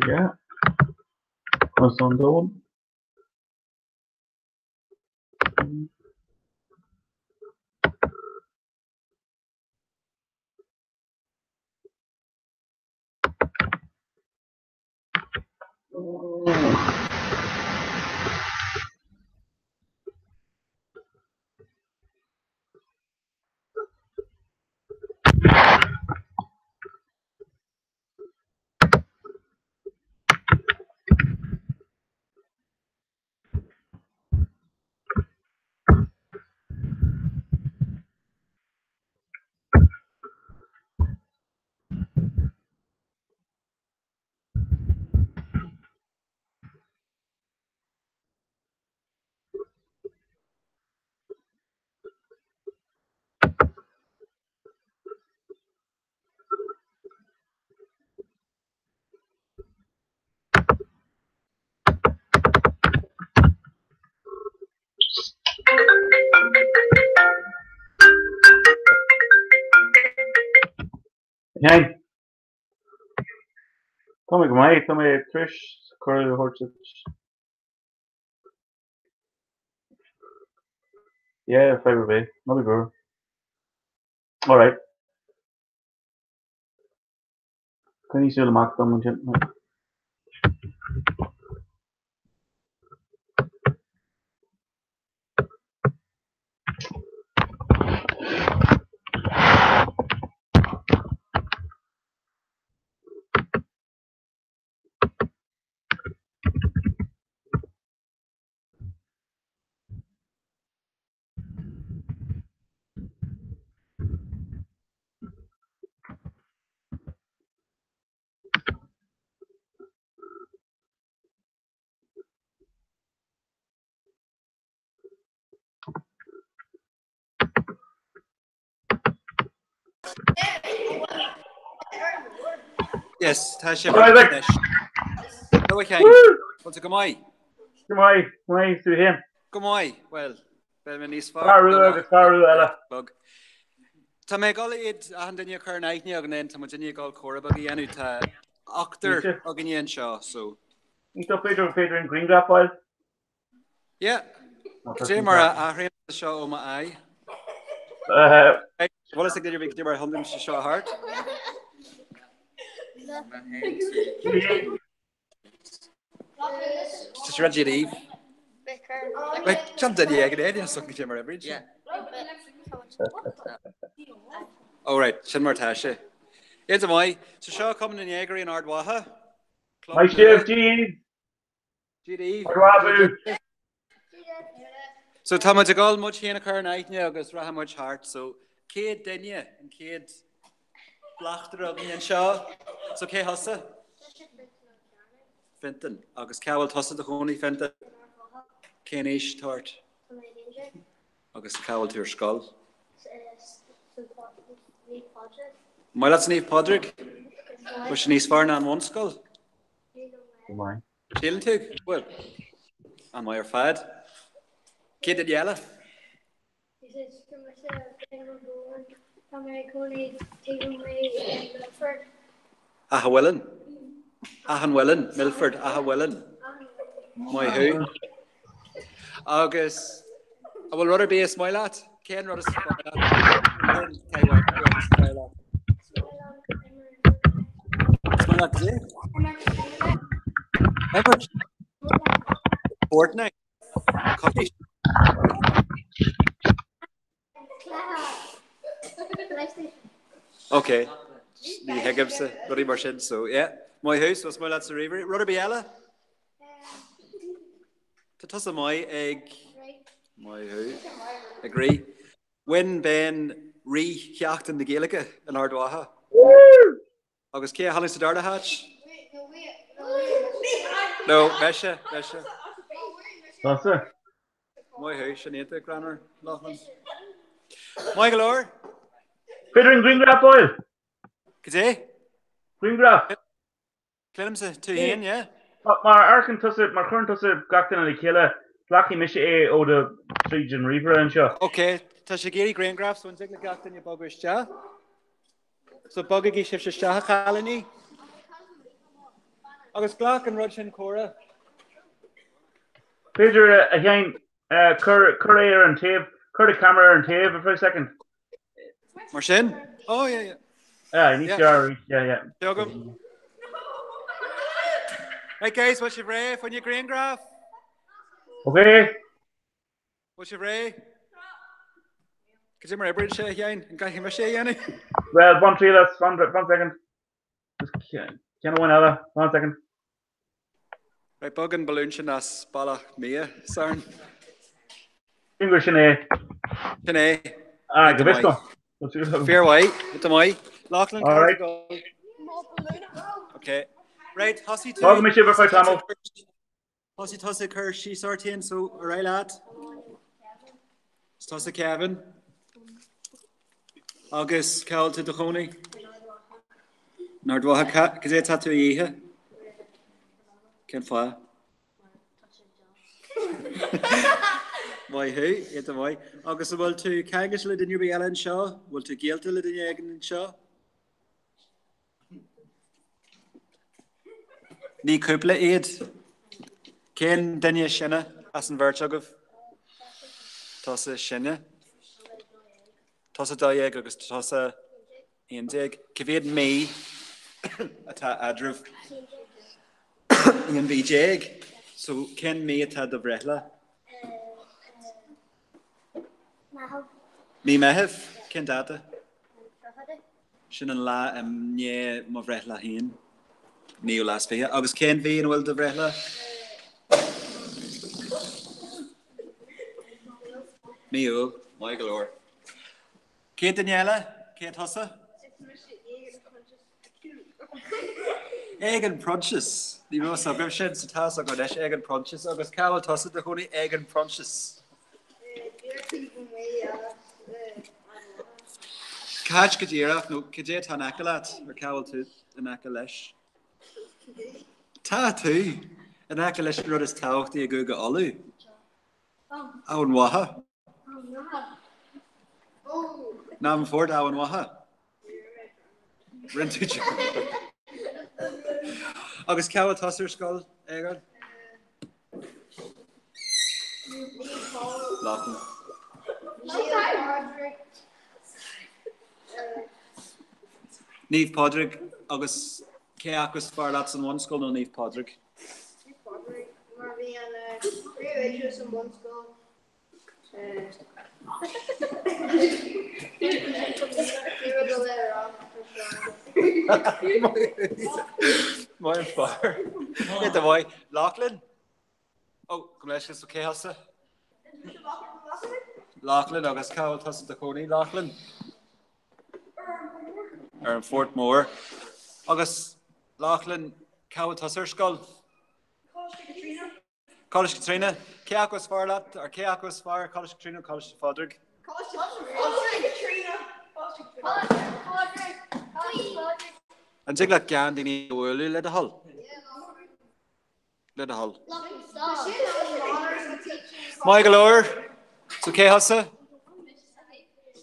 Yeah. Conas an domhan? Sheáin. Tá mé go maith, tá mé tar éis cuireadh a thabhairt duit. Yeah, fadhb ar bith, ná bí buartha. Alright. Coinnigh súil amach dom ansin. Yes, tá sé anois. Hello a Sheáin. Bhfuil tú go maith? Go maith, go maith, tú féin? Go maith, bhuel, beidh mé níos fearr. Fear rua agus fear rua eile. Bog. Tá mé ag dul iad achan duine a chur in aithne againn then tá muid ag dul comhrá beag a dhéanamh. Tá ochtar againne anseo, so. Iontach, b'fhéidir gur féidir an grianghraf a fháil? Yeah. Cad é mar a athraíonn seo ó m'aghaidh? Bhfuil fhios ag duine ar bith cad é mar a thiontaím sé seo thart? Tá sé ready daoibh. Wait, John duine ag an éine so cad é mar a oibríonn sé? Oh right, sin mar tá sé. Iontach maith. So seo Cumann na nDéagóirí in Ard Mhacha. Maith sibh, Dia daoibh. Bravo! So tá muid ag dul muid féin a chur in aithne agus rachaidh muid thart. So céad duine, an chéad bleachtaire againn anseo. So cé thusa? Fintan. Agus cá bhfuil tusa i do chónaí, Fintan? Cén aois atá ort? Agus cá bhfuil tú ar scoil? Maith leat Naomh Pádraig? Bhfuil sé níos fearr ná an bhunscoil? Go maith. Síleann tú? Bhuel, an-mhaith ar fad. Céad duine eile? Tá mé i gcónaí taobh amuigh i Milford. Áth an Mhuilinn. Áth an Mhuilinn, Milford, Áth an Mhuilinn. Maith thú. Agus an bhfuil rud ar bith is maith leat? Cén rud is maith leat? Cén rud is maith leat? Is maith leat cad é? Imirt. Fortnite. Coicís. Ok. Ní thuigimse rudaí mar sin, so yeah. Maith thú, so is maith leat sa ríomhaire. Rud ar bith eile? Tá tusa maith ag Maith thú. Ag rith. Bhain Ben rith Sheachtain na Gaeilge in Ard Mhacha. Agus cé a tháinig sa darna háit? No, mise, mise. Tusa? Maith thú, sin iontach greannmhar, Loughlin. Maith go leor. Féidir an grianghraf a fháil? Cad é? Grianghraf. Cluinimse tú féin, yeah. Mar amharcann tusa, mar chuireann tusa gach duine le chéile, glacfaidh mise é ó do tríd an ríomhaire anseo. Ok, tá sé ag iarraidh grianghraf, so an dtig le gach duine bogadh isteach? So bogaigí sibhse isteach, a chailíní. Agus glac an rud sin córa. B'fhéidir a Sheáin, cuir cuir é ar an taobh, cuir the camera ar an taobh for a second. Mar sin? Oh yeah yeah. Ah, níos fearr arís, yeah yeah. Seo agam. Right guys, bhfuil sibh réidh fá choinne grianghraf? Okay. Bhfuil sibh réidh? Cad é mar a oibríonn sé, a Sheáin? An gcaithfidh mise é a dhéanamh? Well, bain triail as, one, one second. Just ceann amháin eile, one second. Right, bog an balún sin as bealach Mia, Sarn. Sin gur sin é. Sin é. Ah, go bhfios dom. Fíormhaith, go maith. Lachlan, All right. Okay. Right, thosaigh tú. Fágfaidh mé sibh ar feadh tamaill. Thosaigh tusa ag cur síos ort féin so ar aghaidh leat. Is tusa Kevin. Agus cá bhfuil tú i do chónaí? In Ard Mhacha, cad é atá tú a ithe? Cén fáth? Maith thú, iontach maith. Agus an bhfuil tú ceangailte le duine ar bith eile anseo? Bhfuil tú gaolta le duine éigin anseo? Ní cúpla iad. Cén duine is sine as an bheirt agaibh? Tusa is sine. Tusa 12 agus tusa 11. Cá mhéad mí atá eadraibh? 11 mhí. So cén mí atá do bhreithlá? Meitheamh. Mí Meitheamh? Cén dáta? Sin an lá i ndiaidh mo bhreithlá féin, naoú lá is 20. Agus cén mhí ina bhfuil do bhreithlá? Mí Iúil. Maith go leor. Céad duine eile? Cé tusa? Ag an Proinsias. Ní raibh fhios agaibh sin, so tá fhios agaibh anois, ag an Proinsias. Agus cá bhfuil tusa i do chónaí? Ag an Proinsias. Cá háit go díreach, nó cad é atá in aice leat, nó cá bhfuil tú in aice leis? Tá tú in aice leis an rud is tábhachtaí i gCúige Uladh. Eamhain Mhacha. Navan Fort, Eamhain Mhacha. Rinne tú Agus cá bhfuil tusa ar scoil, Eoghan? Lachlan. Naomh Pádraig agus cé acu is fearr leat an bhunscoil nó Naomh Pádraig? Naomh Pádraig mar bhí an príomhoide sa mbunscoil Maith an fear. Iontach maith. Lachlan? Ó, gabh mo leithscéal, so cé thusa? Lachlan agus cá bhfuil tusa i do chónaí, Lachlan? Ar an Phort Mór. Agus Lachlan, cá bhfuil tusa ar scoil? Coláiste Chaitríona. Coláiste Chaitríona. Cé acu is fearr leat, or cé acu is fearr, Coláiste Chaitríona nó Coláiste Phádraig? Coláiste Chaitríona. Coláiste Phádraig. Coláiste Phádraig. An dtig leat gan daoine a bhualadh le do thoil? Le do thoil. Maith go leor. So cé thusa?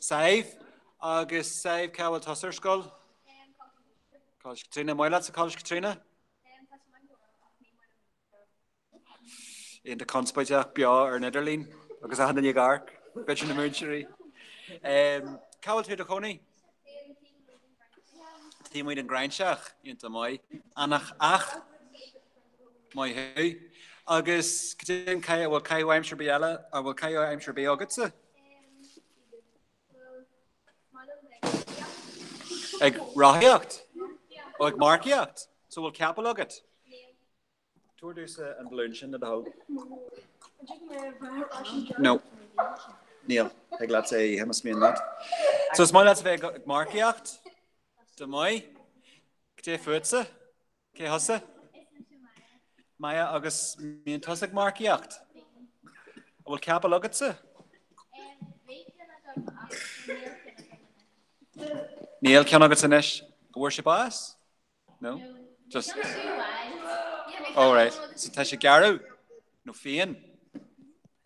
Sadhbh. Agus Sadhbh, cá bhfuil tusa ar scoil? Coláiste Chaitríona. Maith leatsa Coláiste Chaitríona? Iontach conspóideach beo ar an idirlíon agus achan duine ag amharc, b'fhéidir na múinteoirí. Cá bhfuil tú i do chónaí? Taobh amuigh den Ghráinseach, iontach maith. Anach ach, maith thú. Agus cad é an caitheamh, bhfuil caitheamh aimsire ar bith eile, an bhfuil caitheamh aimsire ar bith agatsa? Ag rothaíocht? Ó, ag marcaíocht? So bhfuil capall agat? Tabhair domhsa an balún sin le do thoil. No. Níl. Thig leat é a ithe más mian leat. So is maith leat a bheith ag marcaíocht? Go maith. Cad é fútsa? Cé thusa? Maya agus mbíonn tusa ag marcaíocht? An bhfuil capall agatsa? Níl ceann agat anois. An bhfuair sé bás? No? Just. Oh right. So tá sé garbh? Nó fiáin?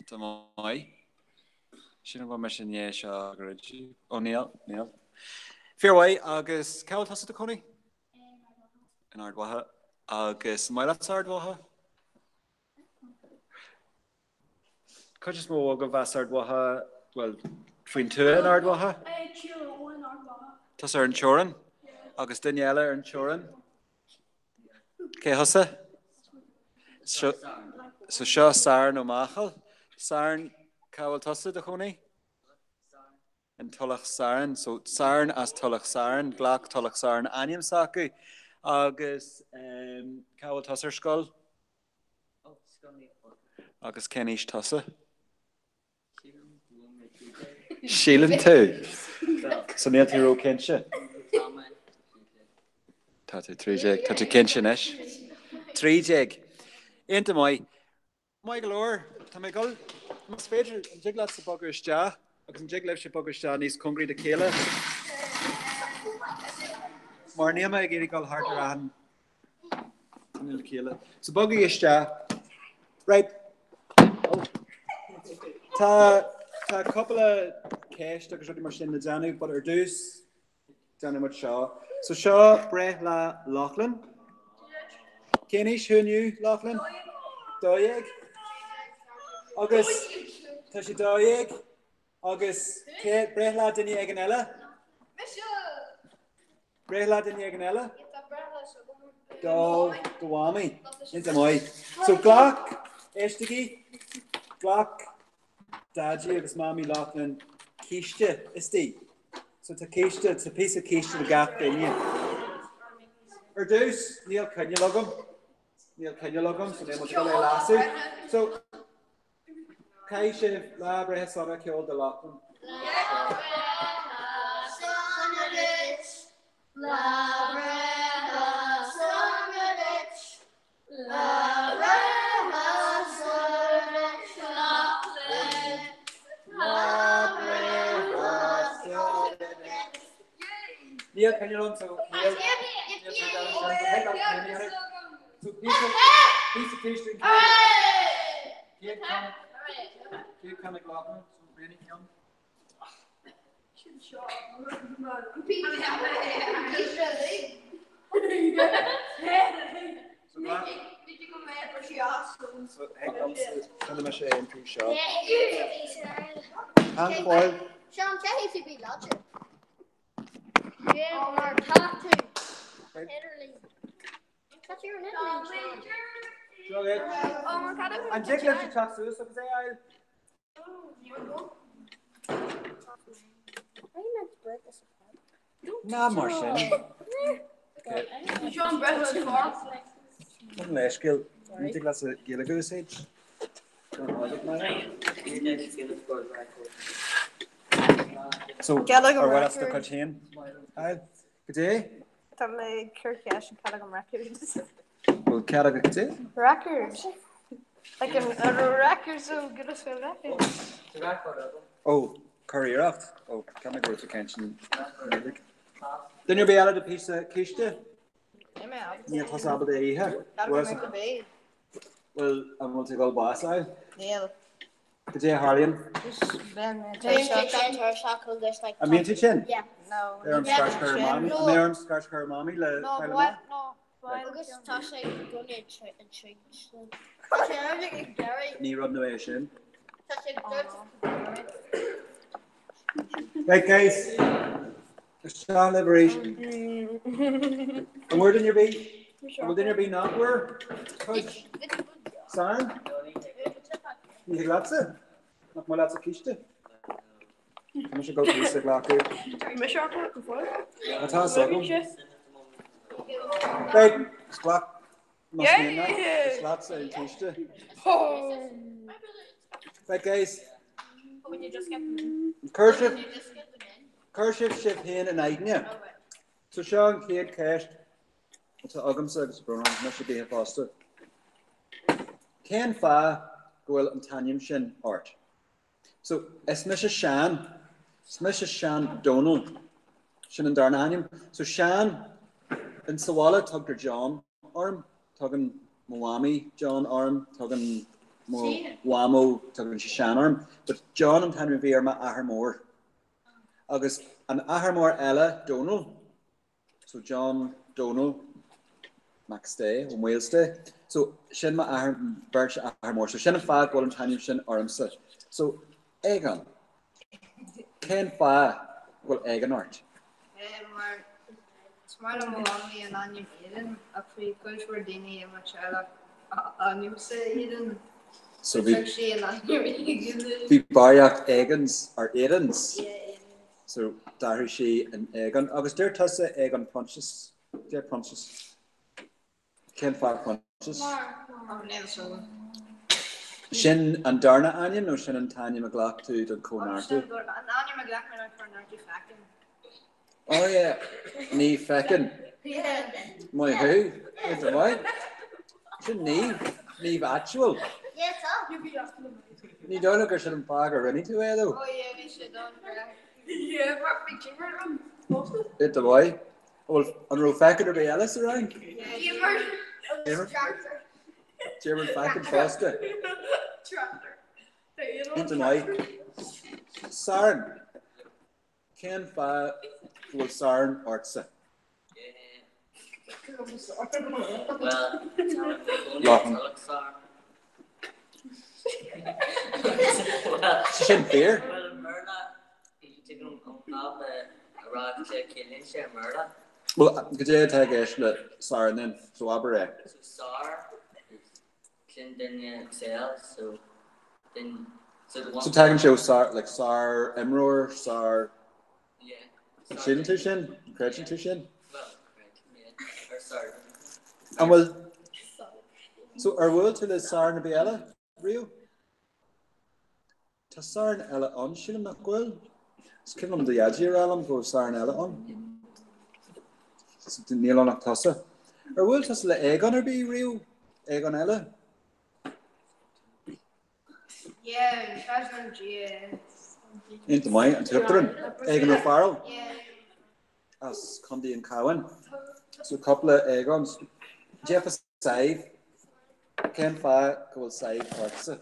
Go maith. Sin an bhfuil mise i ndiaidh seo go raibh Ó níl, níl. Fíormhaith agus cá bhfuil tusa i do chónaí? In Ard Mhacha. Agus an maith leatsa Ard Mhacha? Cuid is mó agaibh as Ard Mhacha, bhuel, faoin tuath in Ard Mhacha? Tusa ar an teorainn? Agus duine eile ar an teorainn? Cé thusa? So seo Seán Ó Máchail. Seán, cá bhfuil tusa i do chónaí? In Tulach Sarann. So Seán as Tulach Sarann, ghlac Tulach Sarann ainm s'acu. Agus cá bhfuil tusa ar scoil? Agus cén aois tusa? Síleann tú? So níl tú ró-chinnte? Tá tú 13, tá tú cinnte anois. 13. Iontach maith. Maith go leor, tá mé ag dul, más féidir, an dtig leatsa bogadh isteach agus an dtig libhse bogadh isteach níos cóngaraí dá chéile? Mar níl mé ag iarraidh dul thart ar achan duine le chéile. So bogaigí isteach. Right. Oh. Tá tá cúpla ceist agus rudaí mar sin le déanamh, but ar dtús Déanfaidh muid seo. So seo breithlá Lochlainn. Cén aois thú inniu, Lochlainn? 12. Agus tá sé 12. Agus cé breithlá duine éigin eile? Mise! Breithlá duine éigin eile? Do do mhamaí. Iontach maith. So ghlac, éistigí, ghlac Daidí agus Mamaí Lochlainn císte istigh. So tá císte, tá píosa císte do gach duine. Ar dtús, níl coinneal agam. Níl coinneal agam, so níl muid ag dul é a lasadh. So, caithfidh sibh lá breithe sona a cheol do Lochlainn. Lá breithe sona duit, lá breithe sona duit, Lá breithe sona Lochlainn, lá breithe sona duit. Níl coinneal agam so níl So píosa píosa císte an chéad ceann chéad ceann ag Lochlainn so roghnaigh ceann. An dtig libhse teacht suas agus é a fháil? Ná mar sin. An leithscéal, ní thig leatsa Gaeilge a úsáid. So, ar mhaith leat do chuid féin? Goidé? Tá mé ag cur ceist an cead agam record. Bhfuil cead agat goidé? Record. Like an record so good as a record. Ó, cuir iarracht. Ó, cheap mé go raibh tú ag caint i nGaeilge. Duine ar bith eile do píosa císte? Níl tusa ábalta é a ithe? Bhfuil an bhfuil tú ag dul bás a fháil? Níl. Goidé a tharlaíonn? An mbíonn tú tinn? Ar an scairt chuir mamaí? An mbeidh orm scairt chuir mamaí le fáil amach? Agus tá sé gunna an tríd. Tá sé ag deireadh. Ní rud nua é sin. Tá sé ag deireadh. Right guys, isteach libh arís. An bhfuair duine ar bith? An bhfuil duine ar bith nach bhfuair? Cuid? Seán? Ní thig leatsa? Nach maith leatsa císte? Tá mise ag dul píosa a ghlacadh. Mise acu go fóill. Tá a fhios agam. Right, is glac más mian leat. Is leatsa an císte. Right guys. Cuir sibh cuir sibh sibh féin in aithne. So seo an chéad cheist atá agamsa agus brón orm, mise daoithe fosta. Cén fáth go bhfuil an t-ainm sin ort? So, is mise Seán. Is mise Seán Dónall. Sin an darna hainm. So, Seán, in sa bhaile tugtar John orm. Tugann mo mhamaí John orm. Tugann mo mhamó, tugann sí Seán orm. But John an t-ainm a bhí ar m'athair mór. Agus an athair mór eile, Dónall. So John Dónall. McStay, Ó Maolsté. So, sin m'athair, beirt athair mór. So, sin an fáth go bhfuil an t-ainm sin ormsa. So, Aogán. Cén fáth go bhfuil Aogán ort? Mar is maith le mo mhamaí an ainm Aidan ach bhí cuid mhór daoine i mo teaghlach ainmse Aidan. So bhí Thug sí an ainm Aogán dúinn. Bhí barraíocht Aogans or Aidans. Yeah, Aidans. So d'athraigh sí in Aogán. Agus deir tusa Aogán Proinsias. Deir Proinsias. Cén fáth Proinsias? Sin an darna ainm nó sin an t-ainm a ghlac tú don chóineartú? An ainm a ghlac mé don chóineartú Feckin. Oh yeah, ní Feckin. Maith thú, iontach maith. Sin naomh, naomh áitiúil. Ní dóigh liom gur sin an fáth gur rinne tú é though. Oh yeah, bhí sé don Iontach maith. Bhfuil, an raibh Feckin ar bith eile sa rang? Diarmuid Feckin fosta. Iontach maith. Saran. Cén fáth go bhfuil Saran ortsa? Lochan. Sin fíor. Bhuel, cad é atá i gceist le Saran then? So abair é. So tagann sé ó sár, like sár-imreoir, sár... An síleann tú sin? An gcreideann tú sin? An bhfuil... So ar bhuail tú le Saran ar bith eile riamh? Tá Saran eile ann, sílim nach bhfuil? Is cuimhin liom do dhaidí a rá liom go raibh Saran eile ann. Níl ann ach tusa. Ar bhuail tusa le Aogán ar bith riamh? Aogán eile? Yeah, President GAA. Iontach maith, an tUachtarán, Aogán Ó Fearghail as Contae an Chabháin. So cúpla Aogán. Cad é fá Sadhbh, cén fáth go bhfuil Sadhbh ortsa?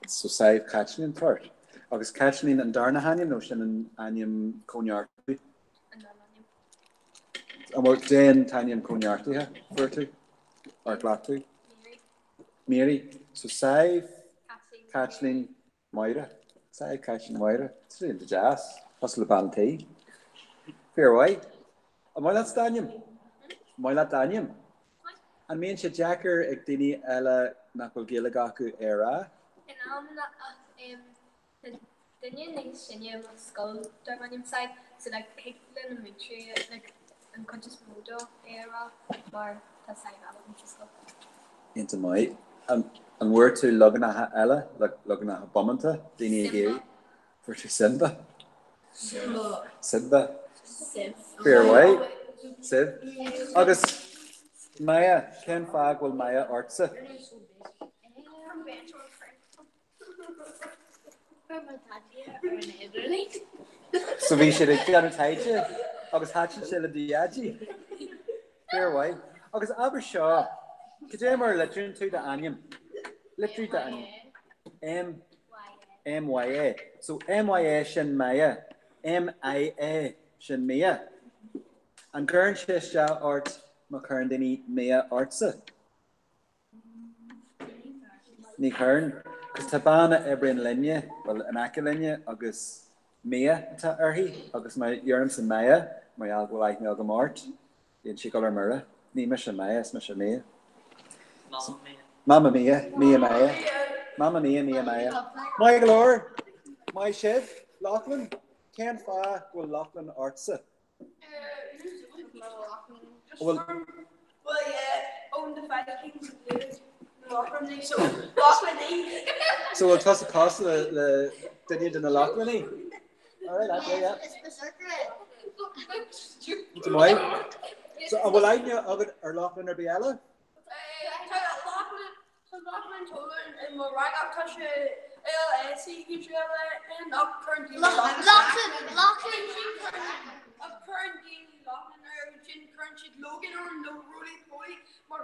So Sadhbh Caitlín atá ort. Agus Caitlín an darna hainm nó sin an ainm cóineartaithe? An darna hainm. An bhfuil cad é an t-ainm cóineartaithe fuair tú? Ar ghlac tú? Mary. Mary. So Sadhbh Caitlín Máire. Sadhbh Caitlín Máire. Sin iontach deas. Cosúil le bean tí. Fíor mhaith. An maith leat d'ainm? An maith leat d'ainm? An mbíonn sé deacair ag daoine eile nach bhfuil Gaeilge acu é a rá? In amanna ach tá duine níos sine i mo scoil darb ainm Sadhbh so like thig le na múinteoirí like an chuid is mó dó é a rá mar tá Sadhbh eile ann sa scoil. Iontach maith. An bhfuair tú leaganacha eile, leaganacha bómánta, daoine ag iarraidh? Fuair tú Simba? Simba. Simba. Fíor mhaith. Sibh. Agus Maya, cén fáth go bhfuil Maya ortsa? So bhí siad ag déanamh taighde agus thaitin sé le do dhaidí. Fíor mhaith. Agus abair seo, cad é mar a litríonn tú d'ainm? Litrigh d'ainm. M M Y A. So M Y A sin Maya, M I A sin Mia. An gcuireann sé isteach ort má chuireann daoine Mia ortsa? Ní chuireann. Cos tá bean a oibríonn linne, bhuel, in aice linne agus Mia atá uirthi agus má dheirimse Maya, mar gheall go bhfuil aithne agam ort, bíonn sí ag dul ar mire. Ní mise Maya, is mise Mia. Mamma Mia. Mamma Mia, Mia Maya. Mamma Mia, Mia Maya. Maith go leor! Maith sibh! Lachlan, cén fáth go bhfuil Lachlan ortsa? Bhfuil. So bhfuil tusa cosúil le le duine de na Lochlannaigh? Alright, that, yeah, yeah. Go maith. So an bhfuil aithne agat ar Lachlan ar bith eile? Tá Lachlan Tolan i mo rang ach tá sé LSC N ach cuireann daoine Lachlan Lachlan ach cuireann daoine Lachlan air ansin cuireann siad Logan orm nó Roly Poly mar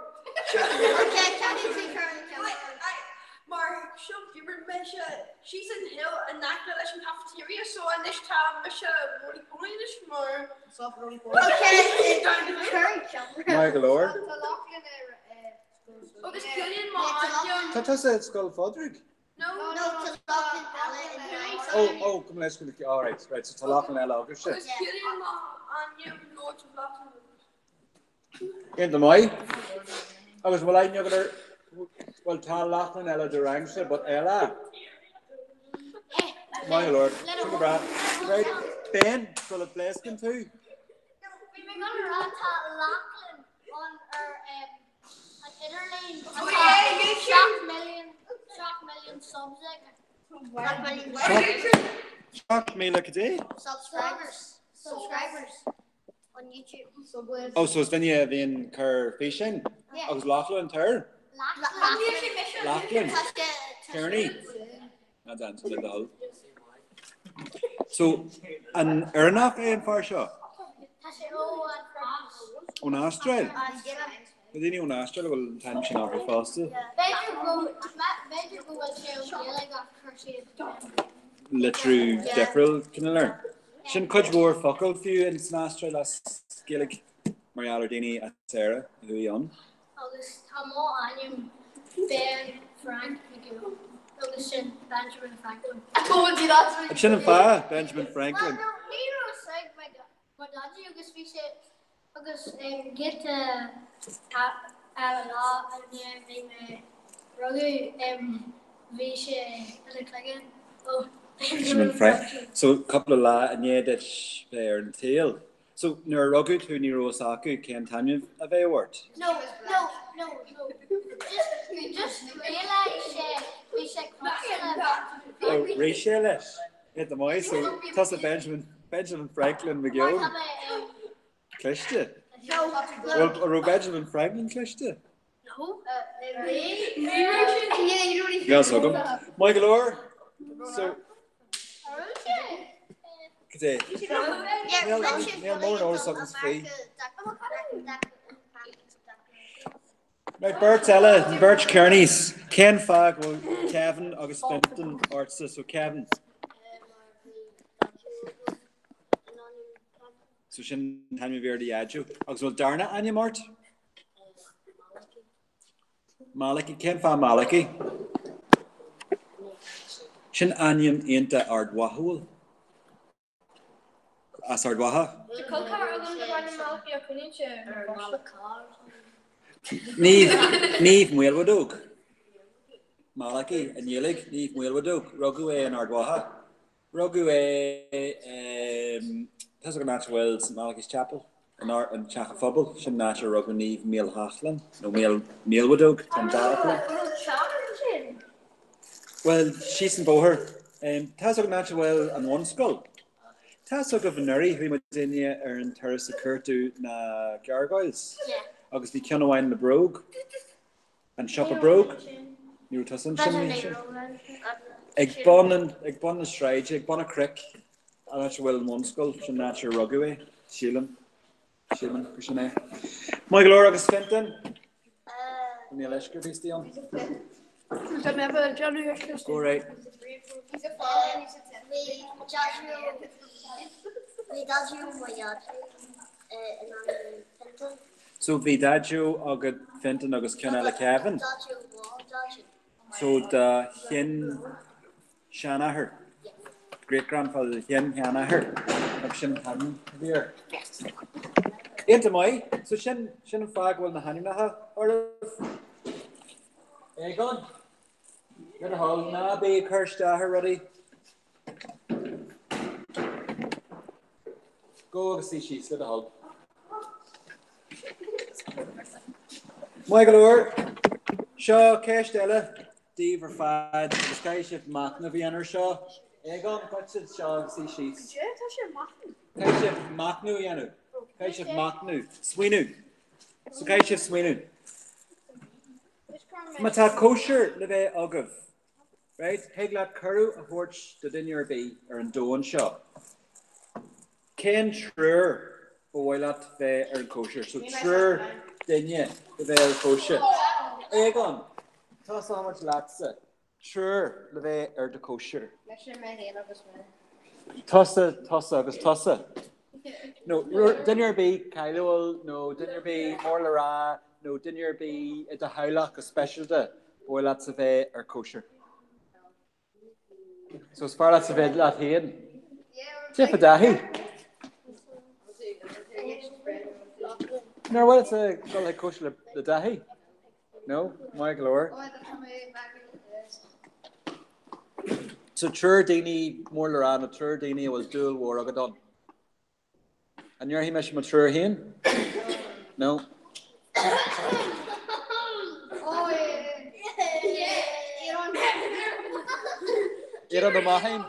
mise Roly Poly anois mar Maith go leor. Agus Cillian mo ainm. Tá tusa ag Scoil Phádraig? No, tá Lachlan eile in Oh, oh, gabh mo leithscéal, all right, right, so tá Lachlan eile agaibhse. Agus Cillian mo ainm loads of Lachlan. Iontach maith. Agus bhfuil aithne agat ar, bhuel tá Lachlan eile i do rangsa, but eile? Maith go leor. Sin go breá. Right, Ben, sula bpléascann tú? Bhí mé ag rá tá Lachlan ann ar an idirlíon atá 7 million, 7 million subs aige. 7,000 cad é? Subscribers. Subscribers. On YouTube. Oh, so is duine a bhíonn ag cur físeáin? Agus Lochlann an t-air? Lachlan. Kearney. Ná déan le do thoil. So, an Éireannach é an fear seo? Tá sé ó an Ón Astráil? Tá daoine ón Astráil a bhfuil an t-ainm sin orthu fosta. B'fhéidir go b'fhéidir go bhfuil sé ó Ghaeilge ach chuir siad Litriú difriúil cineál air. Sin cuid mhór focal fiú in san Astráil as Gaeilge mar gheall ar daoine as Éire a chuaigh ann. Agus tá mo ainm Ben Frank McGill agus sin Benjamin Franklin. Sin an fáth, Benjamin Franklin. Well, no, ní raibh fhios ag mo dhaidí agus bhí sé Agus giota ar an lá a bhí mé rugadh bhí sé ina chloigeann ó Benjamin Franklin. So cúpla lá i ndiaidh duit bheith ar an tsaol. So nuair a rugadh tú ní raibh fhios acu cén t-ainm a bheadh ort? No, no, no, no. Just, just realize sé, bhí sé cosúil le. Oh, rith sé leis. Iontach maith, so tusa Benjamin, Benjamin Franklin McGeown. Cliste. Bhuel, an raibh Benjamin Franklin cliste? Níl fhios agam. Maith go leor. So, cad é? Níl níl mórán eolas agam faoi. Right, beirt eile, an beirt Kearneys. Cén fáth go bhfuil Kevin agus Fintan ortsa? So Kevin. So sin an t-ainm a bhí ar do dhaideo. Agus bhfuil darna ainm ort? Malachy. Cén fáth Malachy? Sin ainm iontach Ardmhathúil. As Ard Mhacha? Tá col ceathar agam darb ainm Malachy ach coinníonn sé ar Naomh, Naomh Maolmhaadhóg. Malachy i nGaeilge, Naomh Maolmhaadhóg. Rugadh é in Ard Mhacha. Rugadh é tá fhios agat an áit a bhfuil St Malachy's Chapel, in an Teach an Phobail, sin an áit a rugadh Naomh Maolsheachlainn, nó Maol, Maolmhaadhóg, tá an dá fhocal ann. Bhuel, síos an bóthar. Tá fhios agat an áit a bhfuil an bhunscoil? Tá fhios agaibh anuraidh chuaigh muidinne ar an turas ag cuartú na gargoyles agus bhí ceann amháin le bróg, an siopa bróg. Ní raibh tusa ansin an oíche sin. Ag bun an, ag bun na sráide, ag bun an chnoic, an áit a bhfuil an bhunscoil, sin an áit ar rugadh é, sílim. Sílim gur sin é. Maith go leor agus Fintan? Níl uisce ar bith istigh ann. Go réidh. So bhí Daideo agat Fintan agus ceann eile Kevin? So do shin-seanathair, great grandfather, do shin-sheanathair, agus sin an t-ainm a bhí air. Iontach maith. So sin, sin an fáth go bhfuil na hainmneacha oraibh. Aogán, le do thoil, ná bí ag cur isteach ar rudaí. Gabh agus suigh síos, le do thoil. Maith go leor. Seo ceist eile daoibh ar fad agus caithfidh sibh machnamh a dhéanamh air seo. Aogán, duitse seo agus suigh síos. Caithfidh sibh machnamh a dhéanamh. Caithfidh sibh machnamh. Smaoineamh. So caithfidh sibh smaoineamh. Má tá cóisir le bheith agaibh, Right, thig leat cuireadh a thabhairt do duine ar bith ar an domhan seo. Cén triúr ba mhaith leat bheith ar an cóisir? So triúr duine le bheith ar an chóisir. Aogán, tosóidh muid leatsa. Triúr le bheith ar do cóisir. Mise mé féin agus mé. Tusa, tusa agus tusa. Nó duine ar bith cáiliúil nó duine ar bith mór le rá nó duine ar bith i do theaghlach go speisialta ba mhaith leatsa bheith ar cóisir. So is fearr leatsa bheith leat féin. Cad é fá Dáithí? Nár mhaith leatsa dul ag cóisir le Dáithí? No? Maith go leor. So triúr daoine mór le rá nó triúr daoine a bhfuil dúil mhór agat ann. An ndéarfaidh mise mo triúr féin? No? Aodhán Ó Mathúin?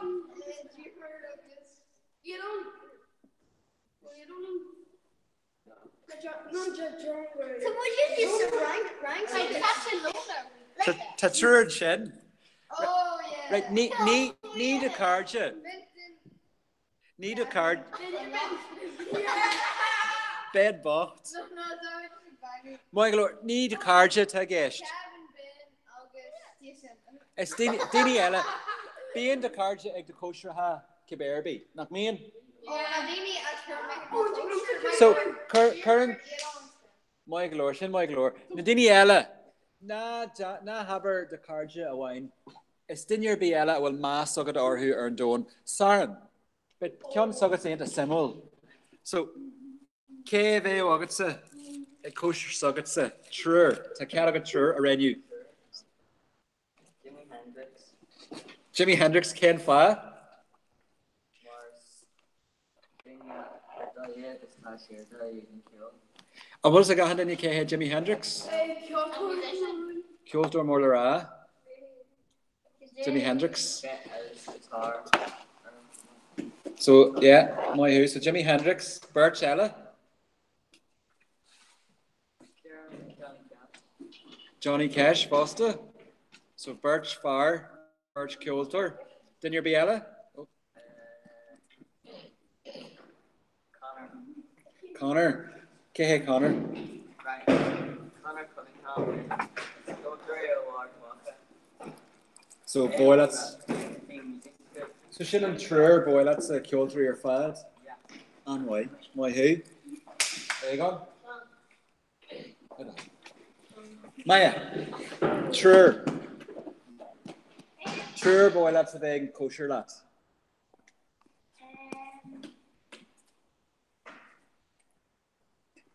Tá triúr ansin. Right, ní, ní, ní do cairde. Ní do cairde. Ben bocht. Maith go leor, ní do cairde atá i gceist. Is daoine eile, bíonn do cairde ag do cóisireacha cibé ar bith, nach mbíonn? So, cuireann, maith go leor, sin maith go leor. Na daoine eile, ná, ná habair do cairde amháin, is duine ar bith eile a bhfuil meas agat orthu ar an domhan. Sharon, beidh ceann s'agatsa iontach suimiúil. So, Cé a bheadh agatsa ag cóisir s'agatsa? Triúr. Tá cead agat triúr a roghnú. Jimi Hendrix. Jimi Hendrix, cén fáth? Mar is duine ar dóigh é agus tá sé ar dóigh ag an cheol. An bhfuil fhios ag achan duine cé hé Jimi Hendrix? Ceoltóir mór le rá. Jimi Hendrix. So, yeah, maith thú. So Jimi Hendrix, beirt eile? Johnny Cash fosta. So beirt fear, beirt ceoltóir. Duine ar bith eile? Oh. Conor. Cé hé Conor? Conor Cunningham. Ceoltóir ó Ard Mhacha. So ba mhaith leat. So sin an triúr ba mhaith leatsa ceoltóirí ar fad? An-mhaith. Maith thú. Aogán? Maya. Triúr. Triúr ba mhaith leatsa bheith ag an cóisir leat.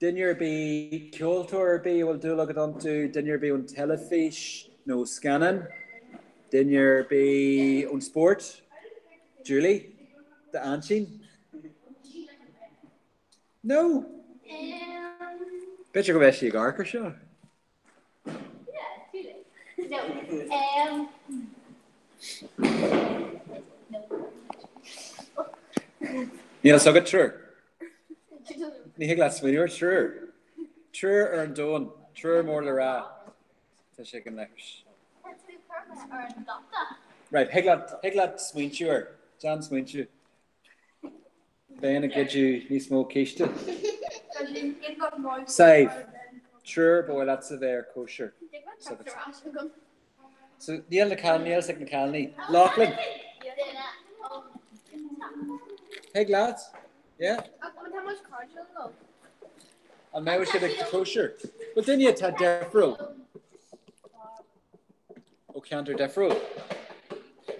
Duine ar bith, ceoltóir ar bith a bhfuil dúil agat iontu, duine ar bith ón teilifís nó scannán, duine ar bith ón spórt, Julie, d'aintín? No! B'fhéidir go mbeidh sí ag amharc ar seo. Níl fhios agat triúr. Ní thig leat smaoineamh ar triúr. Triúr ar an domhan, triúr mór le rá. Tá sé ag an leithris. Right, thig leat, thig leat smaointiú air. Déan smaointiú. Ben ag goideadh níos mó císte. Sadhbh, triúr ba mhaith leatsa bheith ar cóisir. So níl na cailíní, níl fhios ag na cailíní. Loughlin. Thig leat? Yeah? An mbeidh siad ag do chóisir? Bhuel duine atá difriúil. Ó cheantar difriúil.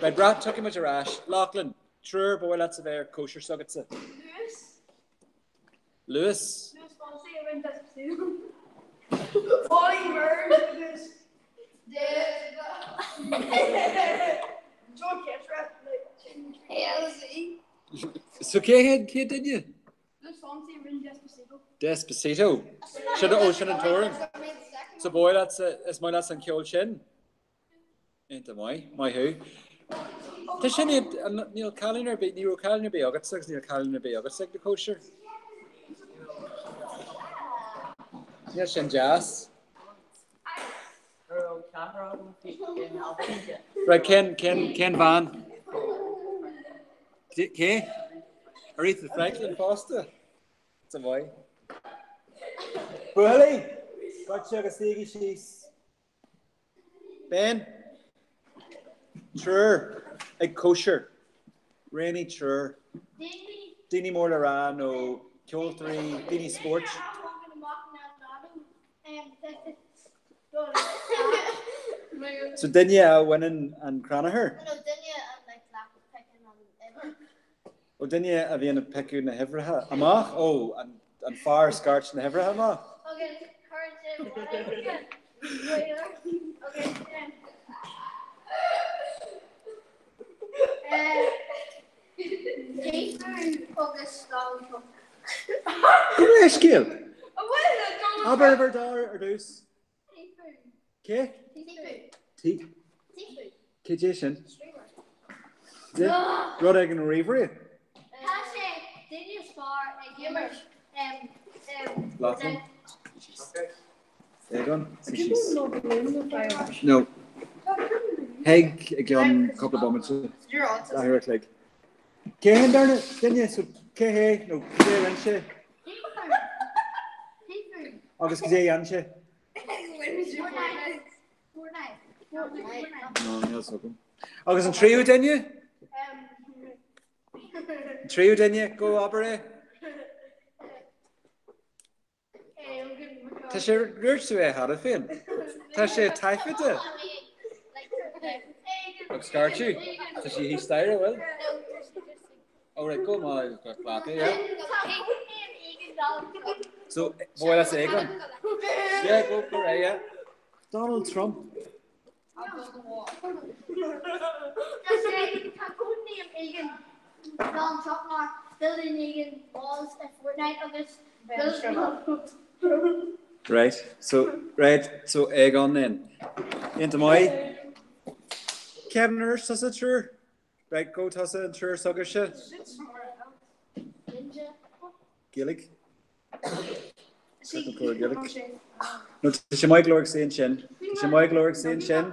Right, right, tiocfaidh muid ar ais. Loughlin. Triúr ba mhaith leatsa bheith ar cóisir s'agatsa. Luis. Luis. Luis Fonsi a rinne Despacito. Polly Bird agus Joe Ketra. So cé hiad cé duine? Luis Fonsi a rinne Despacito. Despacito. Sin ó sin an t-amhrán. So ba mhaith leatsa is maith leatsa an ceol sin? Iontach maith, maith thú. Tá sin iad, níl cailín ar bith, ní raibh cailín ar bith agatsa agus níl cailín ar bith agatsa ag do chóisir. Níl sin deas. Right, cén, cén, cén bhean? Cé? Aretha Franklin fosta? Sa mhaith. Buachaillí! Goitse agus suígí síos. Ben, triúr ag cóisir. Roghnaigh triúr. Daoine mór le rá nó ceoltóirí, daoine spóirt. So duine a bhaineann an crannchur? Ó duine a bhíonn ag piocadh na huimhreacha amach? Ó, an fear a scairt na huimhreacha amach? Gabh mo leithscéal! Abair uimhir a dó ar dtús. Cé? Tí. Cé é sin? Rud éigin ó ríomhairí? Tá sé duine is fearr ag imirt Loughlin. Egon? No. Thig i gceann cúpla bomaite. Leathuair a chloig. Cé hé an darna duine? So cé hé nó cad é a rinne sé? Agus cad é a dhéanann sé? No, níl fhios agam. Agus an tríú duine? An tríú duine, go abair é. Tá sé dúirt tú é cheana féin. Tá sé taifeadta. Ag scairteadh. Tá sé thíos staighre, bhfuil? Oh right, go maith glacadh, yeah. So, bhfuil as Egon? Yeah, go go right, yeah. Donald Trump. Tá codename éigin Donald Trump mar building éigin walls i Fortnite agus Right, so, right, so Egon then. Iontach maith. Kevin ar tusa triúr? Right, go tusa an triúr s'agaibhse. Gaeilge. No tá sé maith go leor ag suí ansin. Tá sé maith go leor ag suí ansin.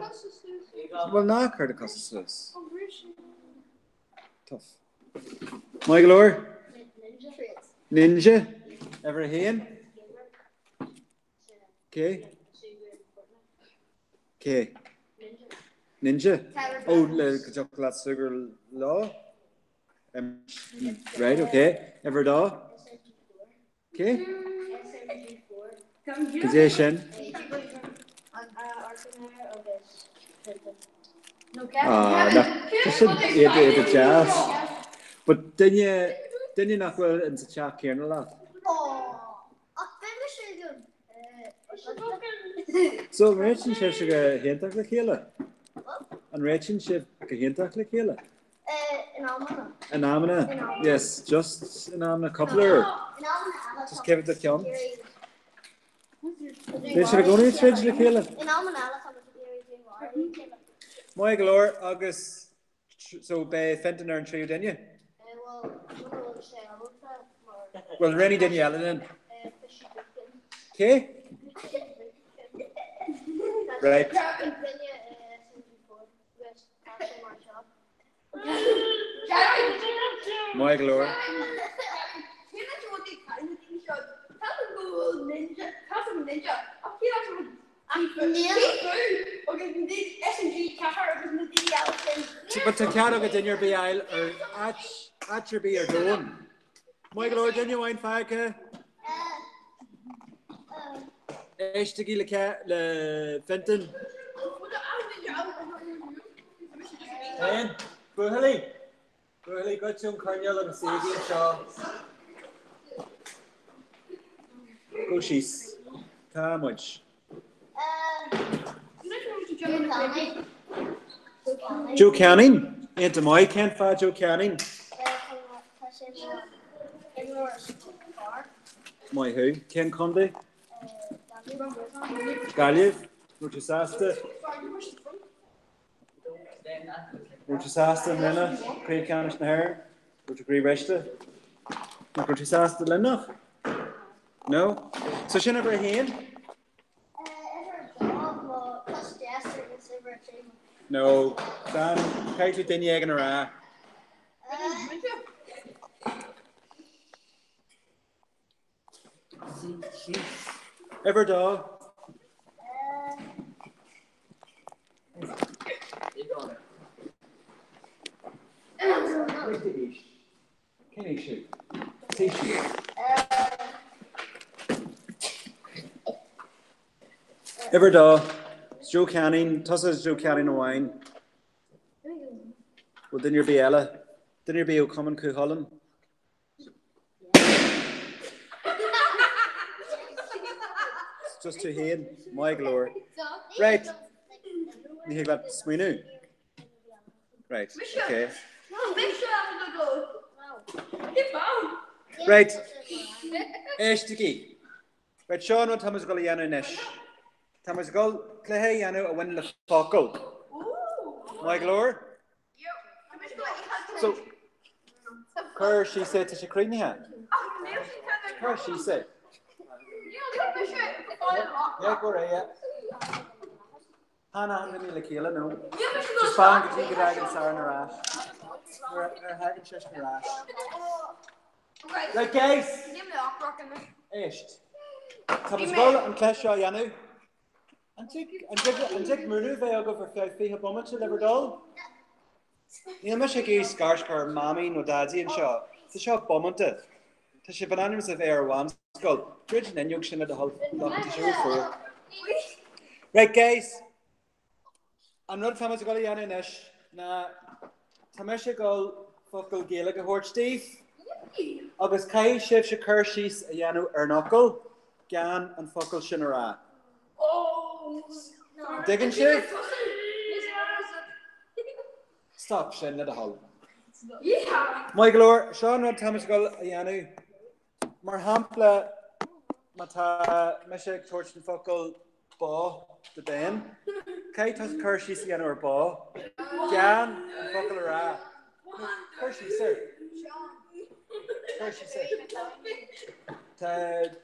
Bhuel ná cuir do chosa suas. Tough. Maith go leor? Ninja. Uimhir a haon? Cé? Cé? Ninja. Ó le go dtiocfadh leat súgradh leo? Right, ok. Uimhir a dó? Cé? Cad é sin? Ah, nach, sin iad deas. But duine, duine nach bhfuil in sa teach céanna leat. So, an réitíonn sibhse go hiontach le chéile? An réitíonn sibh go hiontach le chéile? In amanna. In amanna? Yes, just in amanna, cúpla uair. In amanna eile. Just cé do cheann. Bíonn sibh i gcónaí ag troid le chéile? In amanna eile tá muid ag iarraidh dúnmharú a chéile. Maith go leor agus so beidh Fintan ar an tríú duine? Bhuel, muna bhfuil sé ábalta mar. Bhuel, roghnaigh duine eile then. Cé? Right. Duine Maith go leor. But tá cead agat duine ar bith a fháil ar áit áit ar bith ar domhan. Maith go leor duine amháin fágtha. Éistigí le le Fintan. Aon, buachaillí! Buachaillí, goitse ón choirnéal agus suígí anseo. Gabh síos. Tá muid. Joe Canning? Iontach maith. Cén fáth Joe Canning? Maith thú. Cén contae? Gaillimh. Raibh tú sásta? Raibh tú sásta i mbliana? Craobh Ceannais na hÉireann? Raibh tú croíbhriste? Nach raibh tú sásta Luimneach? No? So sin uimhir a haon? No, Dan, caithfidh tú duine éigin a rá. Uimhir a dó. Suigh síos. Uimhir 2, Joe Canning, tusa Joe Canning amháin. Bhfuil duine ar bith eile? Duine ar bith ó Chumann Chú Chulainn? Just tú féin, maith go leor. Right. Ní thig leat smaoineamh. Right, okay. Right. Éistigí. Right, seo an rud táimid ag dul a dhéanamh anois. Táimid ag dul cluiche a dhéanamh a bhaineann le focail. Maith go leor? So, cuir síos é, tá sé críochnaithe. Cuir síos é. Yeah, go réidh, yeah. Tá achan duine le chéile nó? Just fan go dtí go dtagann Sharon ar ais. Nuair a thagann seisean ar ais. Right guys! Éist. Tá muid ag dul an cluiche seo a dhéanamh. An dtig múineadh bheith agaibh ar feadh 20 bomaite le bhur dtoil? Níl mise ag iarraidh scairt a chur ar Mamaí nó Daidí anseo. Tá seo bomaite. Tá sibh in ainm is a bheith ar mheánscoil. Druid an fhuinneog sin le do thoil, tá sé rófhuar. Right guys, an rud atá muid ag dul a dhéanamh anois ná tá mise ag dul focal Gaeilge a thabhairt daoibh agus caithfidh sibhse cur síos a dhéanamh ar an fhocal gan an focal sin a rá. An dtuigeann sibh? Stop sin le do thoil. Maith go leor, seo an rud tá muid ag dul a dhéanamh. Mar shampla, má tá mise ag tabhairt an focal bó do Ben, caithfidh tusa cur síos a dhéanamh ar bó, gan an focal a rá. Cuir síos air. Cuir síos air. Tá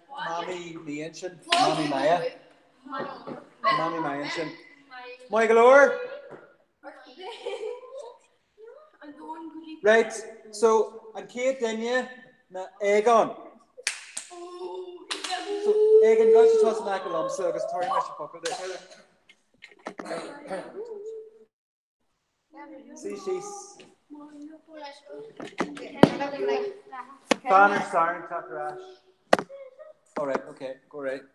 Mamaí Mia ansin. Mamaí Maya. Mamaí Maya ansin. Maith go leor? Right, so an chéad duine ná Aogán. So Aogán, gabh suas in aice liomsa agus tabharfaidh mise focal duit. Suigh síos. Fan ar Sharon teacht ar ais. Alright, okay, go right.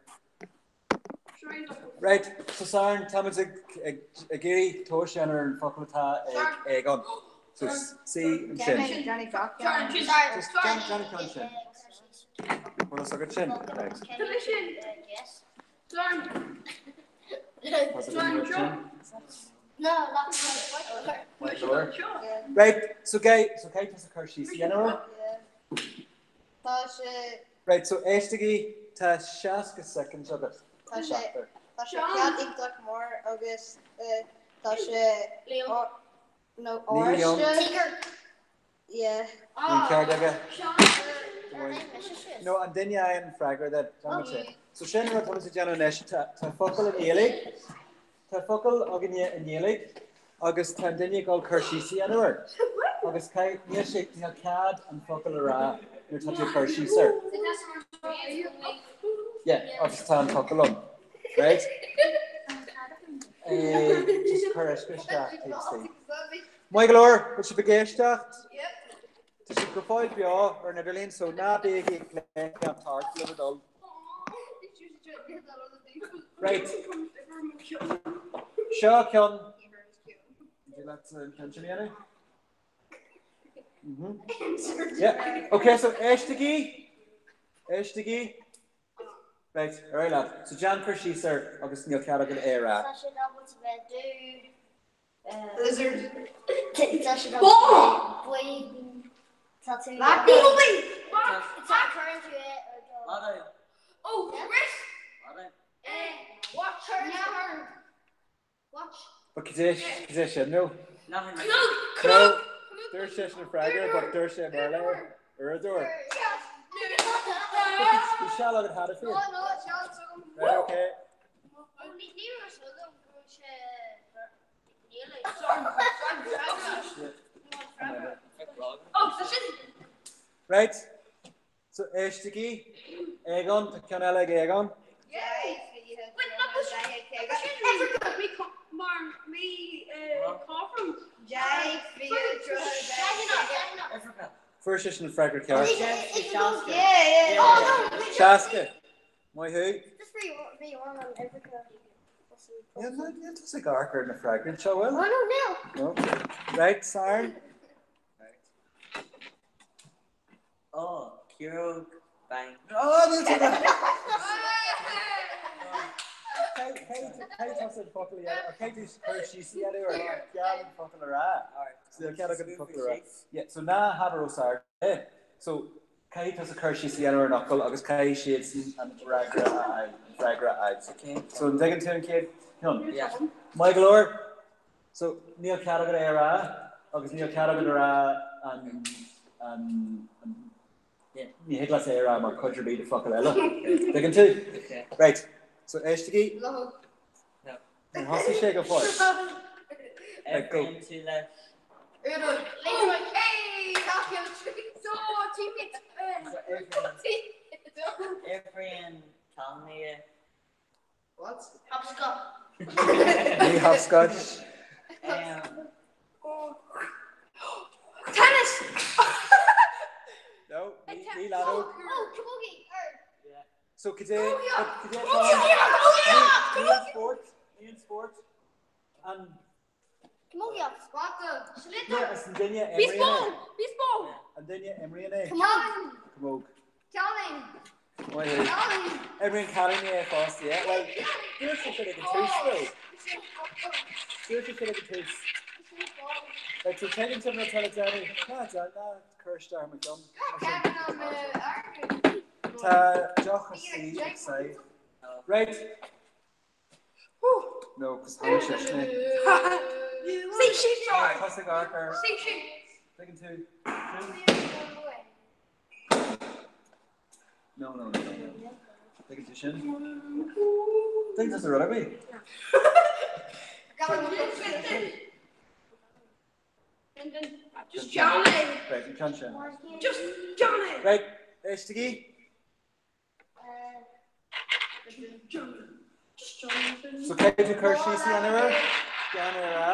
Right, so Sharon, táimid ag ag iarraidh tomhas a dhéanamh ar an focal atá ag Aogán. So suigh ansin. Just déan an ceann sin. Bhfuil a fhios agat sin? Right. Right, so guy, so caithfidh tusa cur síos a dhéanamh air? Tá sé. Right, so éistigí, tá 60 soicind agat. Tá sé, tá sé cat iontach mór agus tá sé nó oráiste. Yeah. An ceart aige? No, an duine a fhaigheann freagra then, déanfaidh sé. So sin rud atá muid ag déanamh anois, tá focal i nGaeilge, tá focal againne i nGaeilge agus tá an duine ag dul cur síos a dhéanamh air. Agus níl sé, níl cead an focal a rá nuair atá tú ag cur síos air. Yeah, agus tá an focal ann. Right? Eh, just cuir uisce isteach taobh istigh. Maith go leor, bhfuil sibh ag éisteacht? Tá sibh go fóill beo ar an idirlíon so ná bígí ag léim an tart le bhur dtoil. Right. Seo ceann. Would you like to ceann sin a dhéanamh? Mhm. Yeah. Okay, so éistigí. Éistigí. Right, ar aghaidh leat. So déan cur síos air agus níl cead agat é a rá. Tá sé ábalta bheith dubh. Lizard. Tá sé ábalta bheith buí. Tá tú. Tá cuireann tú é ar do. Oh, wrist! Watch. Watch. But cad é cad é sin nó? Clog! No, dúirt sé sin an freagra, but dúirt sé i mBéarla é. Uaireadóir. Bhí seal agat cheana féin. Right, okay. Right, so éistigí, Aogán, tá ceann eile ag Aogán. Fuair seisean an freagra ceart. 60. Maith thú. Níl tusa ag amharc ar na freagraí seo, bhfuil? No. Right, Saren. Ó, ciaróg banc. Ó, níl tú Caithfidh tusa an focal a dhéanamh, or caithfidh tú cur síos a dhéanamh ar ceann an focal a rá. So níl cead agat an focal a rá. Yeah, so ná habair os ard é. So caithfidh tusa cur síos a dhéanamh ar an fhocal agus caithfidh siadsan an fhreagra a fháil, an freagra a fháil. So an dtuigeann tú an chéad cheann? Yeah. Maith go leor. So níl cead agat é a rá agus níl cead agat a rá an, an, an, ní thig leat é a rá mar chuid ar bith de focal eile. Tuigeann tú? Right. So éistigí. No. Níor thosaigh sé go fóill. Right, go. Oibríonn tú leis. Oibríonn cailíní é. What? Hopscotch. Ní hopscotch. Tennis! No, ní leadóg. Oh, camogie! So cad é cad é Ní an spórt, ní an spórt. An Camogie. Yeah, is an duine a imríonn é. Baseball! Baseball! An duine a imríonn é. Camóg. Camóg. Cailín. Maith thú. Imríonn cailíní é fosta, yeah. Well, dúirt sé sin ag an tús though. Dúirt sé sin ag an tús. Like, so tuigeann sibh an rud atá le déanamh. Ná, ná, cuir isteach mo cheann. Tá deoch istigh ag Sadhbh. Right. No, cos tháinig sé sin é. Tosaigh amharc ar. Tuigeann tú? No, no, no, no. Tuigeann tú sin? Tuigeann tusa rud ar bith? Just Johnny. Right, an ceann sin. Just Johnny. Right, éistigí. So caithfidh tú cur síos a dhéanamh air? Gan é a rá.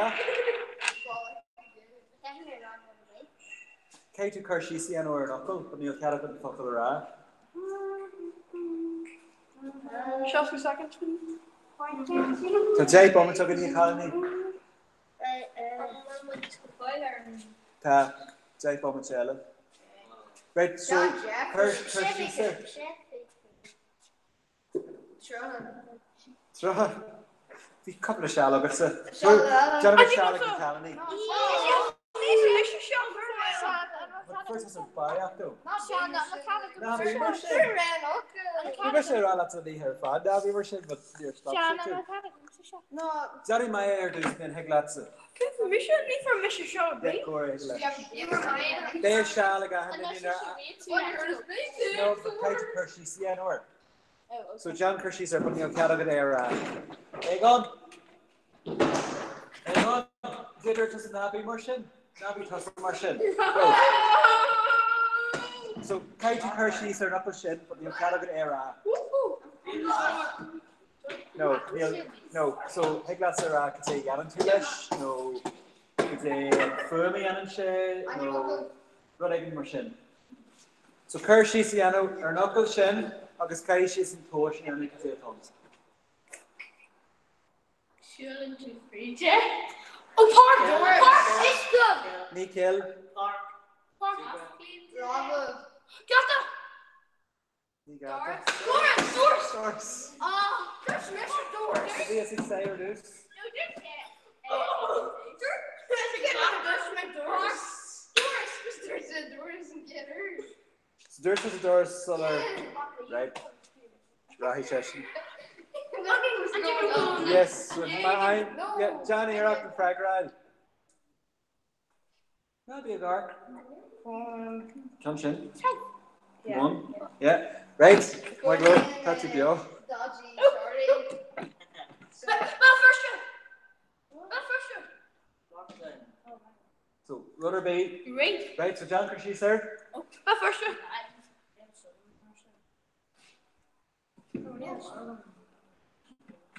Caithfidh tú cur síos a dhéanamh ar an fhocal, but níl cead agat an focal a rá. 60 seconds. Tá 10 bomaite againn a chailíní. Tá 10 bomaite eile. Right, so cuir síos air. 30. Bhí cúpla seal agatsa. Déanfaidh seal ag na cailíní. Fuair tusa barraíocht dó. Ná bí mar sin. Bhí mise ag rá leat an oíche ar fad, ná bí mar sin, but níor stop sé tú. Déanfaidh mé é ar dtús, then thig leatsa. Mise ní fuair mise seo Yeah, go ar aghaidh leis. Beidh seal ag achan duine nuair a. No, but caithfidh tú cur síos a dhéanamh air. So déan cur síos air, but níl cead agat é a rá. Aogán! Aogán! Cad é dúirt tusa ná bí mar sin? Ná bí tusa mar sin. Go. So caithfidh tú cur síos ar an fhocal sin, but níl cead agat é a rá. No, níl, no, so thig leatsa a rá cad é a dhéanann tú leis, nó cad é an fuaim a dhéanann sé, nó rud éigin mar sin. So cur síos a dhéanamh ar an fhocal sin agus caithfidh siadsan tomhas a dhéanamh cad é atá ann. Siúlann tú fríd é. Ó páirc! Páirc uisce! Ní cill. Páirc. Páirc. Geata! Ní geata. Doras! Doras! Doras. Ah, dúirt mise doras. Bhí a fhios ag Sadhbh ar dtús. No, dúirt sé. Doras. Doras. Doras. Doras. Doras. So dúirt tusa doras sular right rachaidh seisean. Yes, my, yeah, Johnny, iarracht an freagra a fháil. Ná bí ag amharc. Ceann sin. One. Yeah. Right. Maith go leor, tá tú beo. So, rud ar bith. Right, so déan cur síos air.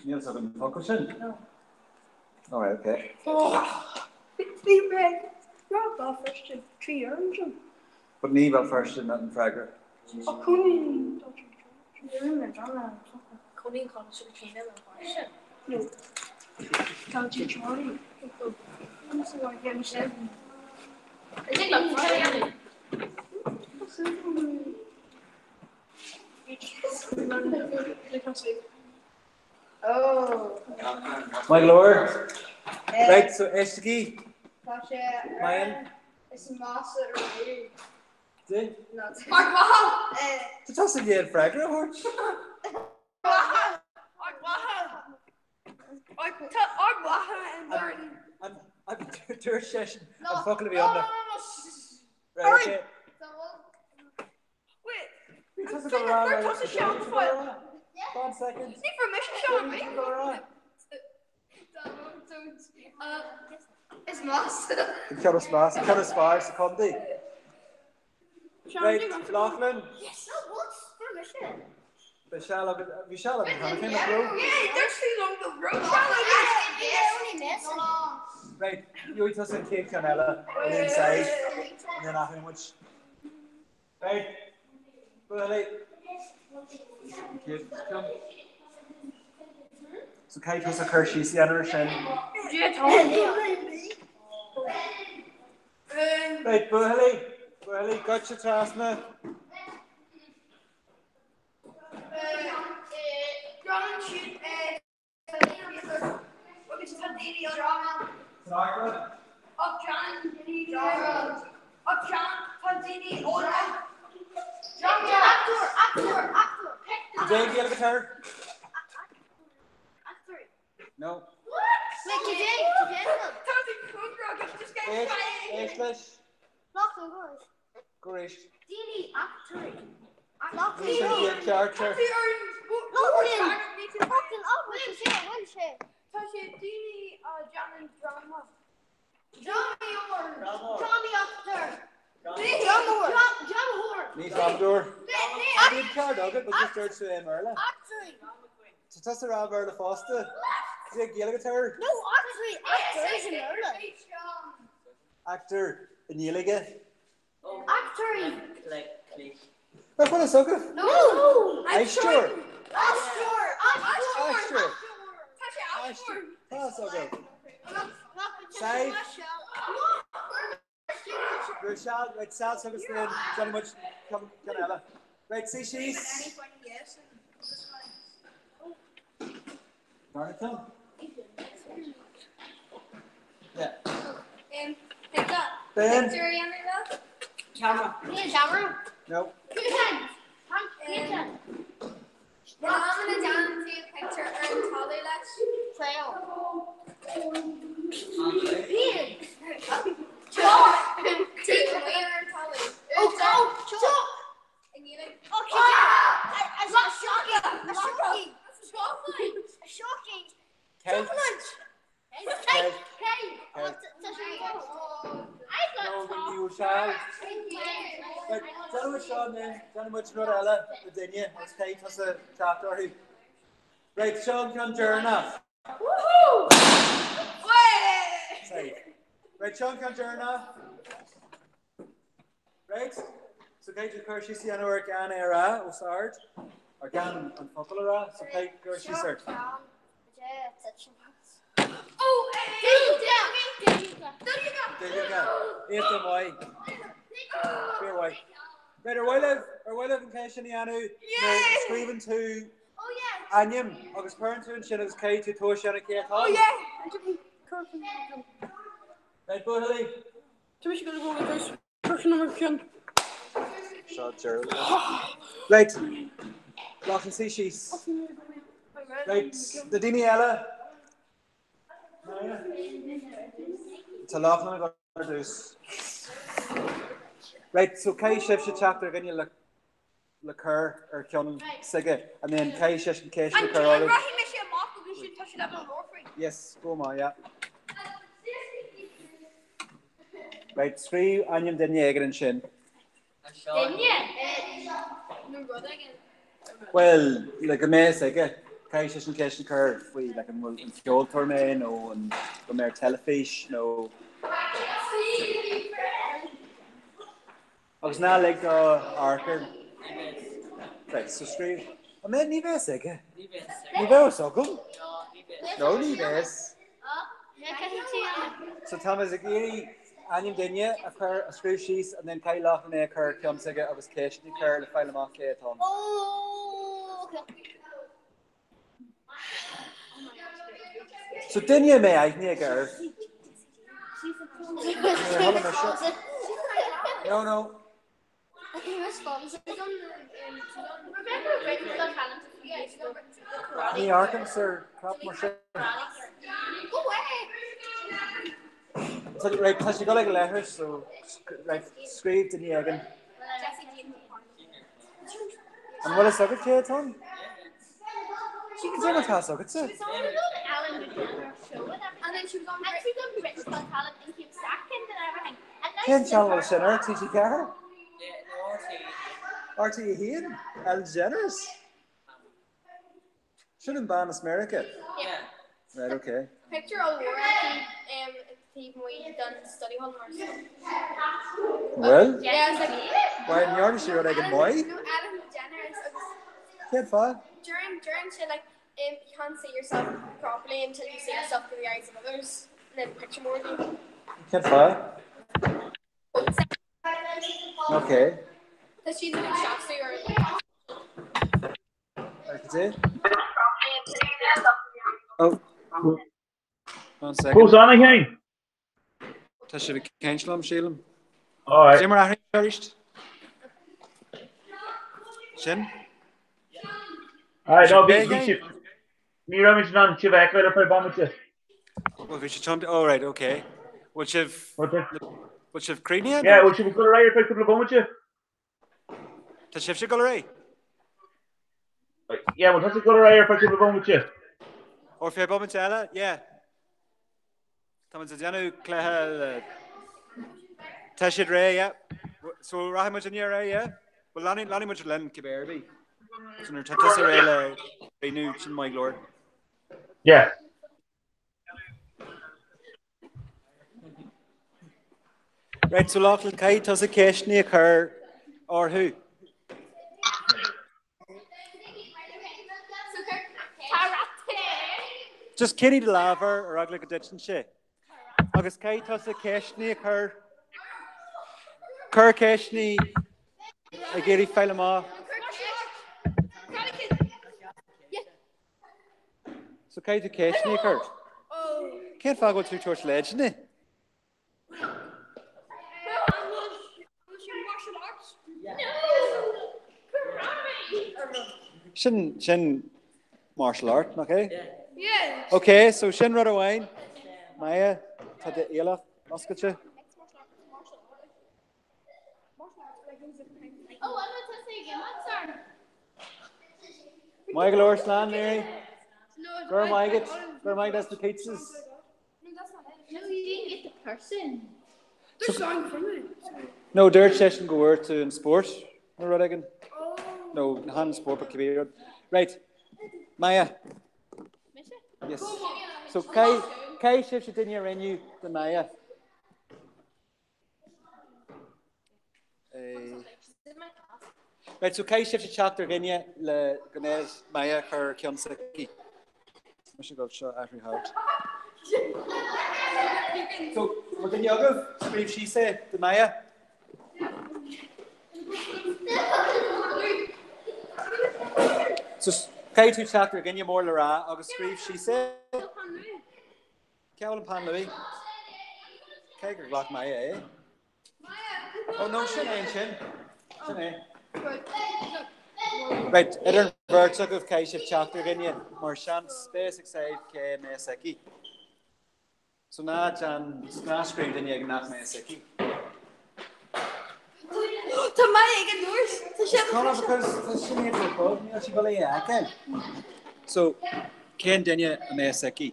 Níl a fhios agam an focal sin. All right, okay. Bhí mé rá Béal Feirste 3 uair ansin. But ní Bhéal Feirste an freagra. Maith go leor. Right, so éistigí. Tá sé Mayan. is measa ariamh. Di? Ard Mhacha! Tá tusa i ndiaidh an freagra a thabhairt. Ard Mhacha! Tá Ard Mhacha i nDoireann. Dúirt seisean an focal a bhí ann. Right, okay. Wait. Bhí tusa go rá. Dúirt tusa Sean Foyle. One second. Ní raibh mise Sean Bhí. Is measa. An ceann is measa, an ceann is fearr sa chontae. Right, Loughlin. Yes, no, what? Dúirt mise. Bhí seal agat, bhí seal agat cheana féin, nach raibh? Yeah, dúirt tú liom go raibh seal agat. Right, gheobhaidh tusa an chéad cheann eile, an inside, and then athraíonn muid. Right, buachaillí. An chéad cheann. So caithfidh tusa cur síos a dhéanamh air sin. Right, buachaillí, buachaillí, goitse trasna. No. Éist leis. Go réist. Ceart. Tá sé daoine a déanann dráma. Ní drámadóir. Bhí ceart agat, but just dúirt tú é i mBéarla. Tá tusa ag rá Béarla fosta. Is é Gaeilge atá air? Actor i nGaeilge. Actorí. Nach bhfuil fhios agaibh? No! Aisteoir! Aisteoir! Aisteoir! Aisteoir! Tá fhios agaibh. Sadhbh. Raibh seal, right, seal agus then déanfaidh muid ceann eile. Right, suigh síos. Darna ceann? Yeah. Ben? Camera. Camera? No. Picture ar an talamh leis. Trail. Ar an talamh. Oh, chalk. Déanfaidh muid seo then, déanfaidh muid rud eile le duine agus caithfidh tusa teacht orthu. Right, seo an ceann deireanach. Right, seo an ceann deireanach. Right, so caithfidh tú cur síos a dhéanamh air gan é a rá os ard, or gan an focal a rá, so caithfidh cur síos air. Duilleoga. Iontach maith. Fíor mhaith. Right, ar mhaith libh, ar mhaith libh an ceist sin a dhéanamh? Nuair a scríobhann tú ainm agus cuireann tú ansin agus caithfidh tú tomhas a dhéanamh cé atá ann. Right, buachaillí. Tá mise go bhfuil dúis person number ceann. Seo deireadh. Right. Lachlan suigh síos. Right, na daoine eile. Tá Lachlan ag ar dtús. Right, so caithfidh sibhse teacht ar dhuine le le cur ar cheann s'aige and then caithfidh seisean ceist a chur orthu. Rachaidh mise amach agus sin tá siad le labhairt faoi. Yes, go maith, yeah. Right, scríobh ainm duine éigin ansin. Duine? Nó rud éigin. Well, le go mbeidh fhios aige, caithfidh seisean ceist a chur faoi like, an bhfuil an ceoltóir mé nó an bhfuil mé ar teilifís nó... Agus ná lig dó amharc air. Right, so scríobh. An mbeidh ní bheas aige? Ní bheadh fhios agam. No, ní bheas. So tá muid ag iarraidh ainm duine a chur a scríobh síos and then caithfidh Lochlann é a chur ar ceann s'aige agus ceist a chur le fáil amach cé atá ann. So duine a mbeidh aithne aige air. No, no. Ní amharcaim ar crap mar sin. Right, tá sé ag dul ag an leithreas, so right, scríobh duine éigin. An bhfuil fhios agat cé atá ann? Cad é mar tá fhios agatsa? Cén channel sin ar TG4? RTÉ 1? Ellen DeGeneres? Sin an bean as Meiriceá? Right, okay. Picture ollmhór aici taobh amuigh den study hall mar sin. Bhfuil? Yeah, it's like Why, an ndearna sí rud éigin maith? No, Ellen DeGeneres agus Cén fáth? Deireann deireann sé like you can't see yourself properly until you see yourself through the eyes of others and then picture mór di. Cén fáth? Okay. Tá siad ag seasamh ar Oh. One second. Fós ann a Sheáin? Tá sibh ag caint liom, sílim. Alright. Cé mar athraíonn arís? Sin? Alright, no, bhí bhí sibh. Ní raibh muid in ann sibh a fheiceáil ar feadh bomaite. Well, bhí sé tiom... Oh, right, okay. Bhfuil sibh... Bhfuil sibh críochnaithe? Yeah, bhfuil sibh ag dul ar aghaidh ar feadh cúpla bomaite? Tá sibhse ag dul ar aghaidh? Yeah, bhfuil tusa ag dul ar aghaidh ar feadh cúpla bomaite? Ar feadh bomaite eile? Yeah. Tá muid ag déanamh cluiche le... Tá siad réidh, yeah. So rachaidh muid inniu ar aghaidh, yeah? Well, leanfaidh leanfaidh muid linn cibé ar bith. So nuair atá tusa réidh le críochnú, sin maith go leor. Yeah. Right, so Lochlann, caithfidh tusa ceisteanna a chur orthu. Just coinnigh do lámh air ar eagla go dtiteann sé. Agus caithfidh tusa ceisteanna a chur. Cuir ceisteanna ag iarraidh fáil amach. So caithfidh tú ceisteanna a chur. Cén fáth go bhfuil tú ag tabhairt leideanna? Sin, sin martial art, nach é? Ok, so sin rud amháin. Maya, tá d'aoileach oscailte. Maith go leor, slán, Mary. Go raibh maith agat. Go raibh maith agat as na pizzas. No, dúirt seisean go bhfuair tú an spórt nó rud éigin. No, chan spórt but cibé rud. Right, Maya. Yes. So, caithfidh sibhse duine a roghnú do Maya. Right, so caithfidh sibhse teacht ar dhuine le go mbeidh Maya a chur ar ceann s'aici. Mise go seo athrú thart. So, bhfuil duine agaibh? Scríobh síos é do Maya. So, caithfidh tú teacht ar dhuine mór le rá agus scríobh síos é. Cá bhfuil an peann luaidhe? Cé gur ghlac Maya é? Oh no, sin é ansin. Sin é. Right, idir an bheirt agaibh caithfidh sibh teacht ar dhuine mar seans beidh a fhios ag Sadhbh cé mbeidh a fhios aici. So ná déan, ná scríobh duine éigin nach mbeidh a fhios aici. Tá Maya ag an doras. Tá sé Conor because tá sin é go bog, níl sí ag dul é a fheiceáil. So, cén duine a mbeidh a fhios aici?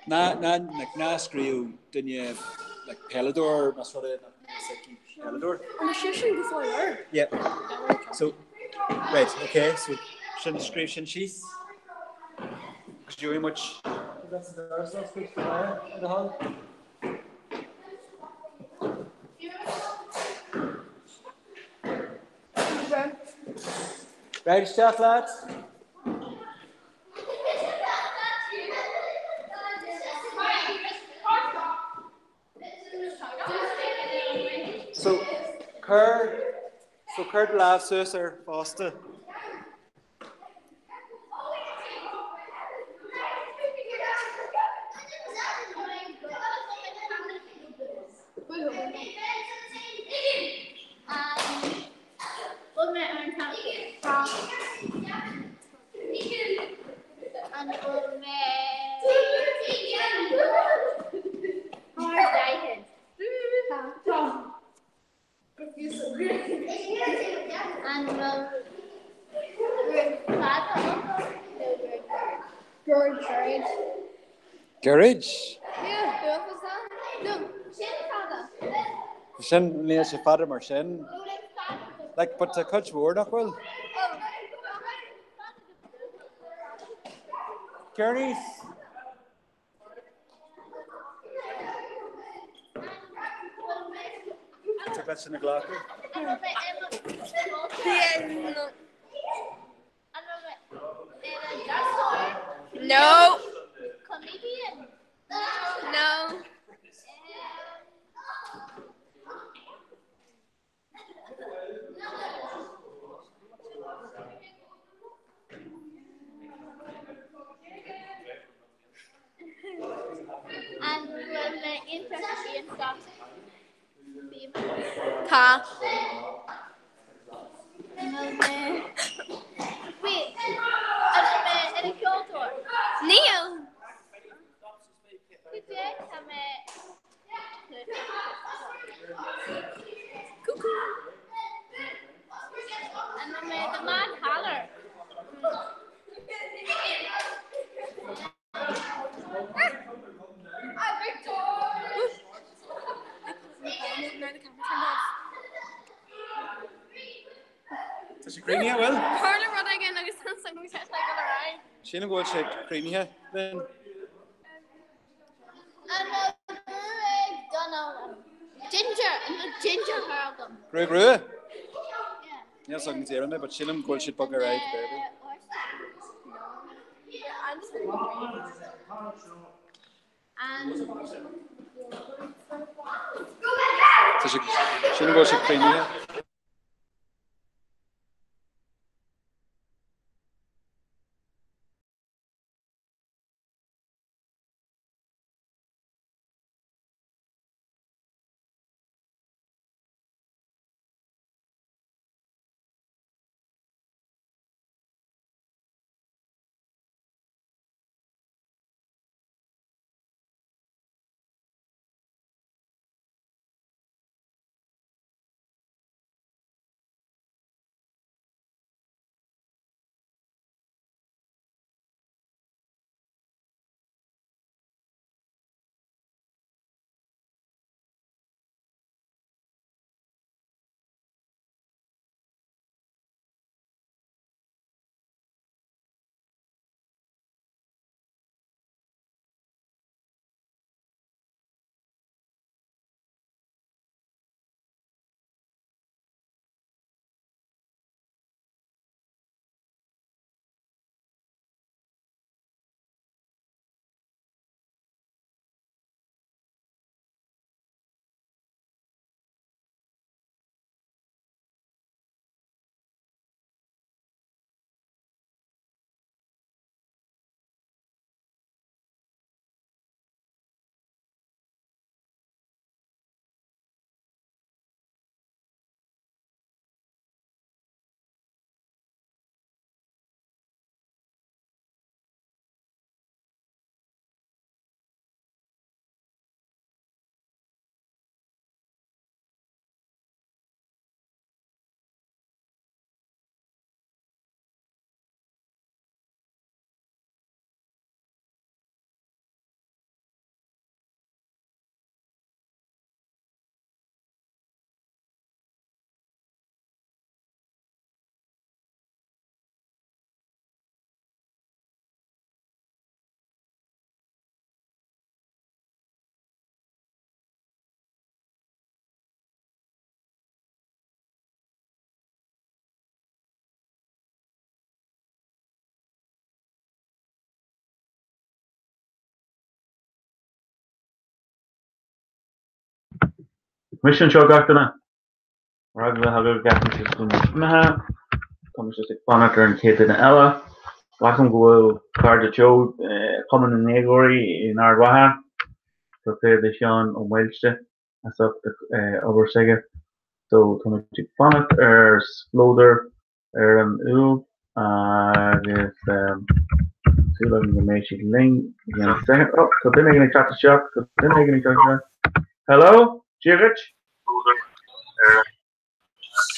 Ná, ná, like, ná scríobh duine, like, peileadóir, más rud é nach mbeidh a fhios aici peileadóir. An bhfuil sé sin go fóill air? Yeah. So, right, okay, so sin, scríobh sin síos. Agus gheobhaidh muid. That's the doors off the in the hall. Right, isteach leat. So, cuir, so cuir do lámh suas air fosta. Gairid? Sin níl sé fada mar sin. Like, but tá cuid mhór nach bhfuil? Kearney's. Tá leis na glacadh. No. Comedian. No. An bhfuil mé iontach Tá. Wait, an bhfuil mé ina ceoltóir? Níl. Cad é tá mé Cuckoo. An bhfuil mé the Mad Hatter? Tá sé cruinnithe, bhfuil? Tharla rud éigin agus ansan bhí sé ag dul ar aghaidh. Sílim go bhfuil sé cruinnithe, Lynn. An bhfuil gruaig donn agam? Ginger, an bhfuil ginger hair agam? Gruaig rua? Níl a fhios agam déarfainn mé, but sílim go bhfuil siad bog ar aghaidh b'fhéidir. Tá sé sílim go bhfuil sé cruinnithe. Mise anseo gach duine. Mar agallamh agaibh gach duine sa scoil imithe. Tá mise ag fanacht ar an chéad duine eile. Glacaim go bhfuil cairde Joe Cumann na nDéagóirí in Ard Mhacha. Tá pléad le Seán Ó Maoilste as ucht obair s'aige. So tá muid ag fanacht ar Spleodar ar an Uaimh agus súil agam go mbeidh siad linn i gceann soicind. Oh, tá duine éigin ag teacht isteach, tá duine éigin ag teacht isteach. Hello, Dia dhuit.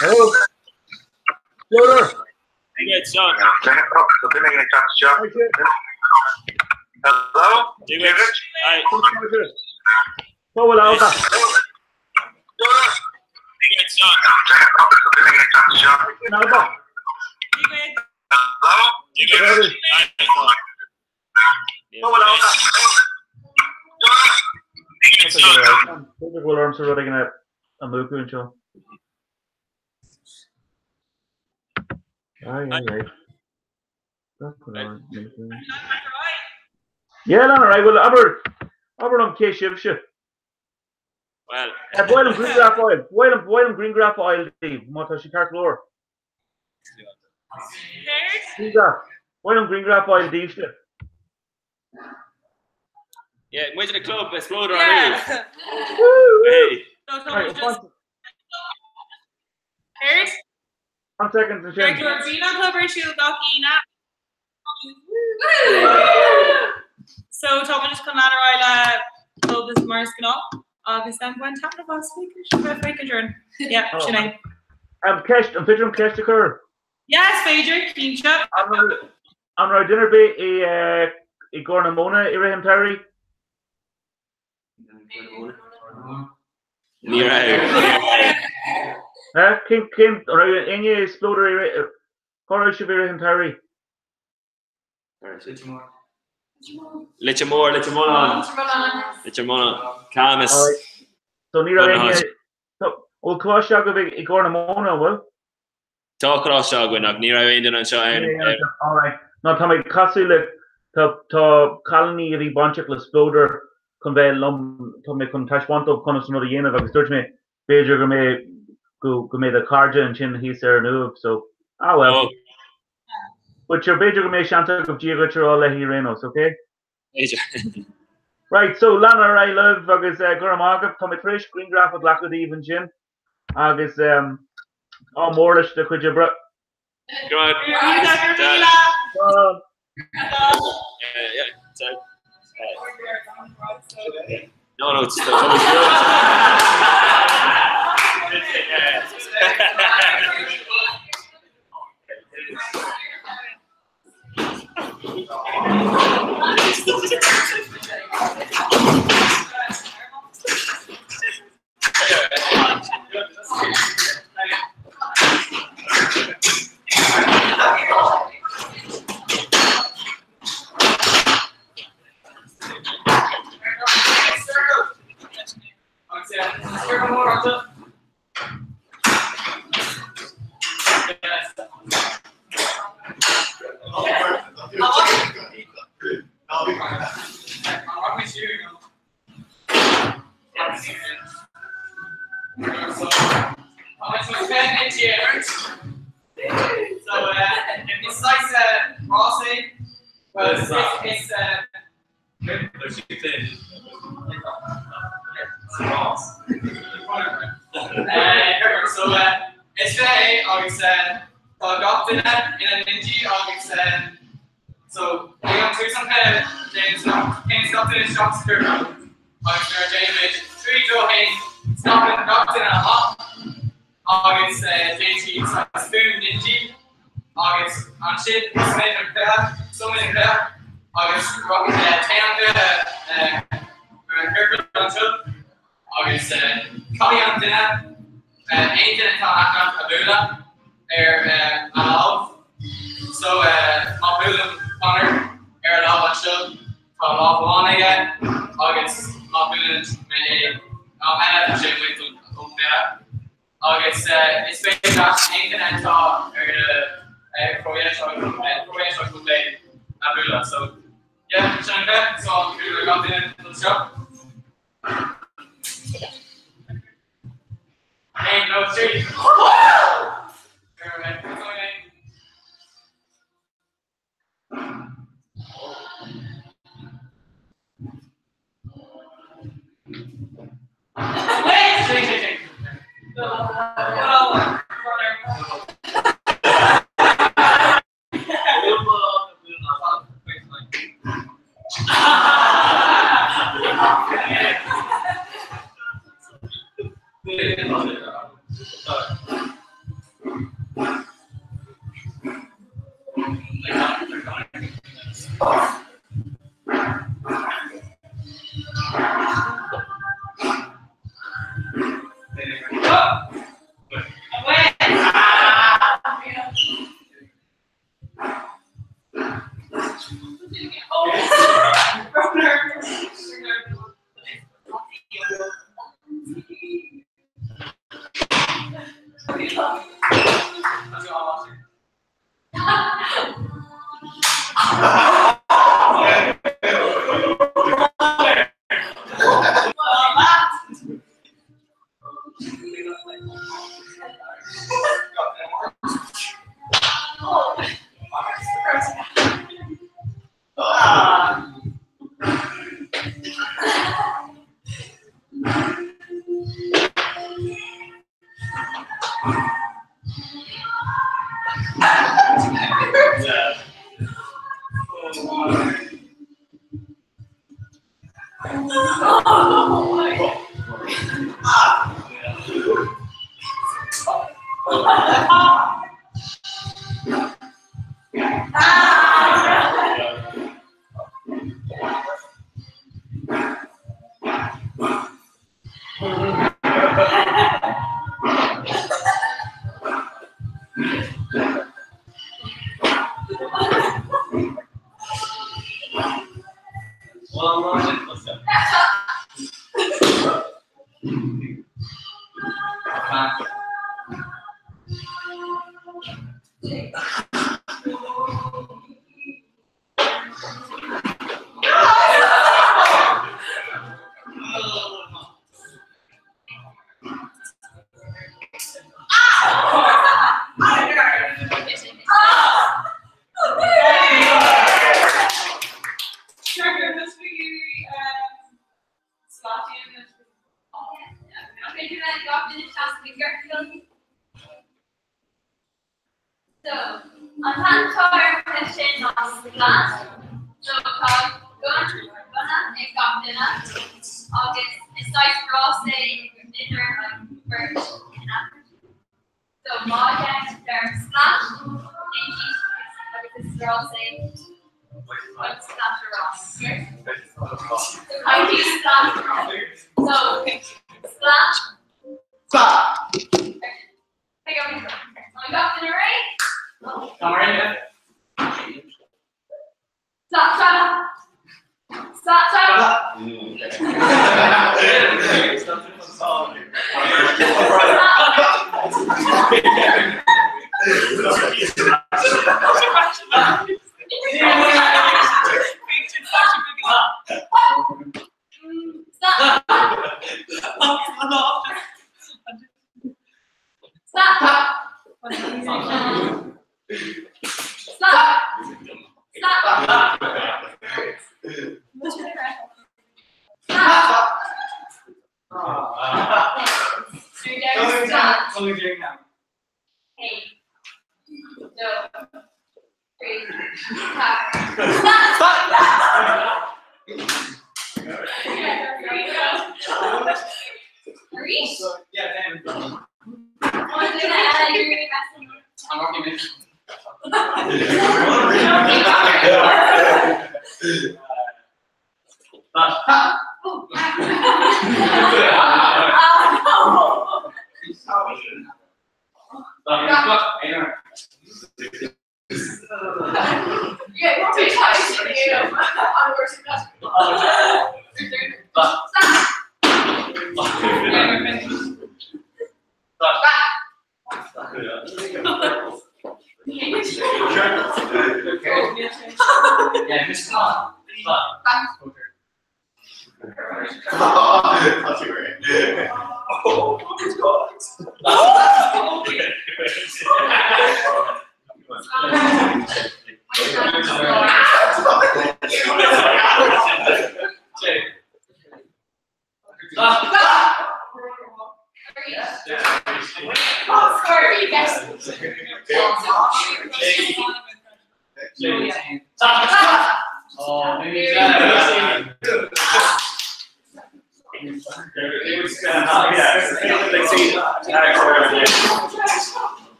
Hello. Spleodar. Dia dhuit, Seán. Tá duine éigin ag teacht isteach. Hello, Dia dhuit. Hi. Cá bhfuil Alba? Alba. B'fhéidir go bhfuil ormsa rud éigin a mhúchadh anseo. Ai, ai, ai. Yeah, lean ar aghaidh. Bhuel, abair, abair liom cé sibhse. Well. Ba mhaith liom grianghraf a fháil. Ba mhaith liom, ba mhaith liom grianghraf a fháil daoibh, má tá sé ceart go leor. Grianghraf. Ba mhaith liom grianghraf a fháil daoibhse. Yeah, muid in a club, Spleodar an Uaimh. Hey. Céard? One second ansin. Bíonn an club ar siúl gach Aoine. So tá muid chun lean ar aghaidh le club is mar is gnáth agus bain taitneamh as féachaint orainn. Yeah, sin é. Ceist, an féidir liom ceist a chur? Yeah, is féidir, cinnte. An raibh duine ar bith i i gCorr na Móna i rith an tsamhraidh? Ní raibh. Cén cén an raibh éinne i Spleodar i rith cá raibh sibh i rith an tsamhraidh? Leitir Móir, Leitir Mealláin. Leitir Mealláin. Camas. So ní raibh éinne bhfuil coláiste agaibh i gCorr na Móna, an bhfuil? Tá coláiste againn ach ní raibh aon duine anseo ann. Alright. Ná tá mé ag casadh le tá tá cailíní a bhí bainteach le Spleodar chun bheith liom tá mé chun taispeáint dóibh conas an rud a dhéanamh agus dúirt mé b'fhéidir go mbeidh go go mbeidh do chairde ansin thíos ar an Uaimh so ah well. Oh. But sure b'fhéidir go mbeidh seans agaibh Dia dhuit a rá léi ar aon nós, okay? B'fhéidir. Right, so lean ar aghaidh libh agus eh, go raibh maith agaibh. Tá mé tar éis grianghraf a ghlacadh daoibh ansin. Agus ádh mór leis do chuid oibre. Go raibh No, no, it's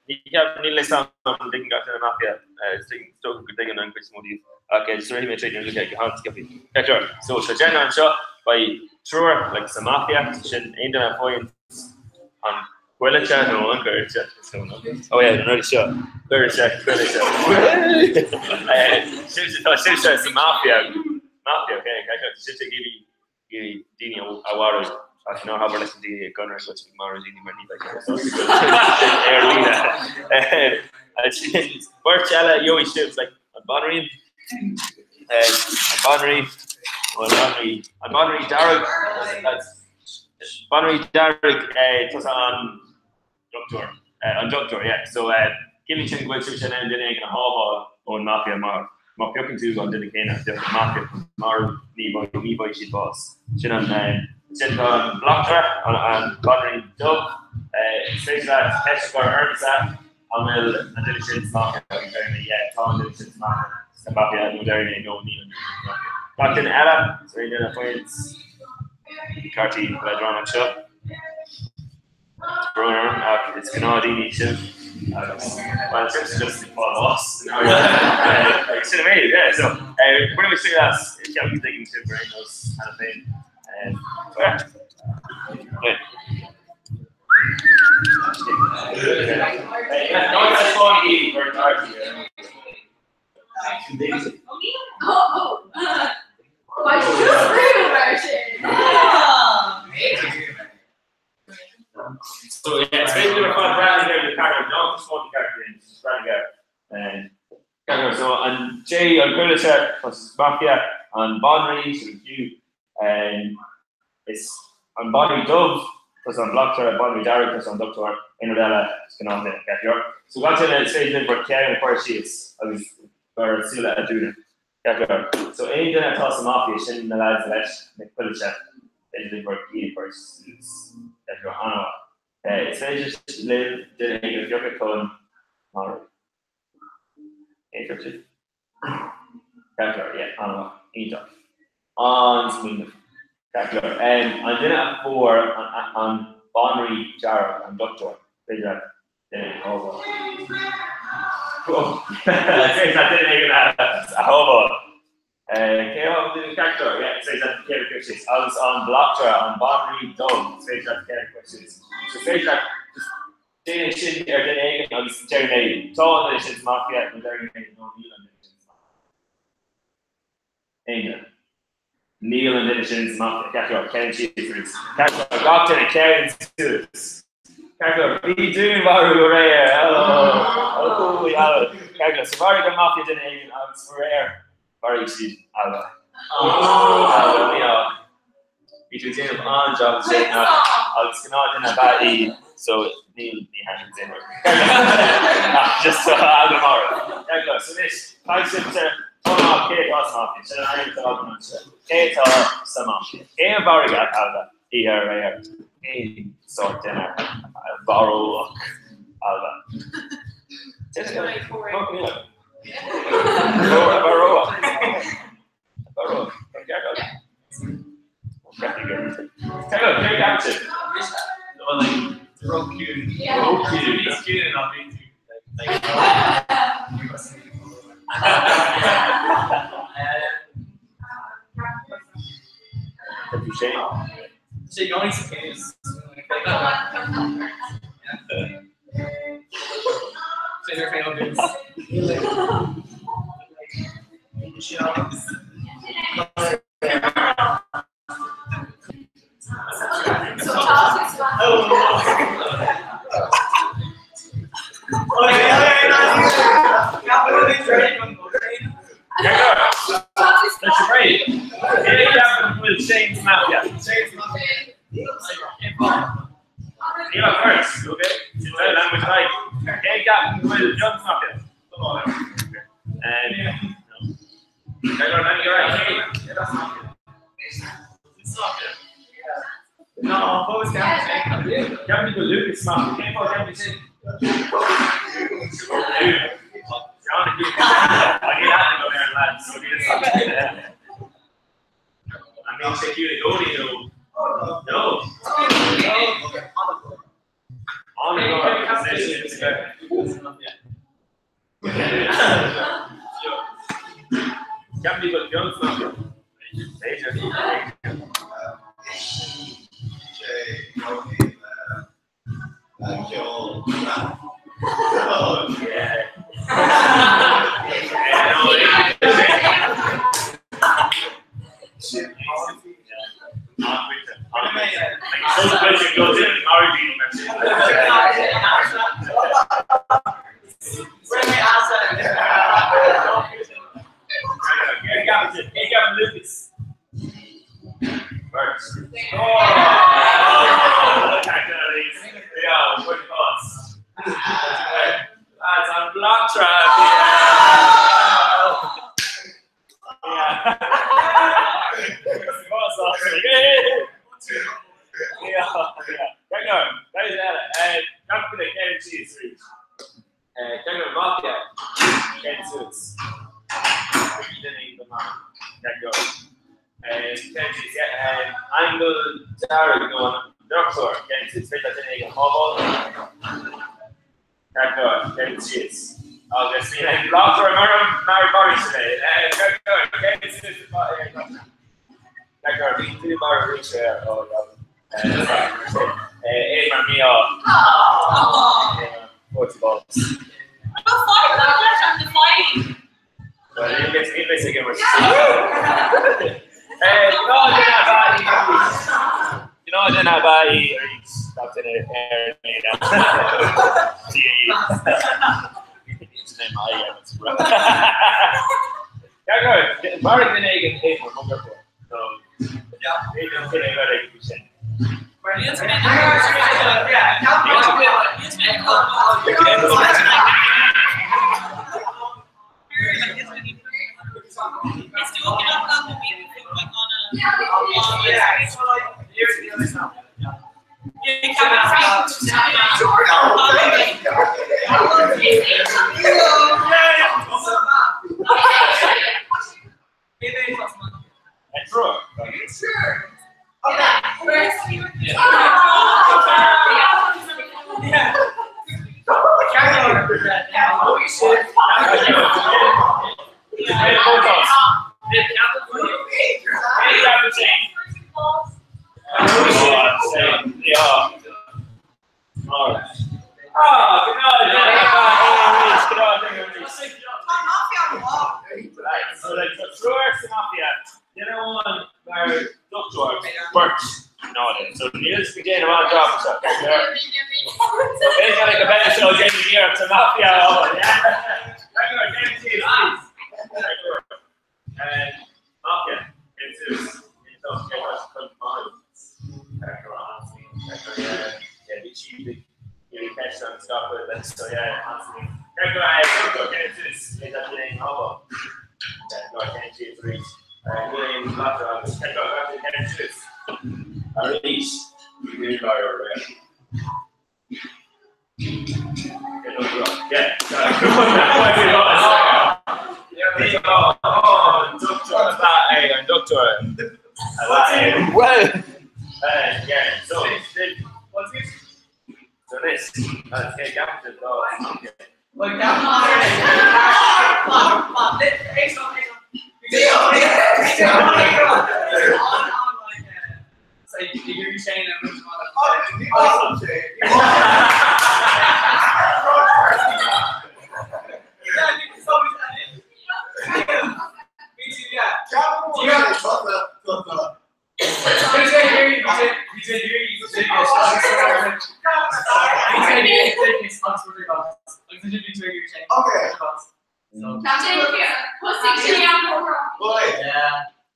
Níl a fhios agam an dtuigeann gach duine Mafia, is dócha go dtuigeann an chuid is mó díobh, ach just rithfidh mé tríd an go han-sciobtha. Ceart, so tá deichniúr anseo, beidh triúr like sa Mafia, sin aon duine a faigheann an cuileite nó an cuileite, oh yeah, an rud seo, cuileite, cuileite, sibhse, tá sibhse sa Mafia, Mafia, okay, sibhse ag iarraidh iarraidh daoine a mharú ach ná habair leis na daoine i gConradh go bhfuil sibh ag marú daoine mar ní bheidh siad sásta sin ar líne. Ansin beirt eile gheobhaidh sibh like an banríon an banrí nó an banrí an banrí dearg banrí dearg tusa an dochtúir an dochtúir yeah so ciallaíonn sin go bhfuil sibhse in ann duine éigin a shábháil ón mafia mar má phiocann tú an duine céanna a phioc an mafia chun marú ní bhfaighidh ní bhfaighidh siad bás sin an sin tá an bleachtaire an an banríon dubh is féidir leat ceist a chur ormsa an bhfuil an duine sin sa mafia agus déarfaidh mé yeah tá an duine sin sa mafia sa mafia nó déarfaidh mé no níl an duine sin sa mafia gach duine eile is aon duine a faigheann cártaí leadránach seo. Brón orm ach is gnáthdhaoine sibh agus well sibhse just ag fáil bháis. Agus sin an méid, yeah. So baineann mé súil as ceapaim go dtuigeann sibh ar aon nós cheana féin. So yeah. Right. Yeah, no, that's fine, for an So yeah, it's basically a fun brand here the character, no, just one character in, just brand new. And so an J an chuile se plus mafia an banrí so Q and is an banrí dubh plus an bleachtaire banrí dearg plus an dochtúir aon rud eile is gnáth duine ceart. So gach duine is féidir linn bhur ceann a chur síos agus bhur súile a dúnadh. Ceart go leor. So aon duine atá sa Mafia, sin na lads leis na cuilite, féidir libh bhur gcinn a chur suas. Ceart go leor. An-mhaith. Is féidir libh duine éigin a phiocadh chun marú. Aon phioc sibh? Ceart go leor, yeah, an-mhaith. Iontach. An-smaoineamh. Ceart go leor. An duine a fuair an banrí dearg, an dochtúir, féidir leat duine a shábháil. Féidir leat duine éigin a shábháil. Cé a thug duine ceart go leor? Yeah, is féidir leat ceann a chur síos. Agus an bleachtaire, an banrí dubh, is féidir leat ceann a chur síos. So is féidir leat just déan sin ar duine éigin agus déarfaidh mé tá an duine sin sa mafia nó déarfaidh mé no níl an duine sin sa mafia. Aon duine. Níl an duine sin sa mafia. Ceart go leor, ceann síos arís. Ceart go leor, gach duine ceann suas. Ceart go leor, bhí dúnmharú aréir. Oh, oh, ceart go leor, so mharaigh an mafia duine éigin agus faraor mharaigh siad Ailbhe. Ailbhe, ní ach. Bhí tú ag déanamh an-jab ansin agus gnáthduine ab ea í so níl ní thaitníonn aon rud. Just so Ailbhe marbh. Ceart go leor, so anois, caithfidh sibhse fáil amach cé atá sa mafia. Sin an ainm atá agam anseo. Cé atá sa mafia? Cé a mharaigh Ailbhe oíche aréir? Cén sórt duine a mharódh Ailbhe? Oh, doctor, that é an doctor. Well, yeah, so, what's it? So this, okay,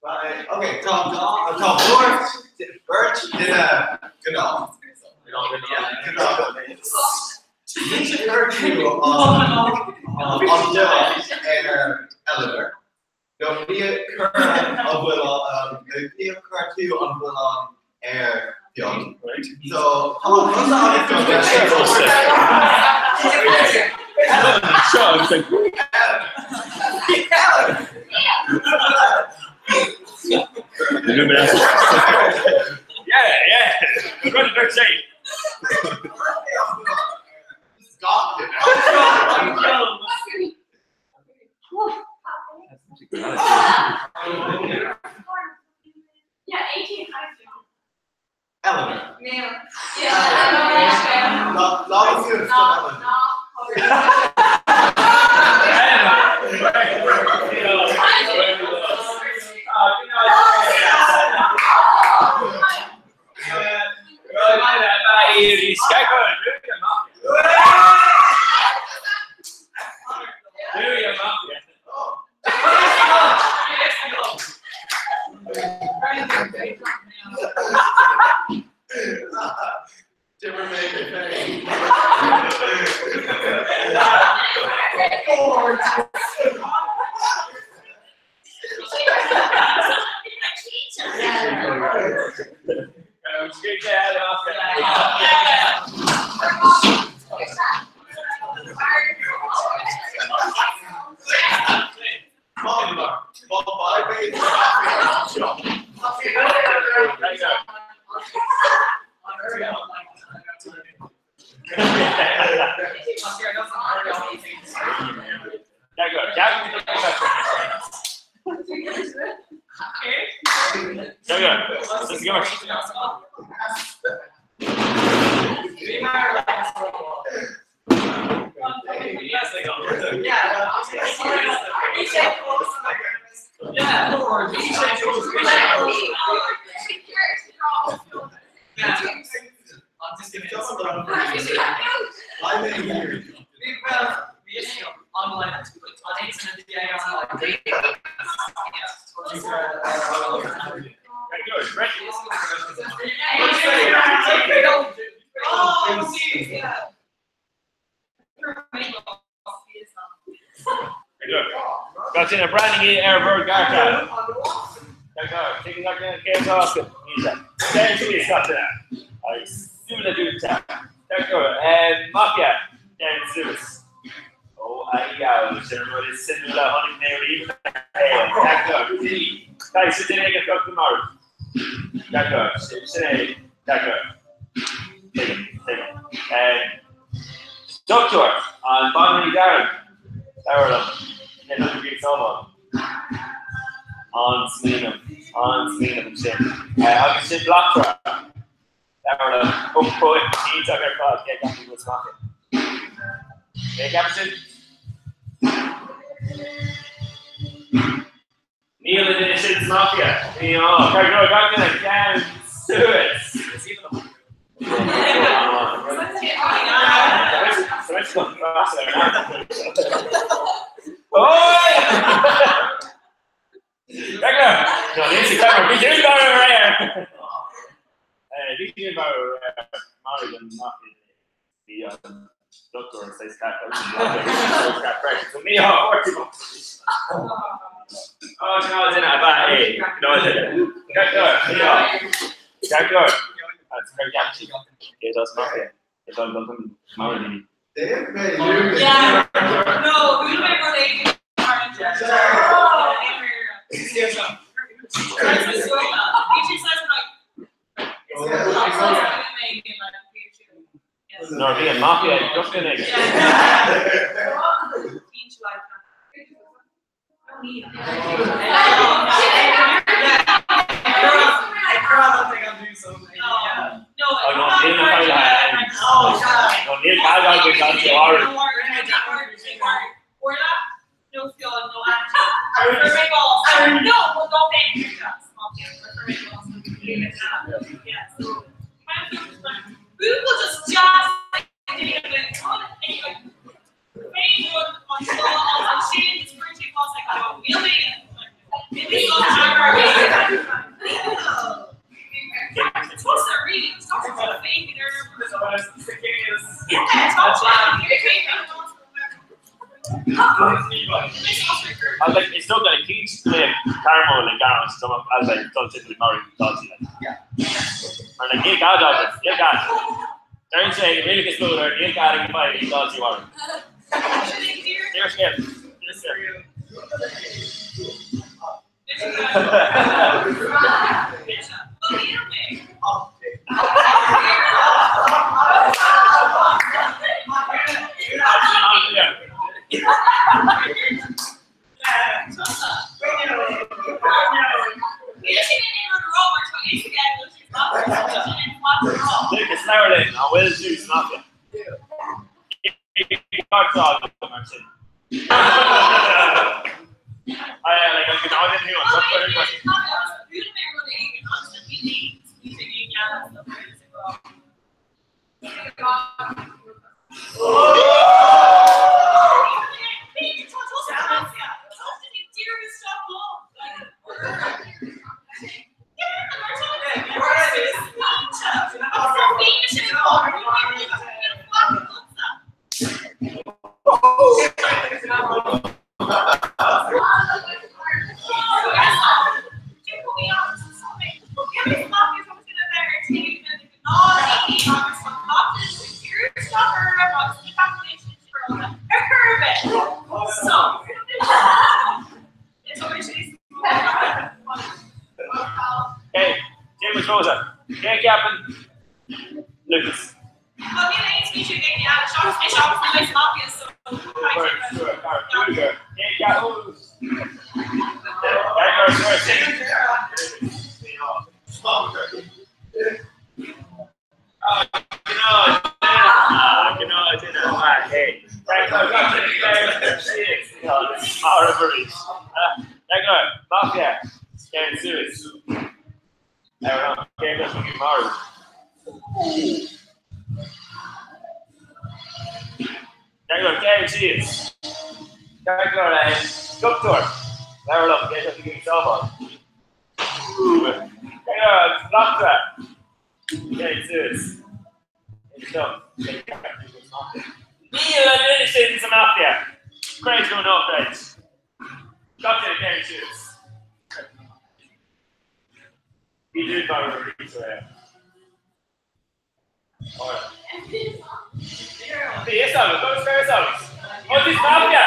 Okay, tá tá beirt beirt duine gnáth. Chuir tú an buille ar Eleanor nó níor chuir an buille níor chuir tú an buille ar Fionn. So tá an rud Yeah, yeah. Rud a sé. Yeah, 18 high school. Eleanor. Male. Yeah. Lá Eleanor. Got in a branding ar bhur garta. Mafia Zeus. Oh, I sin rud is sin le tháinig mé riamh sin ag an mar. Sin é Doctor an banrí dearg Sábháil. An smaoineamh an smaoineamh sin. Agus sin bleachtaire iontach ar fad cé ceapann go bhfuil Cé ceapann sibh? Níl an duine sin sa mafia. Ní gach duine ceann suas. Oi! Regular! No, níl sí camera. Bhí dún bar aréir. Bhí dún bar aréir. Mar an mafia. Bhí an doctor saghas cat cat freisin. So ní Oh, no, duine a ba é. No, duine. Ceart go leor. That's very catchy. Is as mafia. Is an dul mar daoine. Yeah. No, we made rud éigin. Nuair a bhí an Mafia ag Brooklyn ag. Is dócha like cinnte go mbeadh Carmel ag garant as like dul timpeall ag marú daltaí like. Mar like níl gá agat, níl gá. Deireann sé rialachas luath ar níl gá ag an bhfeidhm daltaí a mharú. Dear scéal. Lucas, labhair linn, an bhfuil tú sa Mafia? Mar sin. Hey, James Rosa, cé ceapann Lucas? Níl an duine sin sa Mafia. Creid nó ná creid. Gach duine ceann suas. Bhí dúid mar a bhí sa réir. Bhí fhios agat, go raibh fhios agat. Ó, tú sa Mafia!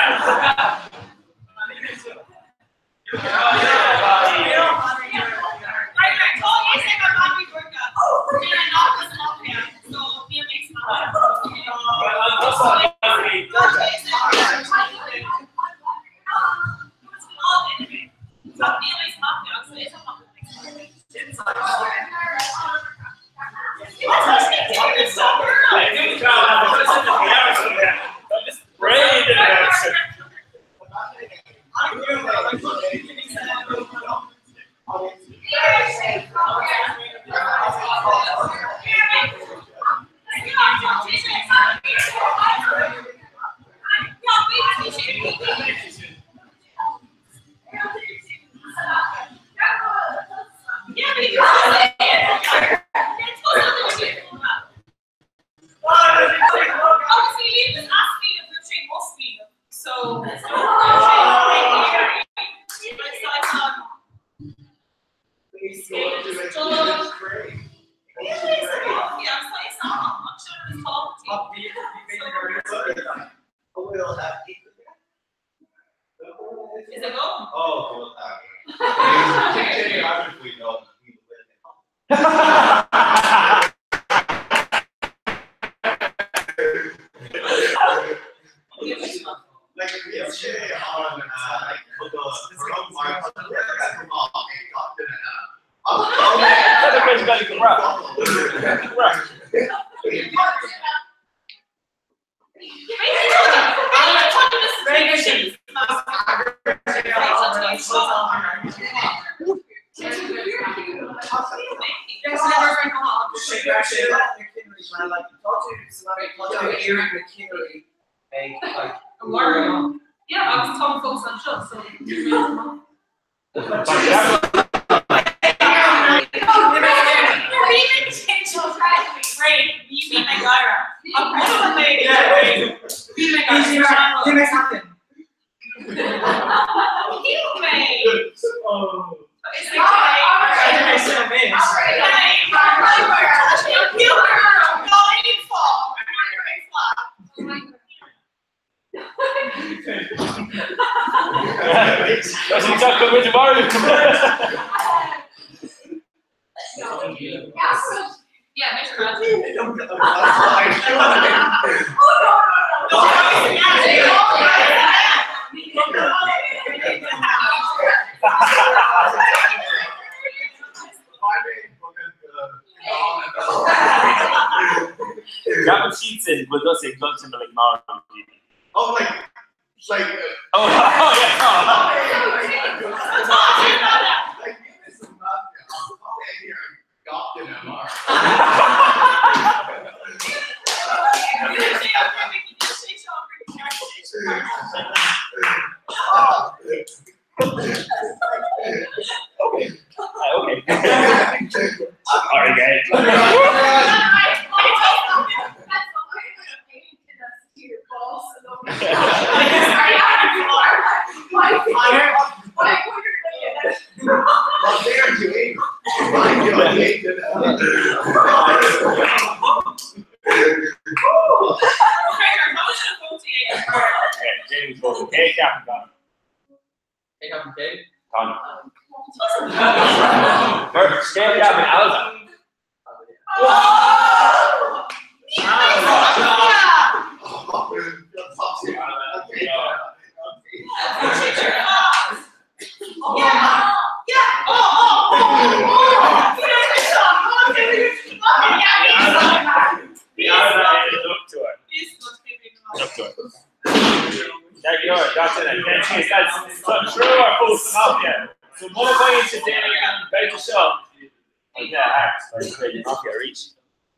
Yeah, agus tá fós anseo, so That's exactly what you're Yeah, Ceapann siadsan go bhfuil tusa ag dul timpeall ag marú daoine. Oh, like, like. Oh, oh, yeah. Like, this is mafia. Got in MR. Okay. Okay. All right, guys. James Bond. Hey, Captain Connor. Hey, Captain K. Connor. Bert, Hey, Captain Alza. There you are, that's it. That's true or false mafia. So more points today and better shop. Yeah, mafia reach.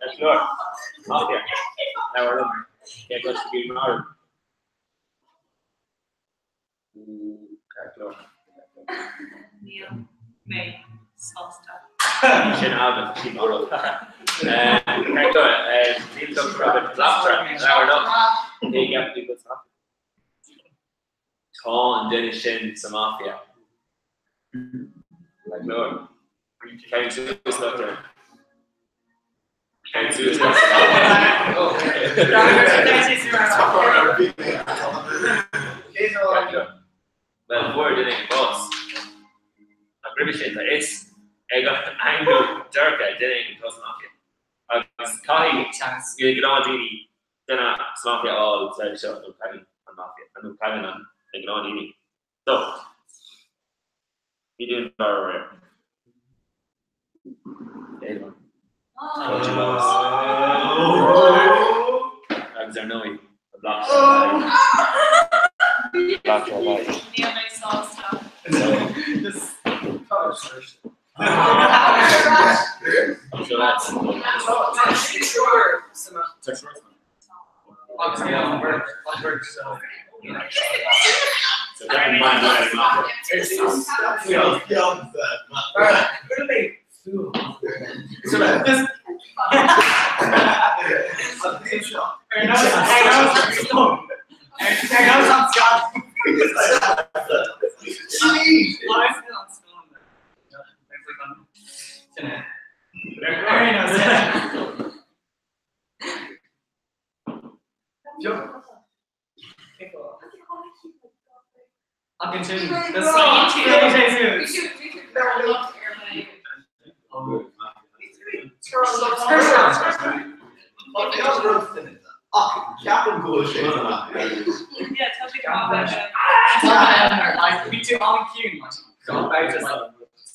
That's your mafia. Now we're in. Yeah, go to the game. Níl mé sásta. Sin agat sin Tá an duine sin sa mafia. Like leor. Ceann suas le Ceann suas le Well fuair duine éigin bás. Ach roimhe sin tá fhios ag an aingeal dorcha duine éigin atá sa mafia. Agus caithfidh gnáthdaoine duine sa mafia a fháil sa seo nó tagann an mafia nó tagann an na gnáthdhaoine. So, bhí dúnmharú aréir. Éadan. Fuair sé bás. Agus ar ndóigh, tá Black Black Níl mé sásta. So that's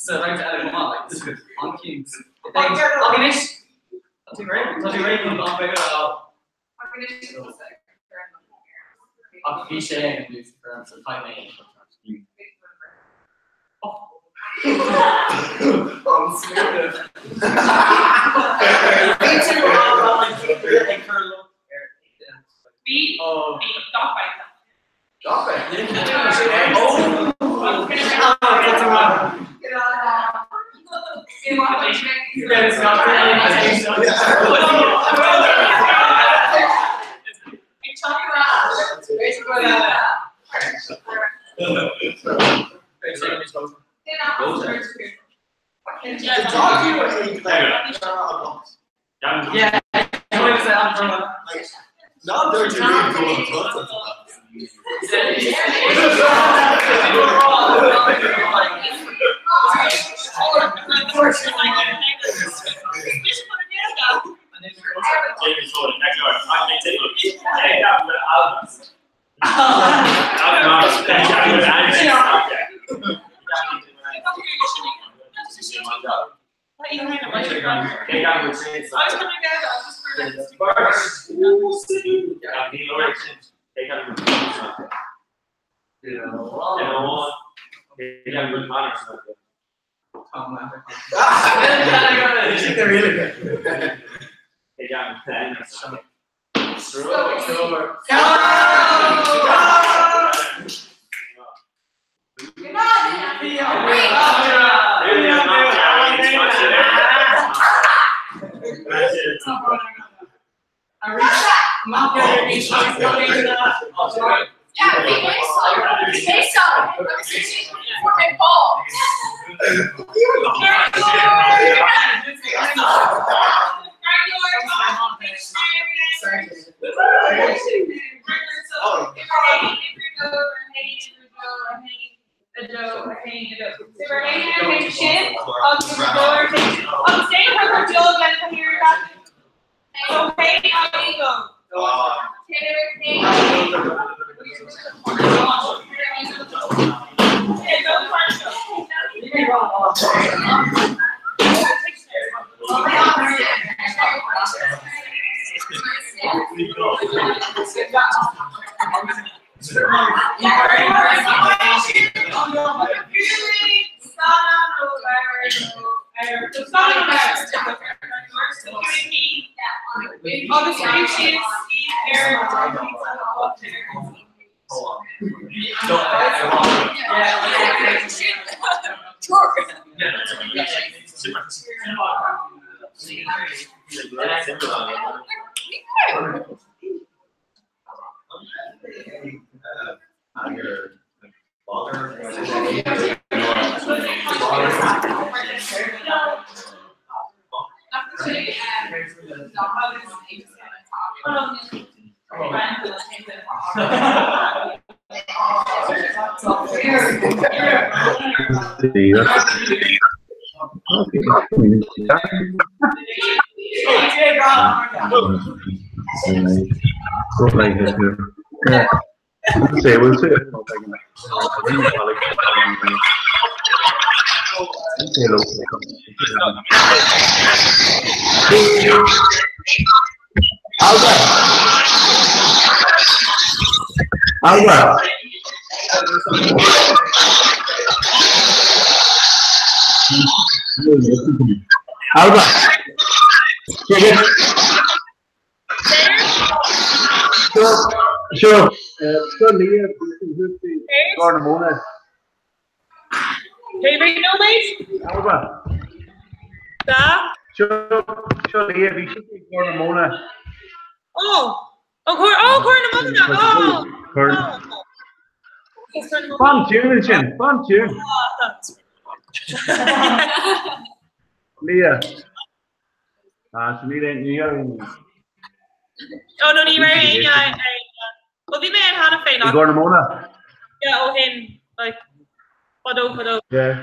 So that in mind, what Fan tune sin, fan tune. Lia. Ah, so ní ní Oh no ní raibh Well bhí mé ann cheana féin I gCorr na Móna? Yeah, ó shin like fadó fadó. Yeah.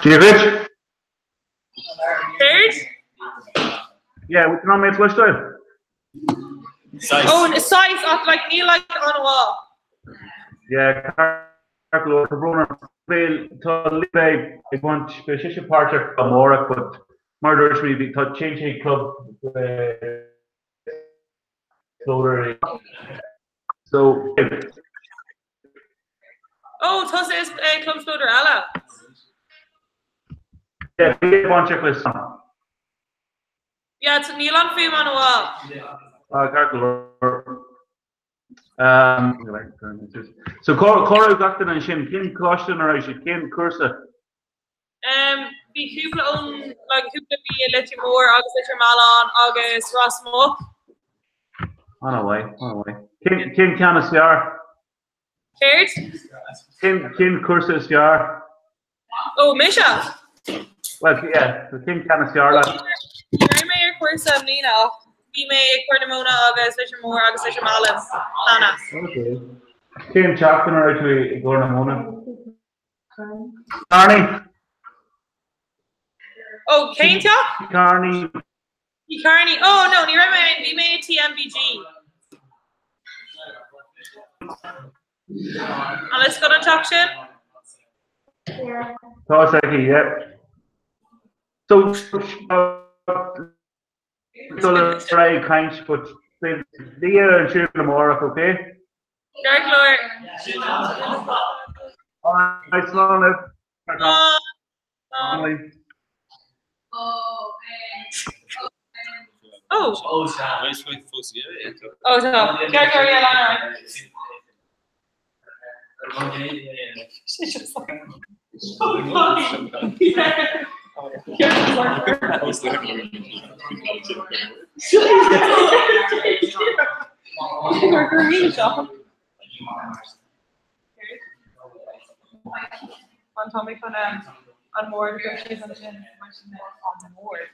Dia dhuit? Third? Yeah, bhfuil tú in ann mé a chloisteáil? Oh, saghas ach like níl like an-mhaith. Yeah, ceart go leor, tá brón orm. Bhuel, tá Levi ag baint, beidh sise páirteach amárach but mar a dúirt mé, bhí, tá, téann sé club Spleodar so. Oh, tusa is Club Spleodar eile. Yeah, bhí ag baint le Sam. Yeah, níl an fuaim an-mhaith. Ah, ceart go leor. So cá raibh gach duine ansin? Cén coláiste ina raibh siad? Cén cúrsa? Bhí cúpla ón, like, cúpla bhí i Leitir Móir agus Leitir Mealláin agus Ros Muc. An-mhaith, an-mhaith. Cén ceann is fearr? Céard? Cén cúrsa is fearr? Ó, mise? Well, yeah, so cén ceann is fearr leat? Ní raibh mé ar chúrsa i mbliana ach bhí mé i Corr na Móna agus Leitir Móir agus Leitir Mealláin cheana. Okay. Cén tseachtain a raibh tú i gCorr na Móna? Kearney? Ó, cén teach? Kearney. Bhí Kearney. Oh no, ní raibh mé ann, bhí mé i TMBG. An bhfuil a fhios agat an teach sin? Tá a fhios aici, yeah. So, dul ar aghaidh ag caint, but beidh Leah ansin amárach, okay? Ceart go leor. Alright, slán libh. Slán. Oh. Oh, tá. Ceart go leor, yeah, lean ar aghaidh. She's just like, oh, God. Yeah. An tá mé chun an mbord a chur síos ansin mar sin an mbord.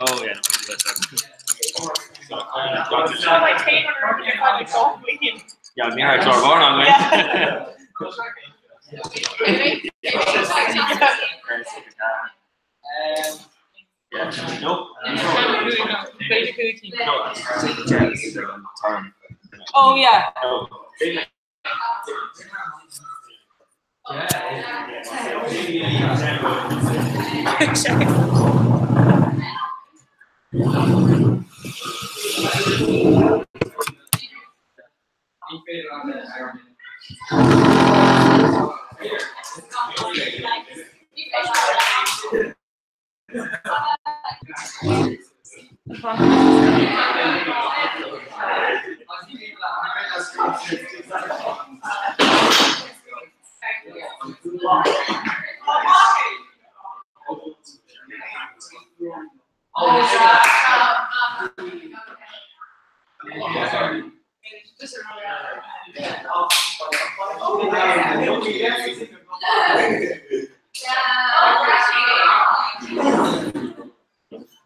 Oh yeah. Yeah, me ha chlár bhar an Oh yeah.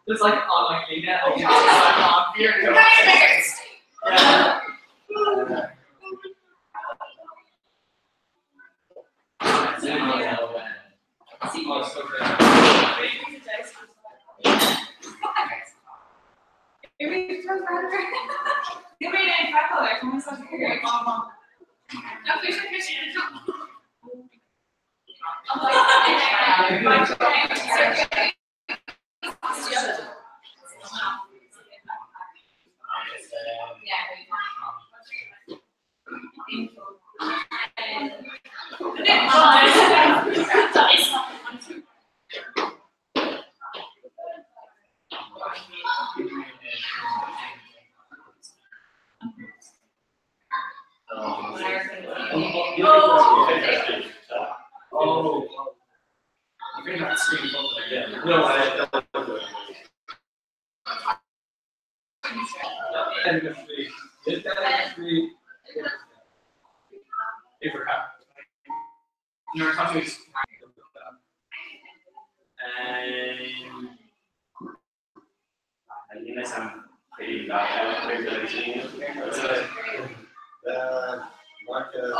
It's like on like Lena, like, on beer. Yeah.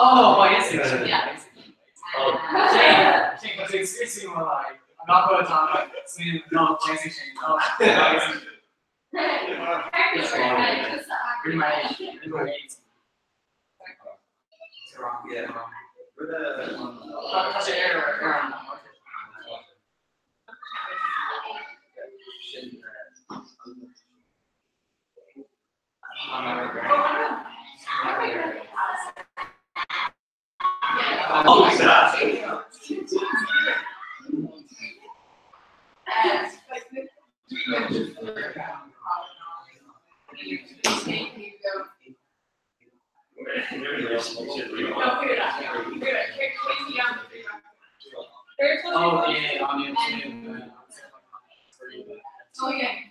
Oh, yes, yeah. Nach bhfuil teanga smaoiním ná PlayStation ná Tá sé ar ar an Oh yeah, I mean, Oh yeah.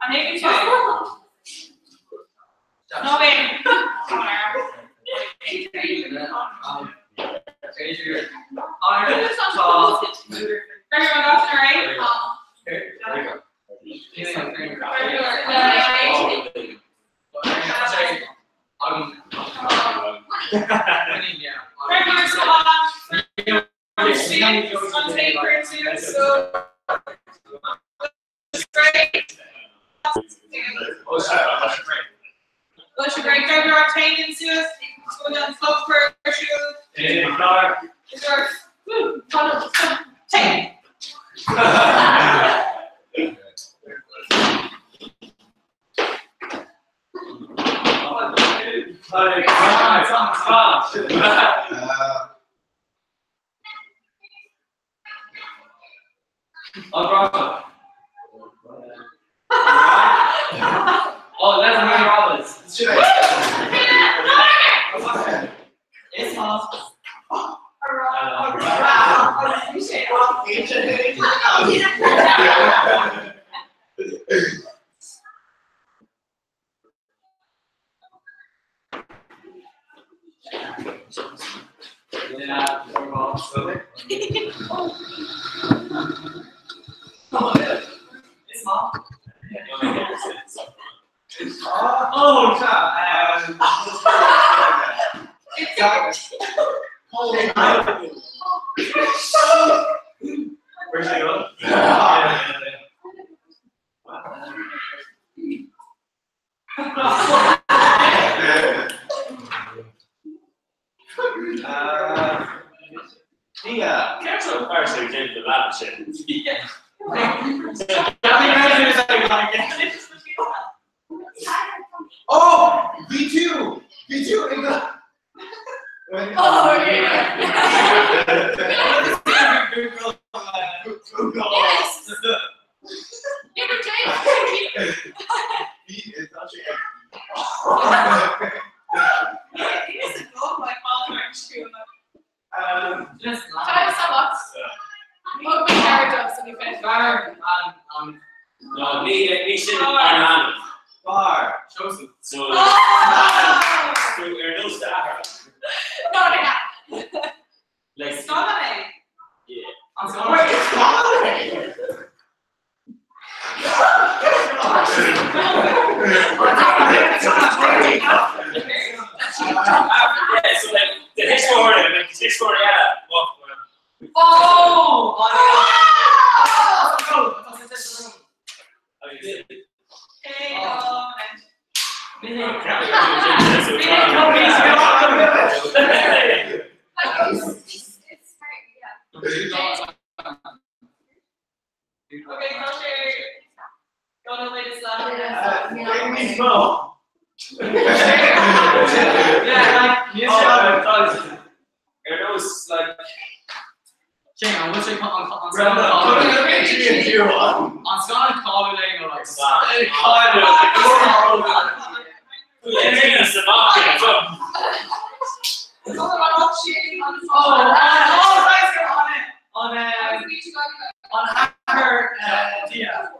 An é tú? No bhí. Take. Oh, that's Mary Robbins. It's hot. It's hot. Oh, Where's it go? Yeah. Careful, Paris are doing the lab shit. Oh, V2, V2 in the. Oh, yeah. Google. Yes. Yeah, but James. V is actually. He doesn't look like Oliver Stone. Just Time so much. Both my characters and you finish. Bar and No, ní sin an Bar. Joseph. So, Oh! so ar nós d'athair. No, no, no. Like, Stop it. yeah. I'm Wait, sorry. it's Valerie. Yeah, so like, the next morning, like, the next morning, yeah. Well, Oh! I mean, Hey, and like, it's, it's great, yeah. Okay, Kosher. Go to latest lab. Bring me more. Yeah, like, Oh, Ar nós, like, Shane, an bhfuil sé on Brenda, put it in G and Q on. An Scotland call lane or like Kind of. Oh, oh, thanks for on it. On on hacker Dia.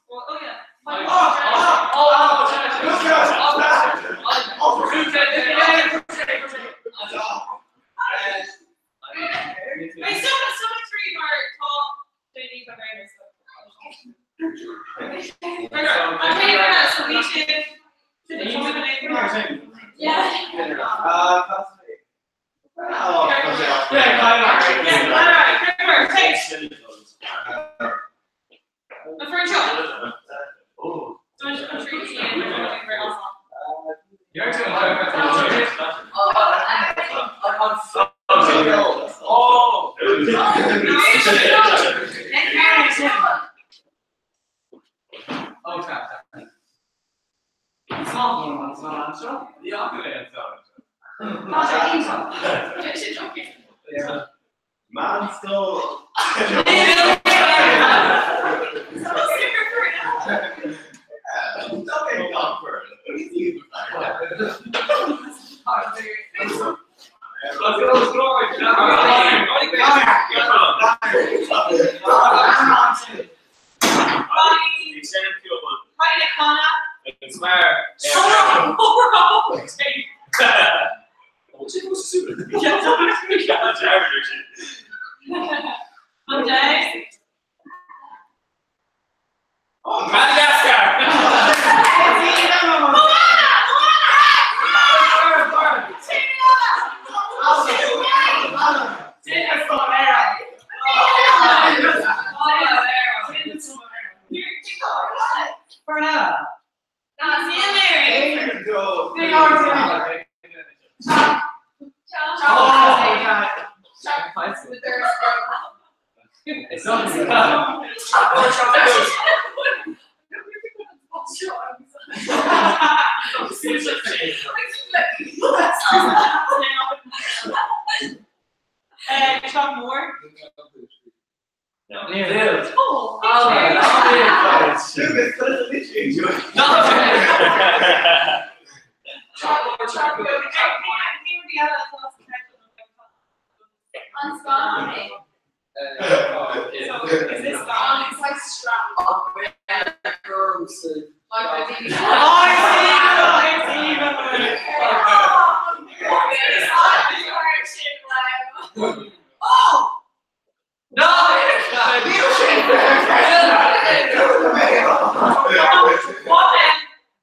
Oh, yeah. Wait, so so much for you are tall, Jamie, but very nice. Okay, so we should. Yeah. Oh, Yeah, Yeah, all right, Kramer, take the first shot. So much country and everything else. Oh. anseo? Ní fhaca mé an ceann anseo. Tá sé iontach. Tá sé joking. Meánscoil. Teach mór.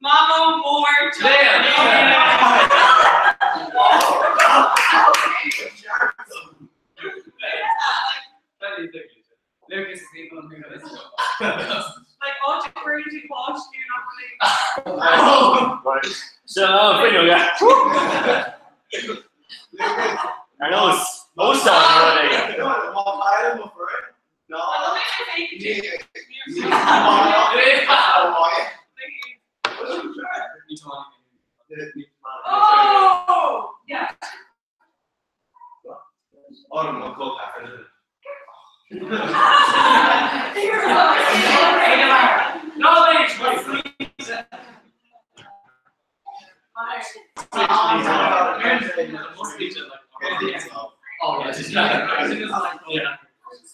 Mamo mór. Lucas is even on Like all the crazy watch you not really. So, fuinneog. Ar nós óstán rud éigin. Oh,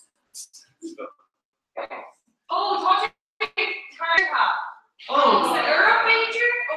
yeah. Oh, talk to Tarha. Oh. Is it Europe major? Oh,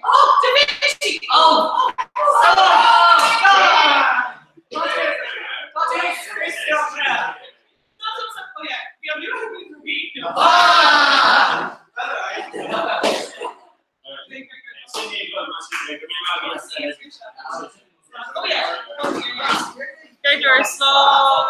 Oh, Da Vinci! Oh! Great, slow.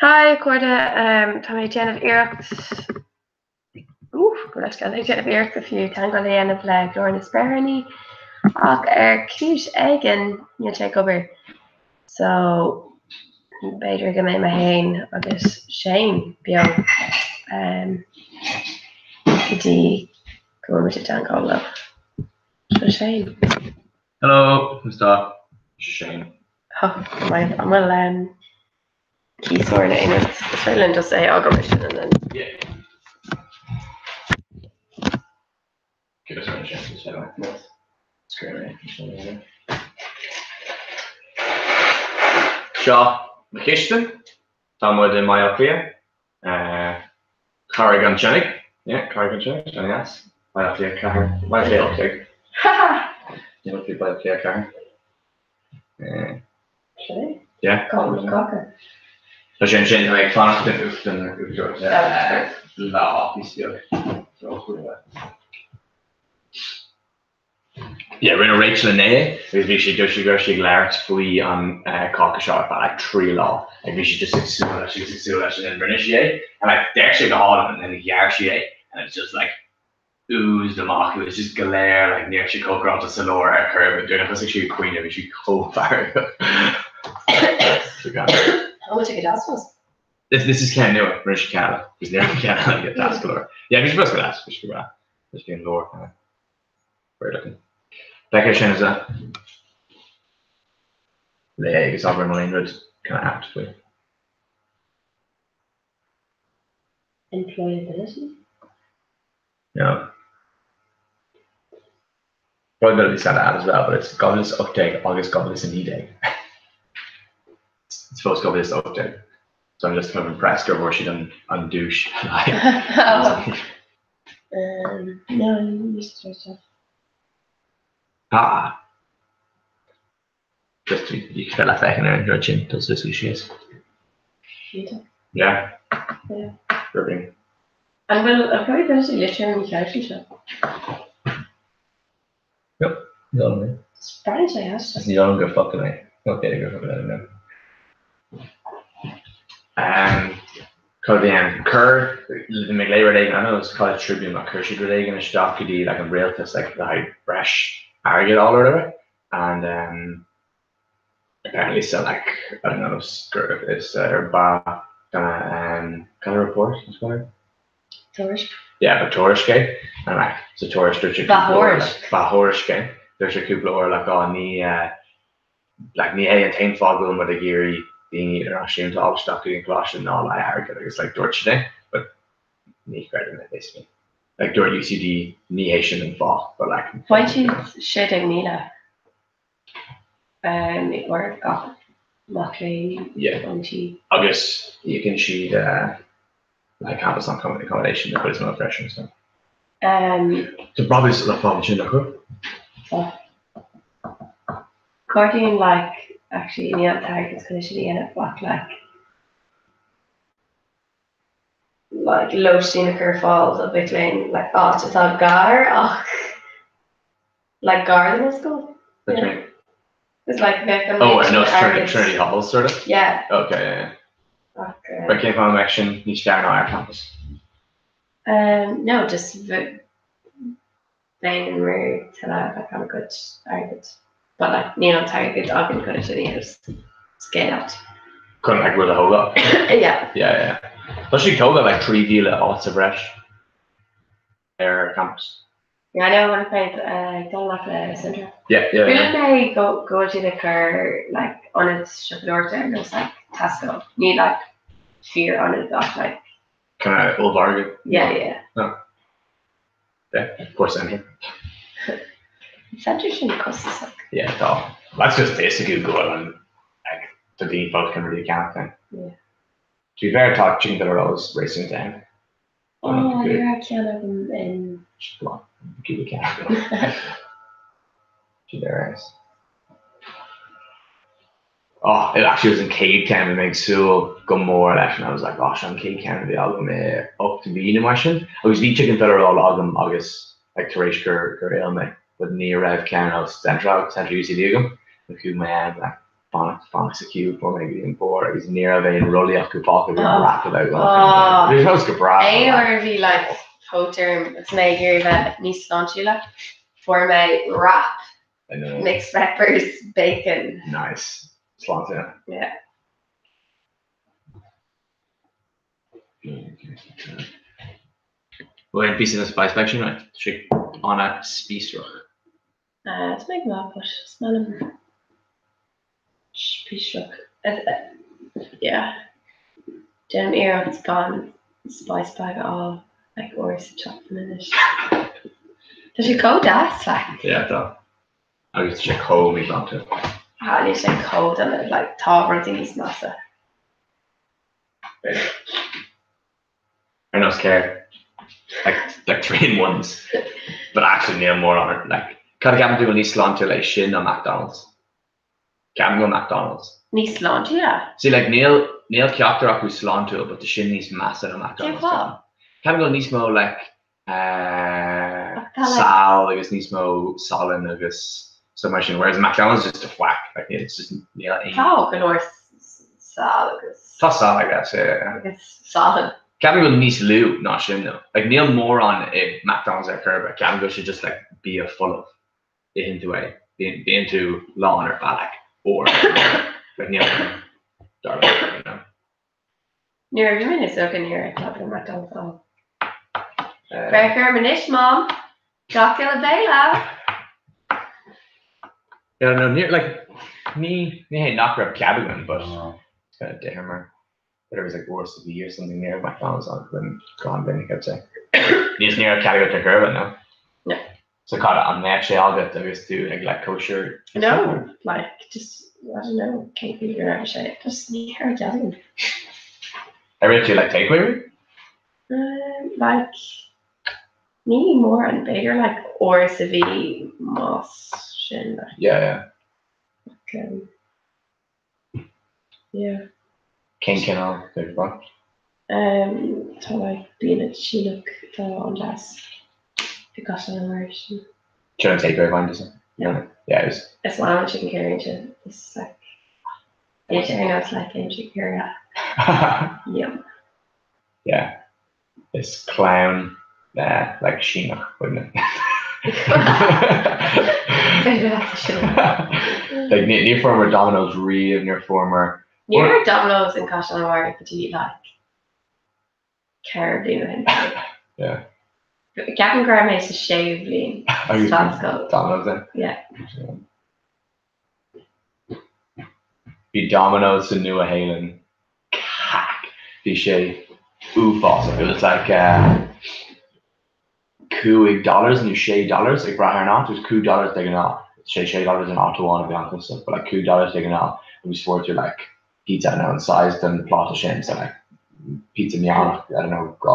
Hi a chairde, tá mé ag déanamh iarracht, oof, gabh mo leithscéal, ag déanamh iarracht go fiú teagmháil a dhéanamh le Glór na Speiríní ach ar chúis éigin níl sé ag obair so b'fhéidir go mbeidh mé féin agus Shane beo go dtí go bhfuil muid ag teagmháil leo. Seo Shane. Hello, who's that? Shane. Oh, an bhfuil cíosóir nó aon rud? Is féidir linn just é a fhágáil mar sin and then. Yeah. Cíosóir sin, is féidir. Scríobh Seo mo chistin. Tá muid i mBaile Átha Cliath. Carraig an tSionnaigh. Yeah, Carraig an tSionnaigh, sin dheas. Baile Átha Cliath 4. Baile Átha Cliath 18. Ní bhfuil Baile Átha Cliath 4. Sin é? Yeah. Cá bhfuil cáca? Tá sé ansin, tá mé ag fanacht den uachtar uachtar lá píosa beag. Yeah, rinne Rachel inné é agus bhí sé just go raibh sí ag labhairt faoi an cáca seo ar feadh like 3 lá. Like bhí sí just ag súil leis agus ag súil leis and then rinne sí é and like d'amharc sé go hálainn and then ghearr sí é and it was just like oozed amach. It was just go léir like ní raibh sé cócaráilte sa lár ar chor ar bith. Nuair a thosaigh sí ag caoineadh bhí sí chomh feargach. An bhfuil sé go deas fós? This this is ceann nua, rinne sí ceann eile agus ní raibh ceann eile aige deas go leor. Yeah, bhí sé fós go deas, bhí sé go breá. Bhí sé an lár kind of. Very looking. Beidh é sin as a le agus obair an aon rud kind of apt faoi. Employability? No. Employability is kind of as well, but it's 2018 agus 2019. It's fós 2018. So I'm just kind of impressed gur bhfuair siad an an duais. Um, no, Mr. Ah. Just you feel like féachaint ar an rud sin dul suas agus síos. Yeah. Yeah. Ripping. An bhfuil employability litir ní cheart seo? Yep. Ní mé. Breathnaíonn sé as. Ní an gur focal é. Ok, gur focal é no. Cad a bhí ann? Chuir, bhí mé ag léamh rud éigin, I know it was College Tribune, ach chuir siad rud éigin isteach go dtí like an rialtas like le haghaidh breis airgid a fháil or whatever and um, apparently so like, I don't know, is ar ba kind of um, kind of report is called? Tuairisc? Yeah, ba tuairisc é and like sa tuairisc dúirt sé Ba thuairisc. Ba thuairisc é dúirt sé cúpla uair like á ní uh, like ní hé an t-aon fáth go bhfuil muid ag iarraidh daoine idirnáisiúnta a fháil isteach go dtí an coláiste ná le haghaidh airgead agus like dúirt siad é but ní chreidim é basically. Like dúirt UCD ní hé sin an fáth but like Bhain siad 16,000 um, i gcomhair gach mac léinn Yeah. bhain siad. Agus íocann siad uh, like campus accommodation den chuid is mó freisin so. Um, So probably le fáth sin acu. Tá. Cuardaíonn like actually ní an t-airgead chun é sin a dhéanamh ach like like lóistín a chur ar fáil do mhic léinn like áit atá gar ach like gar don ollscoil. What do you mean? It's like bheadh an Oh, méid I know sin Trinity, airgid. Trinity Hall sort of? Yeah. Okay, yeah, yeah. Ach, uh, But cén fáth a mbeadh sin níos fearr ná ar campus? Um, no, just bheinn in mar tuilleadh like an-chuid airgid. But like níl an t-airgead againn chun é sin a dhéanamh. Scale out. Chun like rud a thógáil? Yeah. Yeah, yeah. Tá siad ag tógáil like 3,000 áit sa bhreis ar campus. Yeah, I know when I played ag dul amach le Centra. Yeah, yeah, yeah. Chuala mé go go bhfuil siad ag cur like ionad siopadóireachta ar nós like Tesco. Ní like fíor ionad ach like Kind of ollmhargadh. Yeah, yeah. No. Yeah, of course Centra. Centra sin costasach. Yeah, tá. That's just basically go bhfuil an like tá daoine fós chun rudaí a cheannach then. Yeah. To be fair, tá chicken fillet rolls réasúnta ann. Oh, ní raibh ceann agam in. Go on, cúpla ceann agam. Sin ar fheabhas. Oh, it actually was an chéad ceann bhí mé ag súil go mór leis and I was like, oh, seo an chéad ceann a bhí agam i 8 mhí nó mar sin. Agus bhí chicken fillet roll agam agus like tar éis gur gur fhill mé, but ní raibh ceann ó Centra, Centra UCD agam. Chuaigh mé ann like. fanacht fanacht sa queue fuair mé go dtí an barr agus ní raibh aon rollaí acu fágtha bhí an wrap a bheith Oh. Bhí fós go breá. Aon uair a bhí like póit orm agus mé ag iarraidh bheith níos sláintiúla, fuair mé wrap, I know. mixed peppers, bacon. Nice. Sláinte. Yeah. Bhfuil aon píosa na spice bag sin right? Tá sé an-spíosrach. Tá mé ag maith but is maith liom spíosrach. Yeah. Déanaim iarracht gan spice bag a fháil like uair sa tseachtain anois. Tá sé chomh deas like. Yeah, tá. Agus tá sé chomh míshláintiúil. Ah, níl sé chomh dona, like tá rudaí níos measa. Ar nós céard? Like, like 3 in ones. But actually níl mórán ar, like, cad a cheapann tú bhfuil níos sláintiúla é sin ná McDonald's? Ceapaim go bhfuil McDonald's. Níos sláintiúla? See, like, níl, níl ceachtar acu sláintiúil but tá sin níos measa ná Cén McDonald's. fáth? Ceapaim go bhfuil níos mó like Ach tá like. sal agus níos mó salann agus stuff mar sin whereas McDonald's just a faic like it's just níl aon. Tá go leor sal agus. Tá sal I guess yeah yeah. Agus salann. Ceapaim go bhfuil níos lú ná sin though. Like níl mórán i McDonald's ar chor ar bith. Ceapaim go bhfuil sé just like bia folamh. Itheann tú é. Bíonn bíonn tú lán ar feadh like uair. Like níl dar liom you know. Nuair a bhí mé níos óige ní raibh cead agam McDonald's a fháil. Féach orm anois, Mom! Gach uile béile! Yeah, no, ní, like, ní, ní hé nach raibh cead againn, but it's kind of d'itheamar. But it was like uair sa mhí or something ní raibh McDonald's ann againn go han-mhinic, I'd say. Ní, ní raibh cead agat ar chor ar bith, no? No. So cad, an mbeadh sé agat agus tú ag like cóisir? No, like just, I don't know, cén chaoi go raibh sé, just ní raibh cead agam. Ar ith tú like takeaway riamh? Um, like, ní mórán, b'fhéidir like uair sa mhí más sin like. Yeah, yeah. Like, um, Yeah. Cén cineál de ghnáth? Um, tá like bianna Síneach atá an-deas i gCaisleán an Bharraigh sin. Sin an takeaway find is it? No. Yeah, it was. Is maith liom an chicken curry ansin. Is like níl sé ar nós like aon chicken curry eile. Yum. Yeah. Is clann like Síneach, wouldn't it? Like ní ní fuaireamar Domino's riamh níor fuaireamar. Ní raibh Domino's in Caisleán an Bharraigh go dtí like 4 bliain ó shin. Yeah. Ceapaim go raibh mé sa séú bhliain sa mheánscoil. Domino's then? Yeah. Bhí Domino's sa Nua Shéalainn. Cac! Bhí sé uafásach. It was like 5 dollars nó 6 dollars ag brath ar an áit. It was 5 dollars de ghnáth. Sé 6 dollars in áit amháin a bhí an-chostasach, but like 5 dollars de ghnáth agus fuair tú like pizza, I don't know, an size den pláta sin, so like pizza meánach, I don't know, 2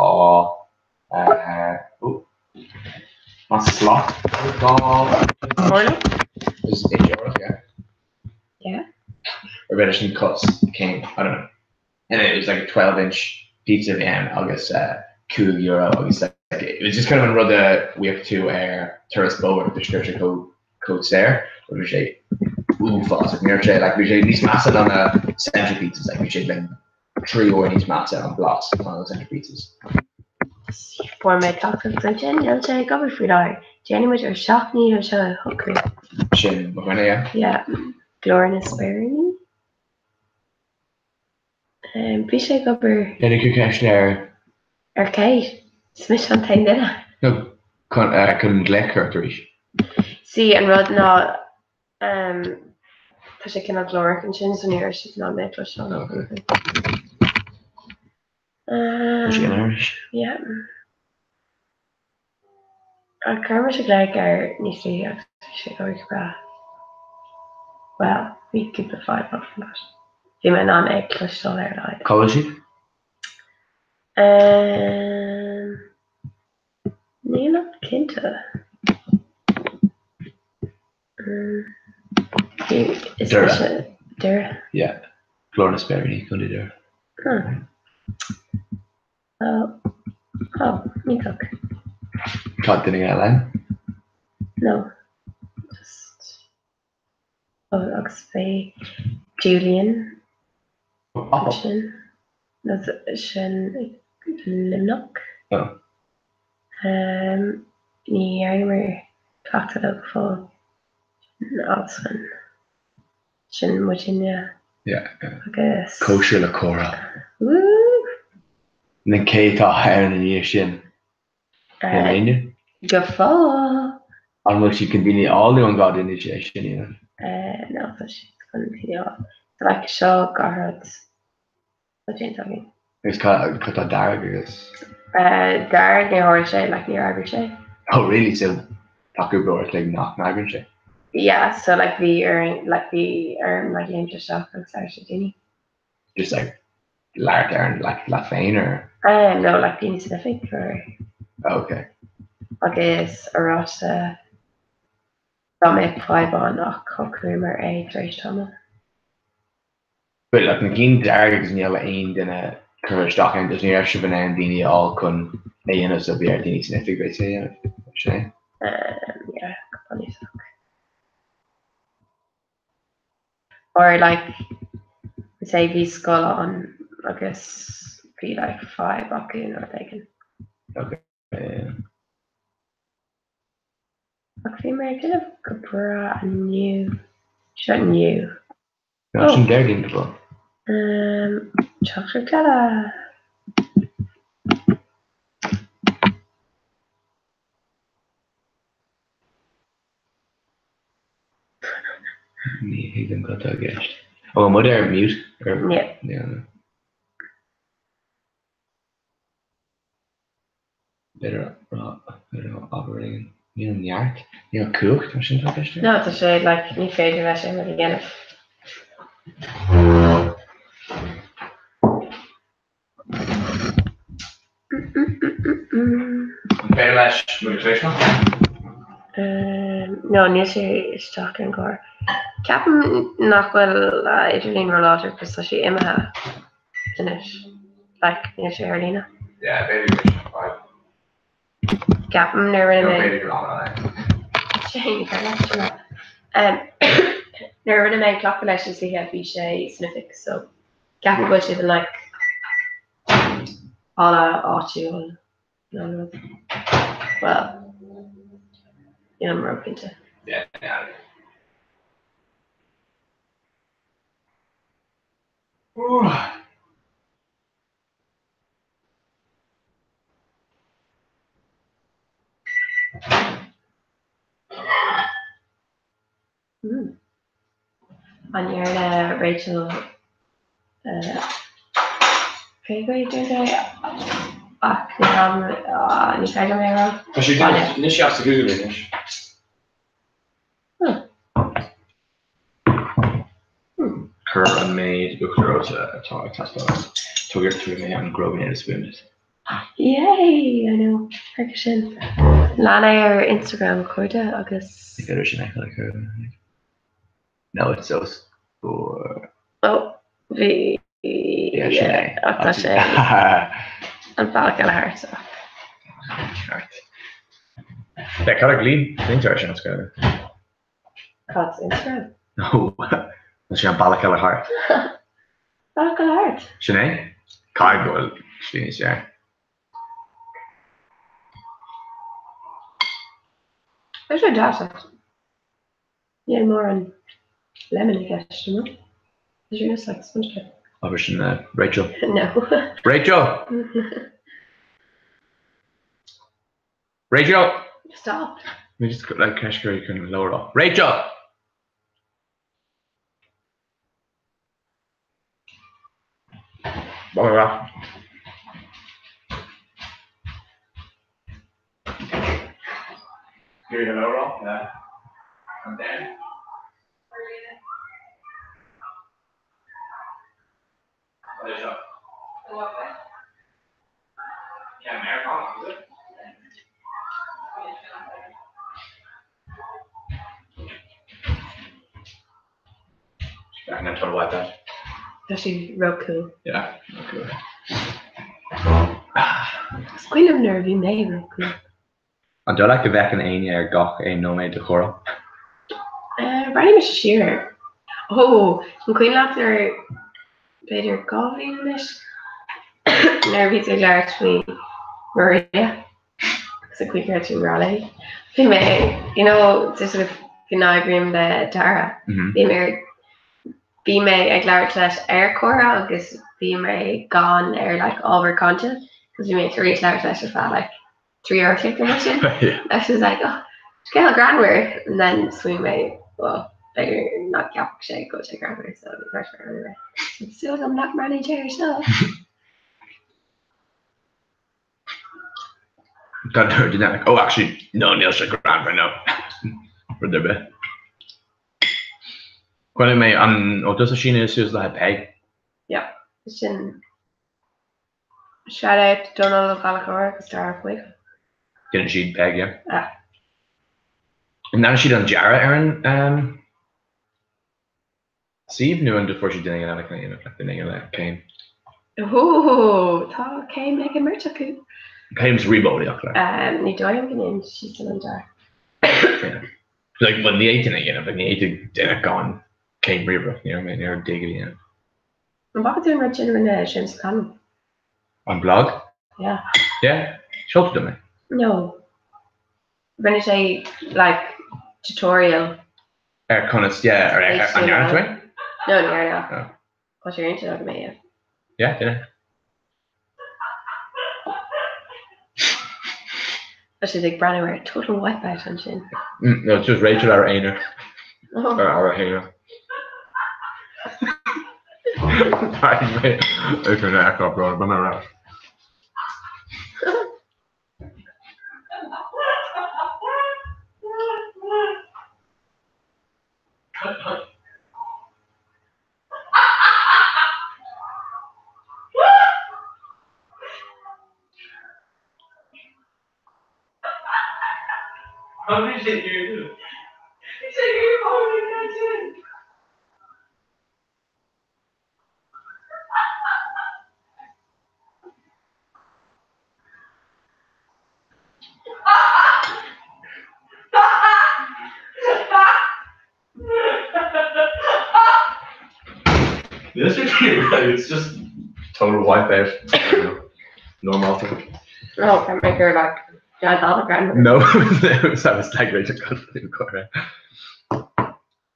oh, not slat, 2 Orlach? Is inch orlach, yeah. Yeah. Or b'fhéidir sin cos, céim, I don't know. Anyway, it was like a 12 inch pizza a bhí ann agus €5 agus like it was just kind of an rud a bhíodh tú ar turas bóthair toisc go raibh sé chomh chomh saor but bhí sé uafásach ní raibh sé like bhí sé níos measa ná na centre pizzas like bhí sé like 3 uair níos measa an blas ná na centre pizzas. Fuair mé teachtaireacht ansin, níl sé ag obair faoi láthair. Déanfaidh muid ár seacht ndícheall seo a shocrú. Sin mo dhuine, yeah. Yeah. Glór na Speiríní? Bhí sé ag obair. Déanfaidh tú ceist ar. Ar Kate. Is mise an t-aon duine. No, chun glaoch ort arís. See, an rud ná tá sé cineál glórach ansin so ní raibh siad in ann mé a chloisteáil. Tá sé in arís. Yeah. Ach chuir mise glaoch air níos luaithe agus bhí sé ag obair go breá. Bhuel, bhí cúpla fadhb agam but bhí mé in ann é a chloisteáil ar a laghad. Cá bhfuil siad? Ehm, nílim cinnte. Bhí, is Doire. mise Doire. Yeah. Glór na Speiríní, Contae Doire. Ah. Oh, oh, iontach. Tá duine eile ann? No, just, oh, agus bhí, Julian ansin nó sin Luimneach. Ní dhearnamar cleachtadh leo go fóill. Sin Alswyn. Sin muidinne. Agus. Cóisir le comhrá. Woo! Na cé atá ann i ndiaidh sin? Níl éinne? Go fóill! An bhfuil siad chun daoine a fháil nó an gá daoine é sin a dhéanamh? No, tá siad chun daoine a fháil. So like seo gach rud atá déanta againn. Agus cad tá Darragh agus? Darragh níor tharla sé, like níor oibrigh sé. Oh really? So tá cúpla uair a chloig nach n-oibríonn sé? Yeah, so like bhí orainn, like bhí orm like léimt isteach agus labhairt le daoine. Just like labhairt ar an like leat féin or? No, like daoine san oifig or. Okay. Agus Oráiste dá mbeadh fadhb ann ach shocraíomar é tar éis tamaill. But like na cinn dearg agus níl aon duine curtha isteach ann just ní raibh sibh in ann daoine a fháil chun é a dhéanamh so bhí ar daoine san oifig basically é a dhéanamh. Sin é? Um, yeah, go bunúsach. Or like say bhí scoil ann agus bhí like fadhb acu nó rud éigin. Okay, yeah. Ach bhí mé ag déanamh go breá inniu. Seo inniu. No, sin Déardaoin go bhfuil. Um, teachtaireacht eile. Ní thuigim cad tá i gceist. An bhfuil muid ar mute? Or... Yeah. Yeah. B'fhéidir b'fhéidir abair éigin. Níl neart, níl cumhacht mar sin tá i gceist. No, tá sé like ní féidir leis aon rud a dhéanamh. An féidir leis muid a chloisteáil? No, níl sé isteach ar an gclár. Ceapaim nach bhfuil a idirlíon róláidir cos tá sé imithe anois. Like, níl sé ar líne. Yeah, b'fhéidir go bhfuil sé fine. Ceapaim nuair a rinne No, mé. b'fhéidir gur ann é. Sé, ní féidir leis sin a rá. Nuair a rinne mé cleachtadh leis istoíche bhí sé san oifig so Ceapaim go bhfuil siad in like halla áitiúil nó rud. Well, nílim róchinnte. Yeah, yeah. An ndearna Rachel cé go dtí é ach ní féidir liom é a rá. Tá sé anois as Google anois. Cuir an méid uachtar reoite atá ag teastáil. Tabharfaidh mé an grogenator spoon duit. Yay! I know. Thar sin. Lean é ar Instagram a chairde agus. Ní féidir sin a fheiceáil ar chor. No, it's so score. Oh, bhí. Yeah, sin é. Ach tá sé an bealach eile thart. Thart. Yeah, cad a ghlaonn air sin as Gaeilge? Cad Instagram? No, tá sé an bealach eile thart. Bealach eile thart? Sin é? Caithfidh go bhfuil slí níos fearr. Tá sé deas ach níl mórán lemon i gceist, an bhfuil? Tá sé just like sponge cake. Abair sin le Rachel. No. Rachel! Rachel! Stop. Let me just like ceist gur chun lower off. Rachel! Blah, blah. Here you go, off. Yeah. And then. Yeah, Americana, is it? I'm gonna totally wipe that. Tá sé ró-cool. Yeah, cool. Is cuimhin liom nuair a bhí mé ró-cool. An dóigh leat go bhfeiceann éinne ar gach aon nóiméad de chomhrá? Bhreathnaigh mise siar air. Ó, an cuimhin leat nuair, b'fhéidir 2 bhliain anois, nuair a bhí tú ag labhairt faoi Maria agus an chaoi go raibh tú i ngrá léi? Bhí mé, you know, just with go n-oibrím le Dara, bhí mé ar, bhí mé ag labhairt leis ar Comhrá agus bhí mé gann ar like ábhar cainte because bhí mé tar éis labhairt leis ar feadh like 3 uair a chloig nó mar sin. I was like, oh, scéal greannmhar! And then smaoinigh mé, well, b'fhéidir nach gceapfadh sé go bhfuil sé greannmhar, so ní ceart ar rud ar bith. Súil agam nach mbreathnaíonn sé air seo. Gan dúirt duine like, oh, actually, no, níl sé greannmhar, no. Rud ar bith. Chonaic mé an, ó tusa síneadh suas le haghaidh Peig. Yeah, sin Shout out to Dónal Ó Gallchóir agus Dara Michael. Déanann siad Peig, yeah. Ah. An ndearna siad an dearadh ar an suíomh nó an fuair siad duine éigin eile chun é a dhéanamh, like duine éigin le céim? Ó, tá céim ag an mbeirt acu. Céim sa ríomheolaíocht, like. Ní dóigh liom go ndéanann siadsan an dearadh. Like, well, ní fhéadfainn é a dhéanamh, like, ní fhéadfadh duine gan céim ríomhaireacht, ní raibh mé, ní raibh dig a dhéanamh. An bhfaca tú an rud sin a rinne Séamus O'Connell? An blog? Yeah. Yeah, sheol tú dom é. No. Rinne sé like tutorial. Ar conas, yeah, ar an ndearna tú é? No, ní dhearna. Oh. Tá sé ar intinn agam é, yeah. Yeah, déan é. Tá siad ag breathnú ar Total Wipeout ansin. No, it's just Rachel ar aonar. Oh. Ar ar a haonar. This is it's just total wipeout. Normálta. Oh, can make her like yeah, all the grand. No, it was I was like Rachel Cora.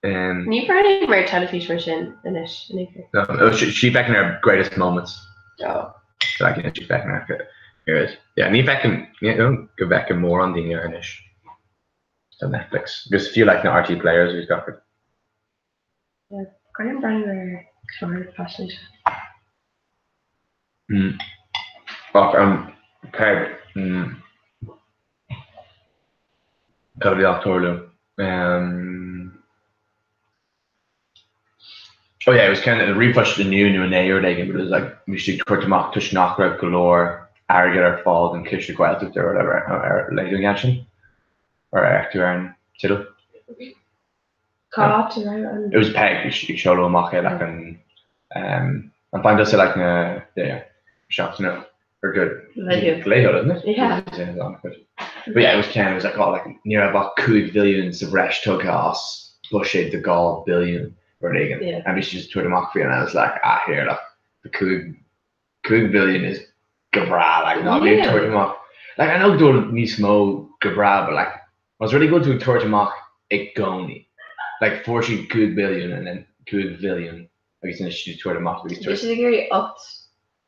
Um, Ní breathnaím ar teilifís mar sin anois in aon chor. no, oh, she, she back in her greatest moments. Oh. Like, you know, she's back in her here it is. Yeah, ní bhfeiceann ní go bhfeiceann mórán daoine air anois. Ar Netflix. Agus fiú like na RTÉ Players agus gach rud. Yeah, cuirim breathnú ar chlár faisnéise. Mm. Ach um, Peig, mm, cad a bhí ag tarlú? Um, oh yeah, it was kind of ríomhphost inniu nó inné rud éigin, but it was like bhí siad ag tabhairt amach toisc nach raibh go leor airgead ar fáil don Chiste Gaeltachta or whatever ar léigh tú an ceann sin? Ar fhéach tú ar an teideal? Cá háit a raibh an. It was Peig, ag seoladh amach é like an um, an find us like na yeah, yeah, seachtain or good. Laethúil. Laethúil, isn't it? Yeah. But yeah, it was Ken, it was like, oh, like, ní raibh ach 5 mhilliún sa bhreis tugtha as buiséad de 2 billiún rud éigin. Yeah. And bhí siad just tabhairt amach faoi and I was like, ah, here, look, the 5 5 billion is go breá, like, ná bí ag tabhairt amach. Like, I know go bhfuil níos mó go breá, but like, más rud é go bhfuil tú ag tabhairt amach i gcónaí. Like, fuair siad 5 billiún and then 5 bhilliún agus anois siad ag tabhairt amach agus Bhí tabhairt. siad ag iarraidh 8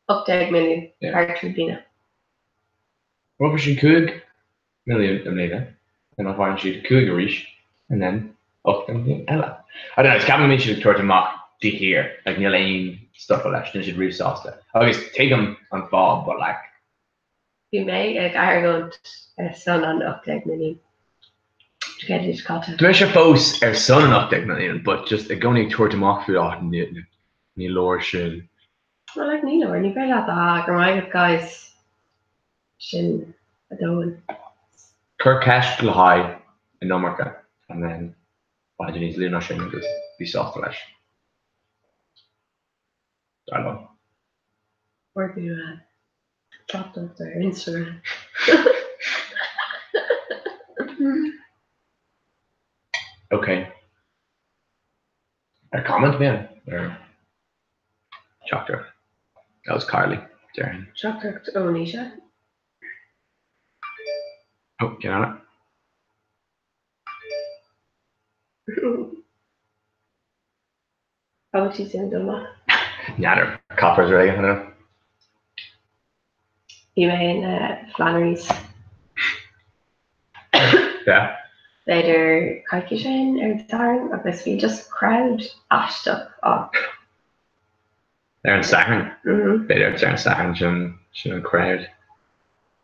18 milliún thar 3 bliana. Fuair siad 5 milliún i mbliana, and then faigheann siad 5 arís, and then 8 milliún eile. I don't know, is ceapaim go mbíonn siad ag tabhairt amach de shíor, like níl aon stopadh leis, níl siad riamh sásta. Agus tuigim an fáth, but like. Bhí mé ag argóint ar son an 18 milliún. Céard caite. Tá mise fós ar son an 18 milliún, but just i gcónaí ag tabhairt amach faoi, oh, ní leor sin. Well, like, ní leor, ní féidir leat ah, go raibh maith agat guys. Sin a dóthain. Cuir ceist le haghaidh an iomarca and then faigheann tú níos lú ná sin agus bí sásta leis. Dar liom. Fuair tú teachtaireacht ar Instagram. Ok. Ar comment bíonn ar teachtaireacht. That was Carly, déarfainn. Teachtaireacht ó Naoise. Oh, cén eile? Cá bhfuil sí sin dul amach? N'fheadar. Coppers ar éigean, I don't know. Bhí mé in Flannery's. Yeah. B'fhéidir coicís ó shin ar an Satharn agus bhí just crowd aisteach ann. Ar an Satharn? Mhm. B'fhéidir ar an Satharn sin sin an crowd.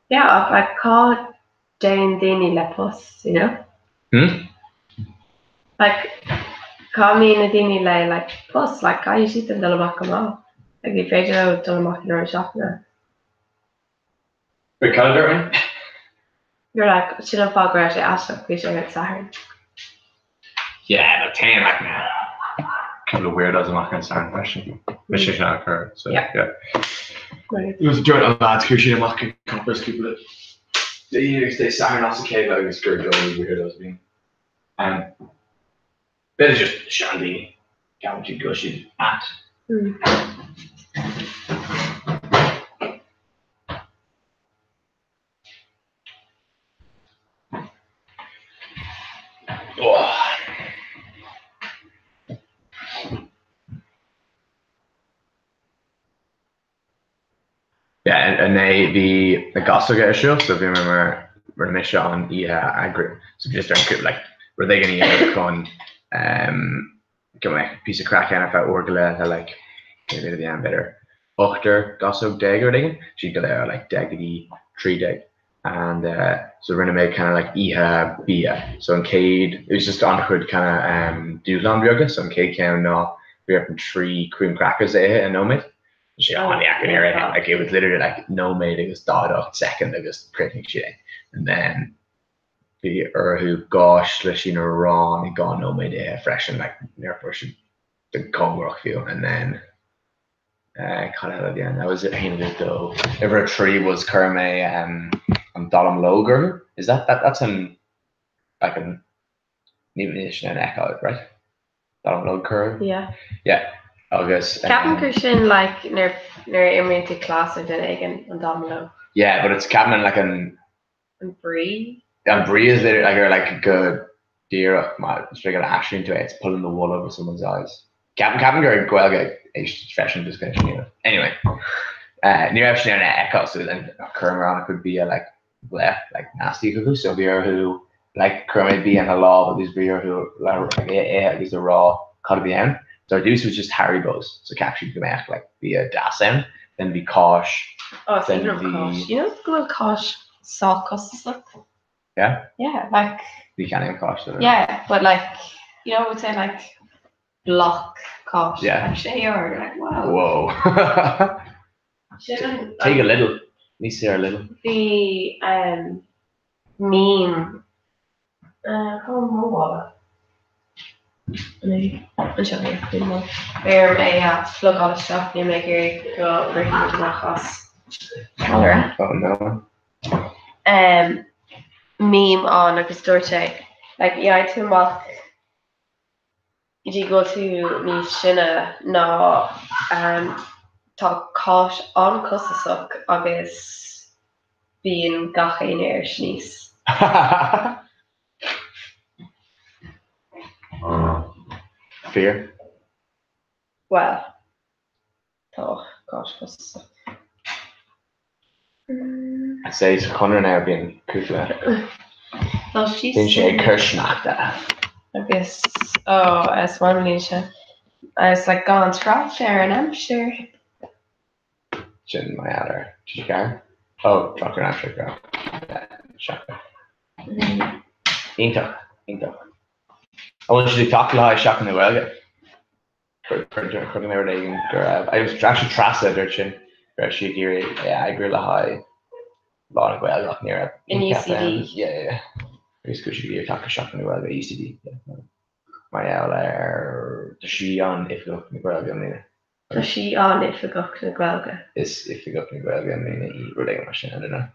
Yeah, ach like cá dtéann daoine le post, you know? Hmm? Like cá mbíonn na daoine le like post, like caithfidh siad dul amach go maith. Like ní féidir leo dul amach i lár na seachtaine. Wait, cad a dúirt mé? You're like, sin an fáth go raibh sé aisteach, bhí sé ar an Satharn. Yeah, but téann like na couple of weirdos amach ar an Satharn freisin. Mise sin a chur, so Yeah. yeah. Right. It was during an lads chuaigh siad amach ag Coppers cúpla Dé agus Dé Sathairn as a chéile agus gur dóigh weirdos a bhí. Um, b'fhéidir just seandaoine, ceapann siad go bhfuil siad ait. Mm. Oh. Yeah, inné bhí na gasóga ar siúl so bhí mé mar rinne mise an oíche eagrú so just ar an cúpla like rud éigin a dhéanamh chun um, go mbeadh píosa craic ann ar feadh uair go leith le like cé mhéad a bhí ann b'fhéidir ochtar gasóg déag rud éigin siad go léir like 10 go dtí 13 and uh, so rinne mé kind of like oíche bia so an chéad it was just an-chuid kind of um, dúshlán beaga so an chéad ceann ná bhí orm trí cream crackers a ithe i nóiméad sé an-deacair ar é like it was literally like nóiméad agus 48 second agus chríochnaigh siad é and then bhí orthu 2 slisín aráin i 2 nóiméad a ithe freisin like níor fuair siad go cóngarach fiú and then uh, cad eile a bhí ann that was it 1 agus 2 uimhir 3 was chuir mé um, an dallamullóg orthu is that, that that's an like an ní ní sin an fheiceáil right Dallamullóg curtha? Yeah. Yeah. Agus. Ceapaim gur sin like nuair nuair a imríonn tú cleas ar duine éigin an dallamullóg. Yeah, but it's ceapaim like an. An brí? An brí is literally like or like go díreach má is féidir a aistríonn tú é it's pulling the wool over someone's eyes. Ceapaim ceapaim gur Gaeilge é freisin just kind of Anyway. Uh, ní raibh sin ar na fheiceáil so then chuireamar an-chuid bia like bleh like nasty chucu so bhí orthu like chuir mé bia ina lámh agus bhí orthu like é a ithe agus a rá cad a bhí ann. So ar dtús it was just Haribos so cheap siad go mbeadh like bia deas ann then bhí cáis Oh, then speaking of bhí cáis, you know go bhfuil cáis sách costasach? Yeah? Yeah, like Ní cheannaím cáis so Yeah, but like you know, I would say like block cáis Yeah. like sé euro, you're like wow. Whoa. Sin an Take a little. Ní saor Lidl. Bhí meme cá bhfuil mo mhála? Anseo here, bhí mo Beidh orm é a phlugáil isteach, níl mé ag iarraidh go rithfidh muid amach as ceallra. Oh no. Meme ann agus dúirt sé like gheobhaidh tú amach go dtí go bhfuil tú níos sine ná tá cáis an-chostasach agus bíonn gach éinne ar sníos. Fíor. Bhuel, tá cáis costasach. I'd say sa Chonradh now bíonn cúpla. Tá sí Bíonn sé ag cur sneachta. Agus ó is maith liom sé. Agus like gan trácht ar an aimsir. Sin my fheadar. Tá sé cearr? Ó, trácht ar an aimsir go. Seachtain. Iontach, iontach. An bhfuil siad ag tacú le haghaidh Seachtain na Gaeilge? Chonaic mé rud éigin go raibh, agus actually Treasa a dúirt sin, go raibh sí ag iarraidh é a eagrú le haghaidh Lá na Gaeilge ach ní raibh In UCD. Yeah, yeah, yeah. Agus go raibh sí ag iarraidh tacú Seachtain na Gaeilge UCD. Yeah. Mar gheall ar tá sí an Oifigeach na Gaeilge i mbliana. Tá sí an Oifigeach na Gaeilge. Is Oifigeach na Gaeilge i mbliana í, rud éigin mar sin, I don't know.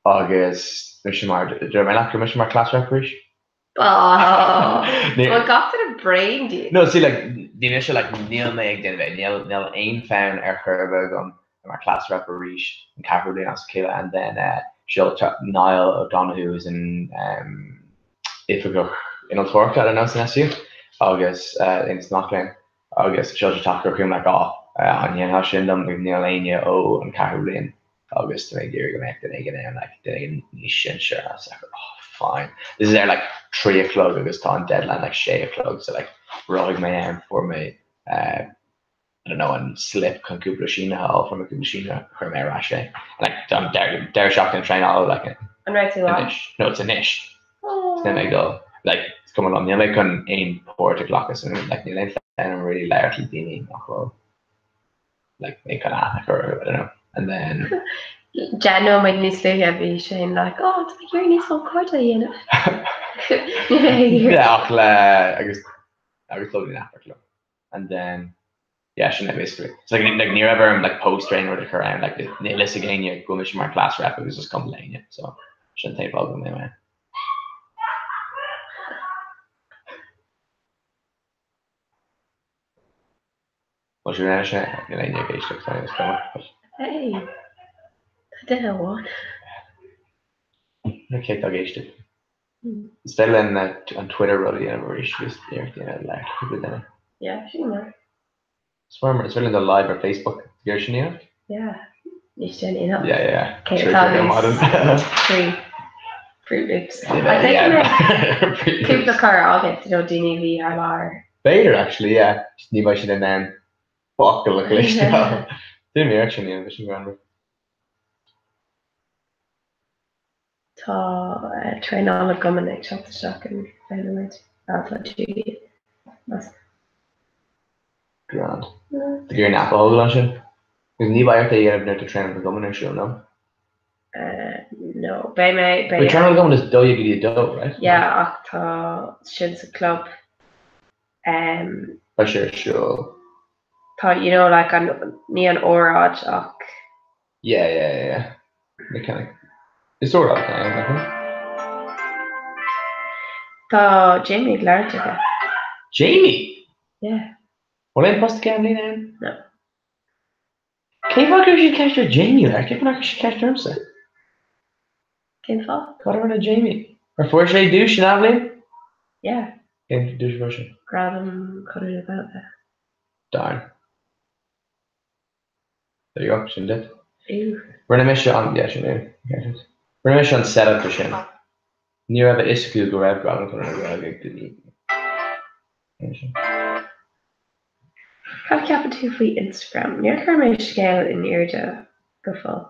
Agus mise mar, dúirt mé leat go raibh mise mar class rep arís? Bhfuil gach duine cineál bréan díot. No, see, like, bhí mise, like, níl mé ag déanamh é, níl, níl aon fonn ar chor ar bith agam mar class rep arís, an ceathrú bliain as a chéile, and then, eh, sheol Niall O'Donoghue is an, um, oifigeach innealtóireachta, I don't know, san SU, agus, eh, Aontas na Mac Léinn, agus sheol sé teachtaireacht chugam, like, oh, eh, an ndéanfá sin dom, like, níl éinne ó an ceathrú bliain. agus tá mé ag iarraidh go mbeadh duine éigin ann, like, duine éigin níos sinsear, and I was like, oh, fine. This is ar like 3 a chlog agus tá an deadline like 6 a chlog, so like rothaigh mé ann, fuair mé uh, I don't know, an slip chun cúpla síneadh a fháil, fuair mé cúpla síneadh, chuir mé ar ais é. And like an deireadh seachtaine traenála like An raibh tú anois. No, it's anois. Oh. Níl mé ag dul. Like, is cuma liom, níl mé chun aon páirt a ghlacadh san like níl aon fonn orm really labhairt le daoine nach bhfuil like mé chun aithne a chur orthu, I don't know. And then 10 nóiméad níos luaithe bhí Shane like, oh, tá mé ag iarraidh níos mó cairde a dhéanamh. Yeah, ach le agus agus dul in Africa liom. And then yeah, sin é basically. So like, like ní raibh orm like post ar aon rud a chur ann, like níl fhios ag éinne go bhfuil mise mar class rep agus is cuma le éinne. So sin an t-aon fáth go bhfuil mé ann. Bhuel, sin é sin, níl éinne ag éisteacht so is cuma. Hey, tá duine amháin. Ní cé atá ag éisteacht. Is féidir linn an Twitter rud a dhéanamh arís agus iarracht a dhéanamh le cúpla duine. Yeah, sin mar. Is féidir is féidir linn dul live ar Facebook. Ag iarraidh sin a dhéanamh? Yeah, níos déanaí ná. Yeah, yeah. Cé atá níos trí Fruit Loops. I think yeah. Cúpla cara agat, you know, daoine a bhí thar lear. B'fhéidir, actually, yeah. Just ní bheidh siad in ann focal a chloisteáil. Déanaim iarracht sin a dhéanamh, sin greannmhar. Tá traenáil na gcumann ag teacht isteach in 20 nóiméad. Ah, tá Julie. Grand. Tá ag iarraidh an app a thógáil ansin. Agus ní bheidh ort é a dhéanamh nuair atá traenáil na gcumann ar siúl, no? No, beidh mé, beidh. Wait, traenáil na gcumann is 12 go dtí 2, right? Yeah, ach tá sin sa club. Um, Beidh sé ar siúl. Tá, you know, like an, ní an óráid ach. Yeah, yeah, yeah, yeah. Mechanic. Is óráid é, nach bhfuil? Tá Jamie ag labhairt aige. Jamie? Yeah. Bhfuil aon post aige i mbliana ann? No. Cén fáth go raibh siad ceist ar Jamie le? Cén fáth nach raibh siad ceist ormsa? Cén fáth? Cad a rinne Jamie? Ar fuair sé duais san athbhliain? Yeah. Cén duais a fuair sé? Gradam Chonradh na Gaeilge. Darn. There you go, sin duit. Ew. Rinne mise an, yeah, sin é. Rinne mise an setup do sin. Ní raibh a fhios acu go raibh Gradam Chonradh na Gaeilge go dtí. Cad a cheapann tú faoi Instagram? Níor chuir mé scéal in airde go fóill.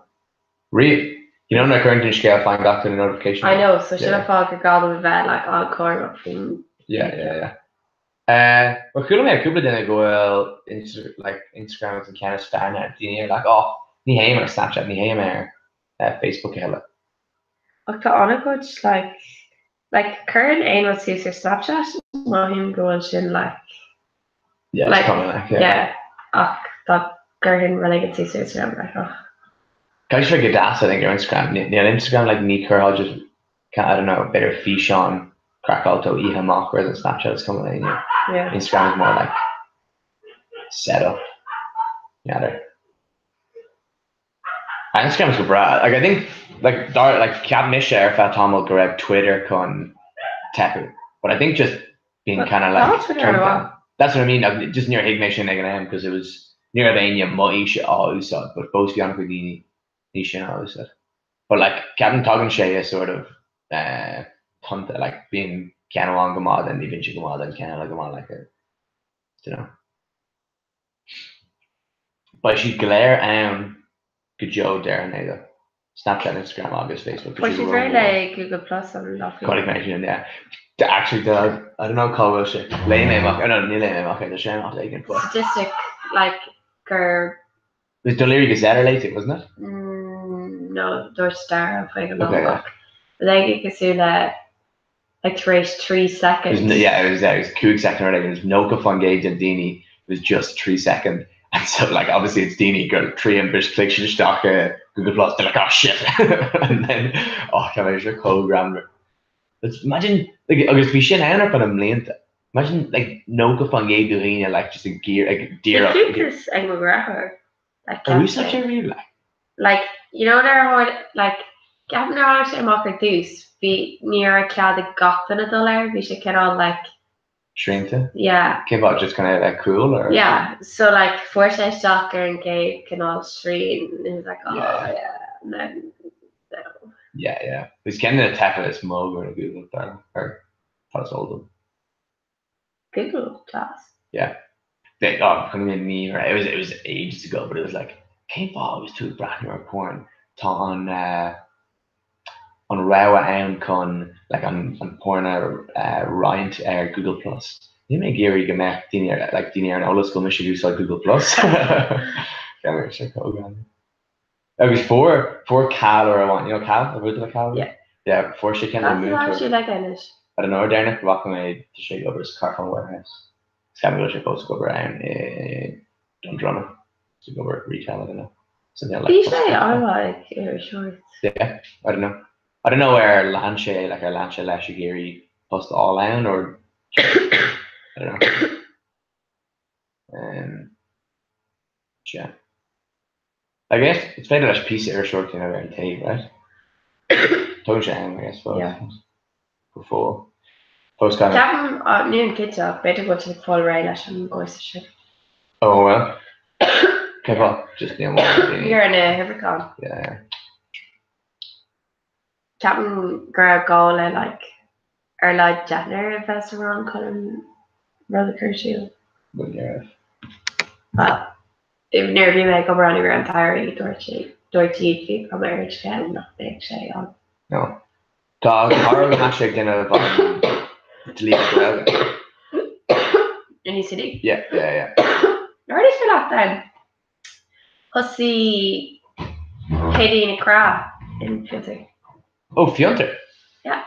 Riamh. You know nuair a chuireann tú an scéal faigheann gach duine notification. I know, so sin an fáth gur gá dom a bheith like an-chúramach faoin. Yeah, yeah, yeah. Eh, well chuala mé ó cúpla duine go bhfuil like Instagram agus an ceann is fearr now, daoine are like oh ní théim ar Snapchat, ní théim ar eh, Facebook a thuilleadh. Ach tá an-chuid like like cuireann aon rud suas ar Snapchat, mothaím go bhfuil sin like Yeah, it's like common like, yeah. yeah ach dá gcuirfinn rud éigin suas ar Instagram like oh. Caithfidh sé go deas I think ar Instagram, níl Instagram like ní chuirfeá just I don't know, b'fhéidir físeán craiceáilte ó oíche amach, whereas on Snapchat is cuma le éinne. Yeah. Instagram is more like set up. N'fheadar. Instagram is go breá. Like I think like dar like cheap mise ar feadh tamaill go raibh Twitter chun teipeadh. But I think just being kind of like Twitter turned ar down. That's what I mean. Like, just níor thuig mé sin ag an am because it was ní raibh éinne mo aoise á úsáid, but fós bhí an-chuid daoine níos sine á úsáid. But like ceapaim tagann sé i sort of eh tonnta like bíonn ceann amháin go maith then ní bhíonn sé go maith then ceann eile go maith like eh don't know. Beidh siad go léir ann go deo déarfainn é though. Snapchat, Instagram agus Facebook. Fuair siad réidh le Google Plus an lá faoi. Chonaic mé sin yeah. Actually do I don't know cá bhfuil sé. Léigh mé amach, oh no níor léigh mé amach é, tá sé amach éigin but. Statistic like gur It was Dún Laoghaire Gazette a léigh wasn't it? No, dúirt Dara faoi go Okay, yeah. lomach. Like cosúil le like tar éis 3 It was, second. yeah, it was, yeah, it was cúig soicind or it was 90% de daoine, it was just 3 second. And so like obviously it's daoine go 3 ambaist click siad isteach i Google Plus, they're like, oh shit. And then, oh, tá mé seo chomh greannmhar. But imagine, like, agus bhí sin ann ar feadh na mblianta. Imagine like 90% de dhaoine like just ag iarraidh ag díreach. Bhí cuntas ag mo dheartháir. Like Ar úsáid sé riamh like? Like you know nuair a tháinig like ceapaim nuair a tháinig sé amach ar dtús bhí ní raibh cead ag gach duine dul air bhí sé cineál like Srianta? Yeah. Cén fáth just kind of like cool or? Yeah so like fuair sé isteach ar an gcéad cineál srian and he was like oh yeah and then no. Yeah yeah. Is ceann de na taifid is mó go raibh Google dar ar Tá is eol dom. Google Plus. Yeah. They, oh, kind of meme, right? It was, it was ages ago, but it was like, cén fáth agus tú ag breathnú ar porn? Tá an, uh, an rogha ann chun like, an, an porn a uh, roinnt ar Google Plus. Níl mé ag iarraidh go mbeadh daoine ar, like, daoine ar an eolas go bhfuil mise ag úsáid Google Plus. Ceann sé cógán. Agus fuair, fuair Cal uair amháin, you know Cal? Ar bhuail tú le Cal? Yeah. Yeah, fuair sé ceann ón Tá múinteoir. sé like anois. I don't know, ar deireanach go bhfaca mé tá sé ag obair sa Carphone Warehouse. Is ceapaim go bhfuil sé fós ag obair ann i Dundroma. Is ag obair retail, I don't know. Something like Bhí sé an-mhaith ag iriseoireacht. Yeah, I don't know. I don't know ar lean sé, like ar lean sé leis ag iarraidh post a fháil ann or I don't know. Um, yeah. I guess is féidir leis píosa iriseoireachta a dhéanamh ar an taobh, right? Tógann sé am, I guess, fós. Yeah. Go fóill. Fós gan. Ceapaim, nílim cinnte ach b'fhéidir go bhfuil siad ag fáil réidh leis an gcúrsa sin. Oh well. Cén fáth? Just níl mórán daoine. Ní raibh na huimhreacháin. Yeah, yeah. Ceapaim go raibh gá le like ar a laghad deichniúr a bheith sa rang chun an rud a chur ar siúl. Bhuel, ní raibh. Bhuel, nuair a bhí mé ag obair ann i rith an tsamhraidh, dúirt sé, dúirt siad bhí cuma ar an scéal nach mbeadh sé ann. No. Tá cara agam actually ag déanamh an dlí na Gaeilge. In UCD? Yeah, yeah, yeah. Nuair is leat then? Thosaigh Katie Nic Craith in Fiontar. Oh, Fiontar? Yeah.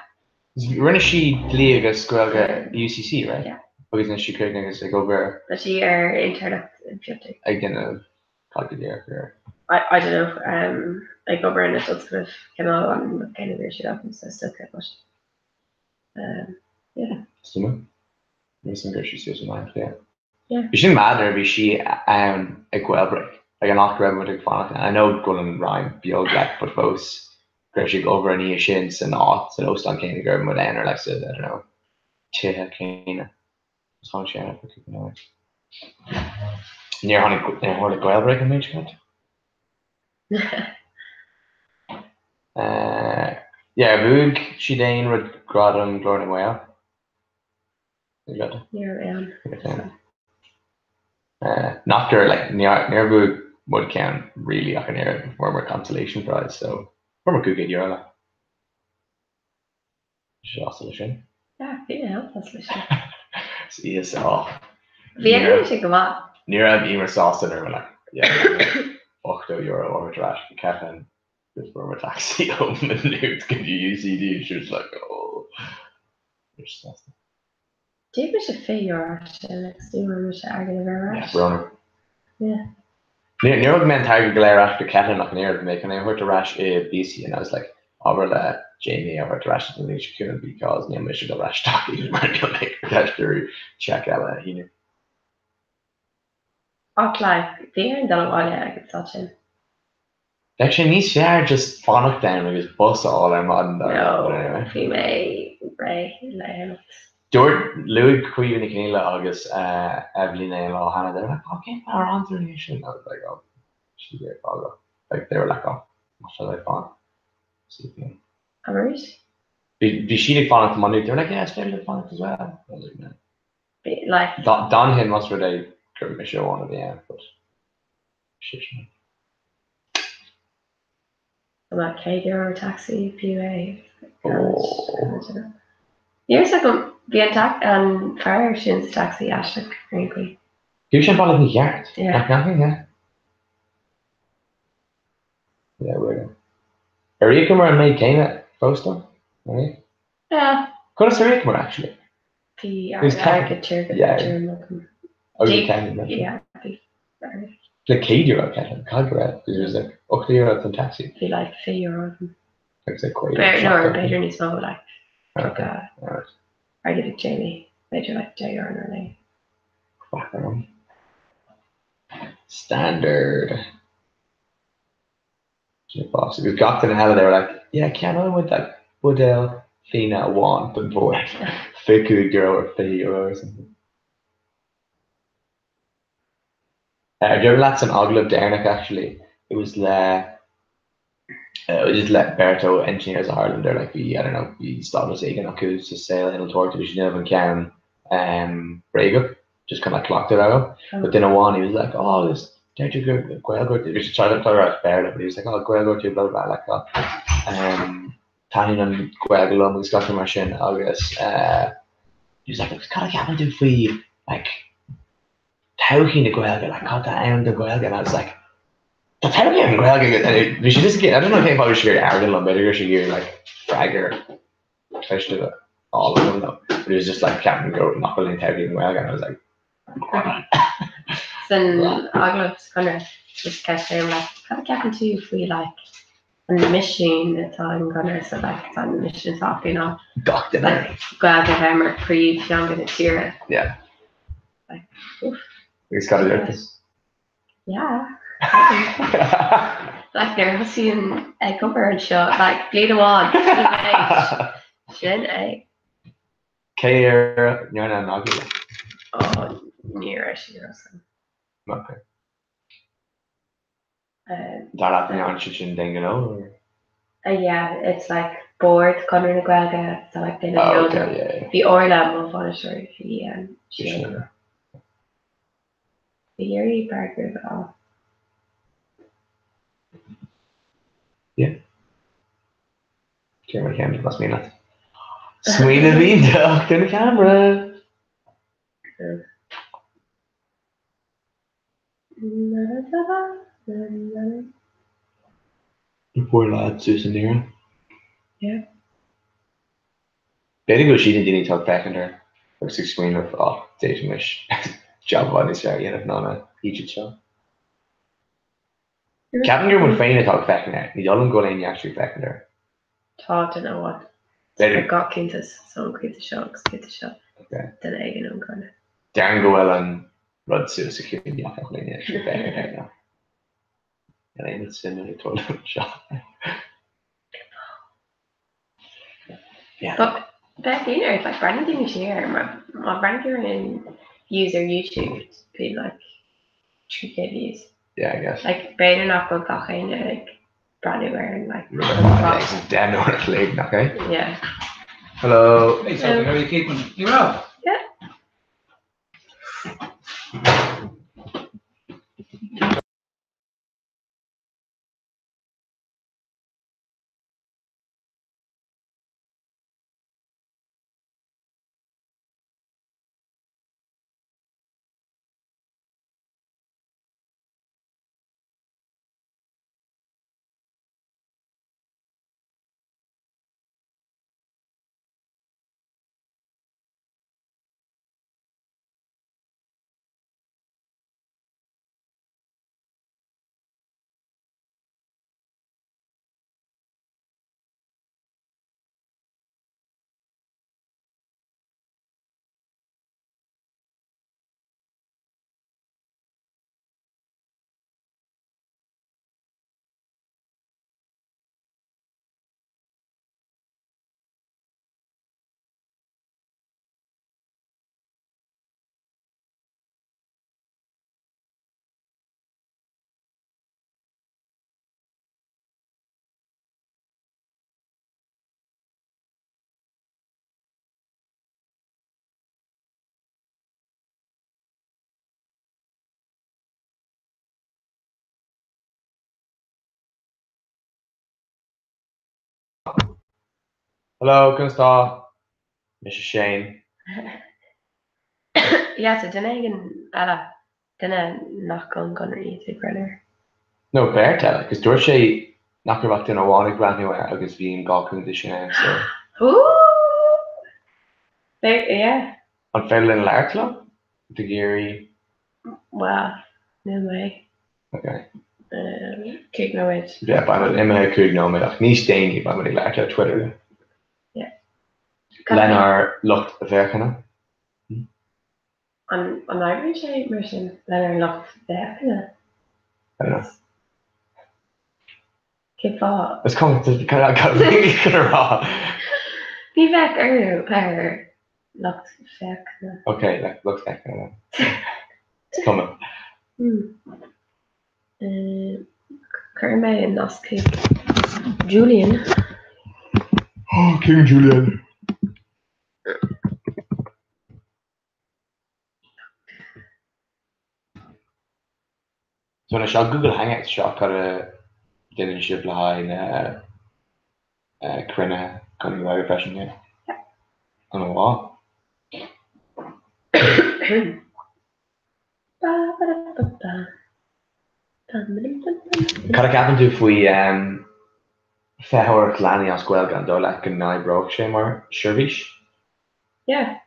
Rinne sí dlí agus Gaeilge UCC, right? Yeah. Agus anois sí críochnaithe agus ag obair. Tá sí ar intéirneacht in Fiontar. Ag déanamh cad go díreach ar. I, I don't know, um, ag obair ina tionscnamh cineál an cén a bhí siad agamsa is dócha, but um, yeah. Suimiúil. Níl san gur sí suas an aimsir, yeah. Yeah. Bhí sin mad nuair a bhí sí ann ag Gaelbreak. Like an áit go raibh muid ag fanacht. I know go bhfuil an Roinn beag like but fós go raibh sí ag obair an oíche sin san áit, san óstán céanna go raibh muid ann or like sa, I don't know, tithe céanna. Agus tháinig sí ann for cúpla nóiméad. Níor tháinig, níor tharla Gaelbreak an méid seo. Uh, yeah, bhuaigh siad aon rud gradam Glór na nGael. Ní raibh aon. Nach gur like níor bhuaigh muid ceann really ach an oiread fuaireamar consolation prize so fuaireamar €500 like. Bhí sé sásta leis sin. Yeah, bhí mé an-sásta leis sin. Is í is oh. Bhí an sé go maith. Ní raibh Emer sásta nuair like yeah €80 a thabhairt ar ais go Ceatharlach just fuaireamar taxi ó Maynooth go dtí UCD and she was like oh. Bhí sé sásta. D'íoc mise €20 as sin agus ní bhfuair mise airgead ar bith ar ais. Yeah, brón orm. Yeah. Níor thug mé an t-airgead go léir ar ais go Ceatharlach ach an oiread, bhí mé chun é a thabhairt ar ais i bpíosaí and I was like, abair le Jamie é a thabhairt ar ais an bhliain seo chugainn because níl mise ag dul ar ais isteach mar níl mé ag ceist iarraidh cheque eile a shíniú. Ach like, bhí orainn dul abhaile ag an stad sin. Bheadh sé níos fearr just fanacht ann agus bus a fháil ar maidin dar No, bhí mé réidh le himeacht. Dúirt, luaigh Caoimhe Nic Fhionnghaile agus Eibhlín é an lá cheana, they were like, oh, cén fáth ar fhan tú an oíche sin? I was like, oh, she did fágáil. Like, they were like, oh, má tá le fán. Sleeping. Arís? Bhí siad ag fanacht i Maigh Nuad, they were like, yeah, it's féidir le fanacht as well. I was like, no. Like. D'fhanfainn más rud é gur mise amháin a bhí ann, but. Sin. About €100 taxi fiú é. Níl a fhios agam, bhí an tac an fear sin sa taxi aisteach ar aon chaoi. Bhí sé an bealach mícheart. Yeah. Nach ndeachaigh, yeah. Yeah, weirdo. Ar íocamar an méid céanna fós dó? Ar íoc? Yeah. Conas ar íocamar actually? Bhí airgead tirim agam. Oh, bhí ceann, Yeah, bhí airgead. Le €100 ceann, cad go raibh? Because it was like €80 don taxi. Bhí like €20 agam. Agus like €50. No, b'fhéidir níos mó like. Airgead ag Jamie. B'fhéidir like deich euro nó. Crap orm. Standard. Sin fás. Agus gach duine eile they were like, yeah, ceannóidh muid like buidéal fíona amháin don bhord. €25 or €20 or something. Ar dúirt leat san agallamh deireanach actually, it was le it was le beirt ó Engineers Ireland or like bhí, I don't know, bhí stádas éigin acu sa saol innealtóireachta, bhí siad ag déanamh an ceann um, bréagach, just kind of like cleachtadh orthu. But duine amháin, he was like, oh, this deirtear gur Gaeilgeoir tú, bhí sé trying to rá Béarla, but he was like, oh, Gaeilgeoir tú, blah, blah, blah, like, oh, um, taitníonn an Ghaeilge liom agus gach rud mar sin agus uh, he was like, cad a cheapann tú faoi, like, todhchaí na Gaeilge, like, cad tá ann don Ghaeilge? And I was like, tá todhchaí an Ghaeilge, and bhí sé just, I don't know cén fáth bhí sé ag iarraidh arrogant liom, b'fhéidir go raibh sé ag iarraidh, like, freagra cliste a fháil uaim though. But he was just like, ceapaim go nach bhfuil aon todhchaí don Ghaeilge, and I was like, San agallamh sa Chonradh, just ceist é like, cad a cheapann tú faoi like, an misiún atá ag an gConradh so like, tá an misiún atá acu ná Gach duine. like, Gaeilge a bheith mar príomhtheanga na tíre. Yeah. Like, oof. Agus cad a dúirt tú? Yeah. Like nuair a thosaím ag obair anseo, like bliain amháin, sin é. Cé ar ndearna an agallamh leis? Oh, ní raibh sí ar san. Okay. Dar leat an ndearna siad sin d'aon ghnó? or? Yeah, it's like Bord Conradh na Gaeilge, so like duine Oh, okay, yeah, yeah. Bhí Orla mo bhainisteoir, bhí sí. Bhí iarraidh Bear Grylls a fháil. Yeah. Cé mar cheann más mian leat. Smaoineamh iontach don cheamara! The poor lads suas an deireadh. Yeah. B'fhéidir go bhfuil siad na daoine atá ag féachaint air agus ag smaoineamh oh d'fhéadfaimis jab i bhfad níos fearr a dhéanamh ná na hídid seo. Ceapaim gur muid féin atá ag féachaint air, ní dóigh liom go bhfuil éinne actually ag féachaint air. Tá duine amháin. B'fhéidir. Ar gach cuntas, so an cuntas seo agus cuntas seo. Okay. Duine éigin ón gConradh. Déarfainn go bhfuil an rud suas sa chiúin nach bhfuil éinne actually ag féachaint air ná. Níl aon rud suimiúil ag tarlú anseo. Yeah. But bheadh daoine air, like breathnaíonn daoine siar air, má má bhreathnaíonn tú ar an views ar YouTube, bíonn like 3k views. Yeah, I guess. Like b'fhéidir nach bhfuil gach éinne ag breathnú ar an like Rud ar fad é, is 10 n-uair a chloig, nach é? Yeah. Hello. Hey Sophie, how are you keeping? You well? Yeah. Hello, conas tá? Mise Shane. Yeah, so duine éigin eile, duine nach ón gConradh iad ag breathnú air. No, beirt eile, cos dúirt sé nach raibh ach duine amháin ag breathnú air agus bhí an dá chuntas sin ann, so. Ooh! Yeah. An féidir linn labhairt leo? Ag iarraidh. Well, níl mé. Ok. 5 nóiméad. Yeah, beidh muid imithe 5 nóiméad ach níos déanaí beidh muid ag labhairt ar Twitter. Yeah. Lenár lucht féachana. An oibríonn sé mar sin lenár lucht féachana? I don't know. Cén fáth? Is cuma cad a bhí chun a rá. Ní bheadh orthu ar lucht féachana. Ok, like lucht féachana. Is cuma. Cuirfidh mé an nasc chuig Julian. Oh, King Julian. So anois seo Google Hangouts seo cad a dhéanann sibh le haghaidh na cruinnithe Conradh na Gaeilge freisin yeah. An-mhaith. Cad a cheapann tú faoi feitheoireacht leanaí as Gaeilge, an dóigh leat go n-oibreoidh sé mar seirbhís? Yeah.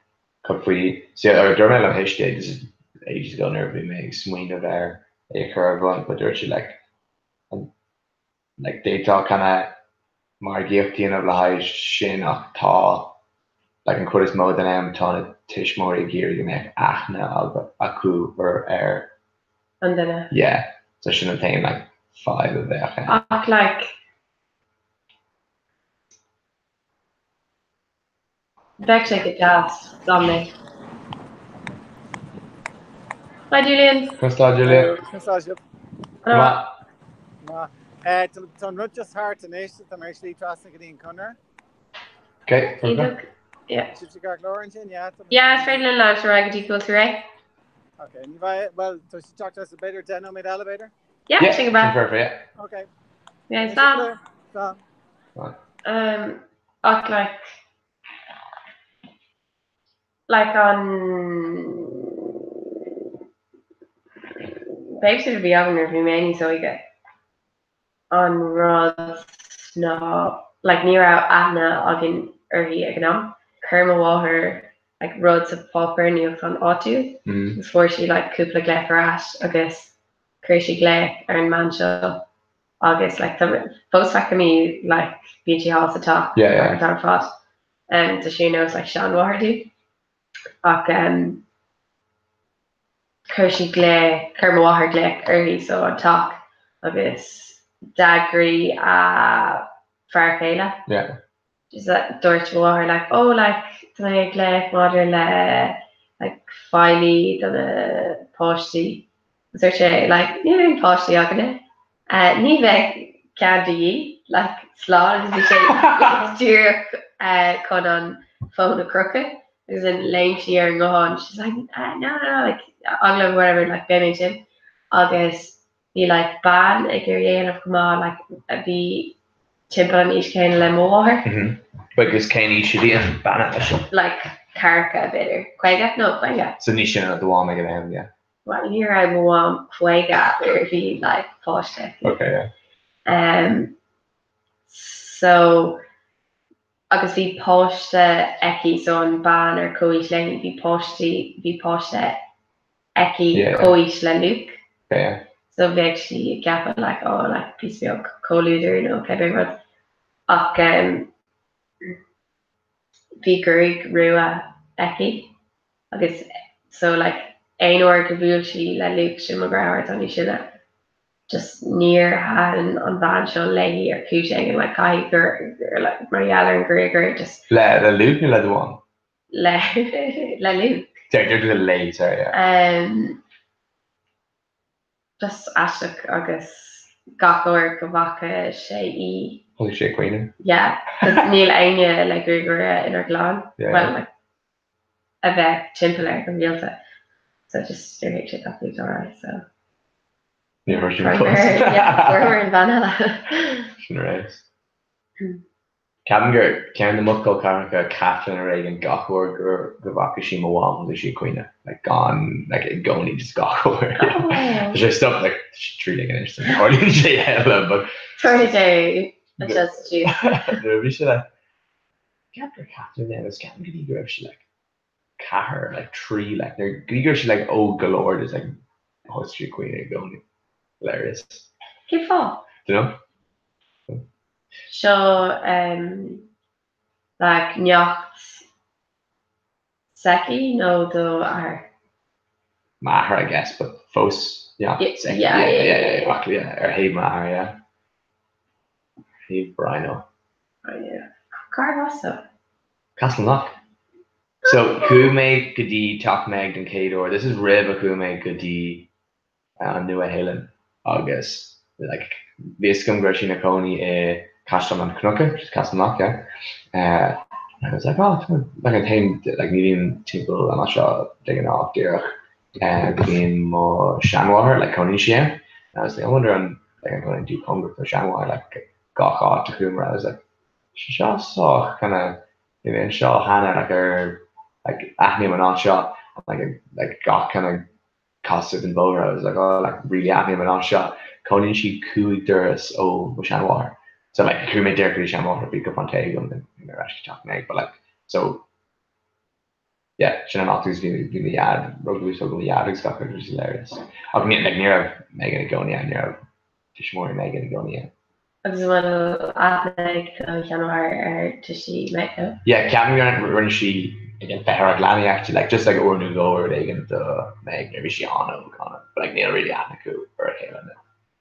Cad faoi, see, or dúirt mé le mo thuistí, this is ages ago nuair a bhí mé ag smaoineamh ar é a chur ar bun, but dúirt siad like, like d'fhéadfá kind of margaíocht a dhéanamh le haghaidh sin ach tá like an chuid is mó den am tá na tuismitheoirí ag iarraidh go mbeadh aithne acu ar ar an duine. Yeah, so sin an t-aon like fadhb a bheadh ann. Ach like Bheadh sé go deas dá mbeadh. Hi Julian. Conas tá Julian? Conas tá sibh? Go maith. Maith. Tá an rud just thart anois, tá mé ar slí trasna go dtí an Conradh. Ok, perfect. Yeah. Sibh sa gceart leor ansin, yeah? Yeah, is féidir linn leanúint ar aghaidh go dtí go bhfuil tú réidh. Ok, ní bheidh, bhuel, tá sé teacht as b'fhéidir 10 nóiméad eile b'fhéidir? Yeah, sin go breá. Perfect, yeah. Ok. Yeah, slán. Slán. Um, Ach like, like an babysitter a bhí agam nuair a bhí mé níos óige, an rud ná like ní raibh aithne againn uirthi ag an am. Chuir mo mháthair like rud sa pháipéar nuachtán áitiúil agus fuair sí like cúpla glaoch ar ais agus chuir sí glaoch ar an mbean seo agus like tá fós feicim í like bíonn sí thall sa teach Yeah, yeah. an t-am ar fad. Um, tá sí ar nós like seanmháthair domh. Ach um, chuir sí glaoch, chuir mo mháthair glaoch uirthi so an teach agus d'fhreagraigh a fear céile. Yeah. Just like dúirt mo mháthair like oh like tá mé ag glaoch maidir le like feighlí do na páistí. Agus dúirt sé like níl aon páistí againne. Uh, ní bheidh ceann de dhíth like slán agus bhí sé díreach uh, chun an fón a chrochadh agus then léim sí ar an nguthán she's like uh, no no no like agallamh whatever like beidh mé ansin agus Bhí like bean ag iarraidh é a dhéanamh chomh maith like a bhí timpeall an aois chéanna le mo mháthair. Agus cén aois a bhí an bean eile seo? Like ceathracha b'fhéidir. 50? No, 50. So níos sine ná do mham ag an am, yeah. Well ní raibh mo mham 50 nuair a bhí like páiste aici. Okay, yeah. Um, so agus bhí páiste aici so an bean ar comhaois léi bhí páistí bhí páiste aici comhaois le Luke. So bheadh sí ag ceapadh like oh like píosa beag comhluadair nó cibé rud. Ach um, bhí gruaig rua aici agus so like aon uair go bhuail sí le Luke sin mo dheartháir atá níos sine just níor thaitin an bhean seo léi ar chúis éigin like caithfidh gur, gur like mar gheall ar an ghruaig or just Le le Luke nó le do mham? le le Luke. Deirtear le léi, sorry, yeah. Um, just aisteach agus gach uair go bhfaca sé í. Thosaigh sé ag caoineadh. Yeah, 'cause níl éinne le gruaig rua inár gclann. Yeah. Well, like, a bheith timpeall air go rialta. So just níor thuig sé tapaidh dá raibh, so. Ní raibh sin fós. Yeah, fuaireamar an bhean eile. Sin a raibh. Ceapaim gur ceann de mo chol ceathracha, Catherine ar éigean, gach uair gur go bhfaca sí mo mham thosaigh sí ag caoineadh, like gan, like i gcónaí just gach uair. Tá sé stop like 13 anois so tarlaíonn sé a thuilleadh but. Tarlaíonn sé anseo sa tír. Nuair a bhí sé like, ceapaim gur Catherine then agus ceapaim go dtí go raibh sí like ceathair, like trí, like nuair go dtí go raibh sí like óg go leor just like thosaigh sí ag caoineadh i gcónaí. Hilarious. Cén fáth? Dunno. Seo like neacht s'aici nó do athair? M'athair I guess but fós yeah Yeah, yeah, yeah, yeah, yeah yeah ar thaobh m'athar yeah. Ar thaobh Brian Ó. Brian Ó. Cárb as dó? Castleknock. So chuaigh mé go dtí teach Meg den chéad uair, this is roimh a chuaigh mé go dtí an Nua-Shéalainn agus like bhí fhios agam go raibh sí ina cónaí i Caisleán an Chnoic, which is Castleknock, yeah. Uh, and I was like, oh, like an t-aon like ní bhím timpeall an áit seo de ghnáth díreach uh, go dtí mo seanmháthair, like cónaíonn sí ann. And I was like, I wonder an like an gonna do cóngarach do seanmháthair, like gach áit a chuamar, I was like, seo sách kind of bhí mé anseo cheana like ar like aithním an áit seo like like gach kind of casadh den bhóthar I was like oh like really aithním an áit seo. Cónaíonn sí 5 doras ó mo sheanmháthair. So like chuaigh mé díreach go dtí seanmháthair bhí cupán tae agam then bhí mé ar ais go teach Meg but like so yeah sin an áit agus bhí bhí mo dhaid rugadh agus tógadh mo dhaid agus gach rud which is hilarious. Ach ní like ní raibh Meg ina gcónaí ann ní raibh tuismitheoirí Meg ina gcónaí ann. Agus an bhfuil aithne ag do sheanmháthair ar tuistí Meg nó? Yeah, ceapaim gur rinne sí again feitheoireacht leanaí actually, like just like uair nó dhó or rud éigin do Meg nuair a bhí sí an-óg, an-óg, but like níl really aithne acu ar a chéile no.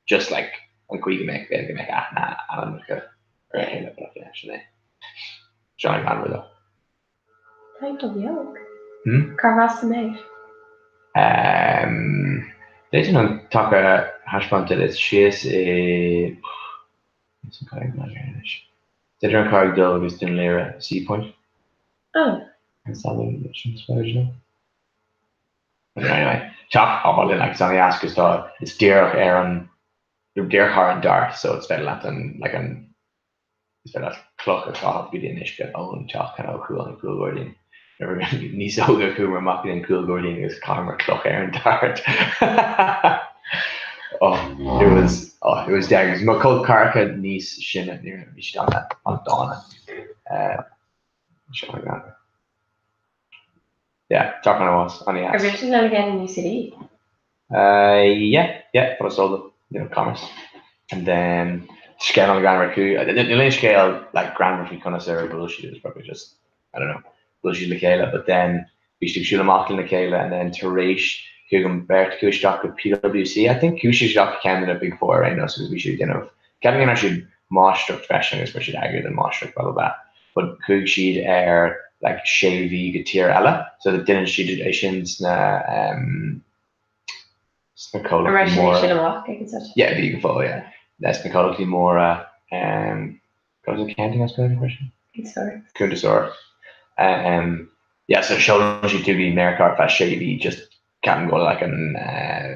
Just like an chaoi go mbeadh, b'fhéidir go mbeadh aithne ainmneacha ar a chéile but like yeah, sin é. Seo an greannmhar though. Timpeall beag. Hmm? Cárb as do Meg? Um, D'fhéadfainn an teach a thaispeáint duit, is síos i Is an Carraig Mhaigh anois. Is idir an Charraig Dhubh agus Dún Laoghaire, Seapoint. Oh. Is that the sin spáid no? Anyway, teach álainn like, it's an-deas agus tá it's díreach ar an díreach thar an Dart so it's féidir leat an like an Is féidir leat cloch a chaitheamh go dtí an uisce ón teach kind of ó chúl an chúlghairdín. Nuair a bhí níos óige chuamar amach go dtí an cúlghairdín agus chaitheamar cloch ar an Dart. Oh, it was, oh, it was dear. Mo chol ceathracha níos sine, ní raibh, bhí siad an-dána. Seo an greann. Yeah, teach an-mhaith, an-dheas. Ar bhí siad again in UCD? Uh, yeah, yeah, but I sold it, you know, commerce. And then scéal an-ghreannmhar acu, níl aon scéal like greannmhar faoi conas ar bhuail siad, it was probably just, I don't know, bhuail siad le chéile, but then bhí siad ag siúl amach lena chéile and then tar éis chuaigh an bheirt acu isteach go PwC, I think, chuaigh siad isteach go ceann de na Big Four ar aon nós agus bhí siad ag déanamh, ceapaim go raibh siad máistreacht freisin agus fuair siad eagrú den máistreacht blah blah blah, but chuaigh siad ar like sé mhí go tír eile, so déanann siad é sin sna um, sna comhlachtaí móra. An raibh siad ag siúl amach ag an set? Yeah, bhí go fóill, yeah. Sna comhlachtaí móra, um, what was accounting as Gaeilge freisin? Cuntasóireacht. Cuntasóireacht. Um, yeah, so seolann siad tú go Meiriceá ar feadh sé mhí just ceapaim go bhfuil like an uh,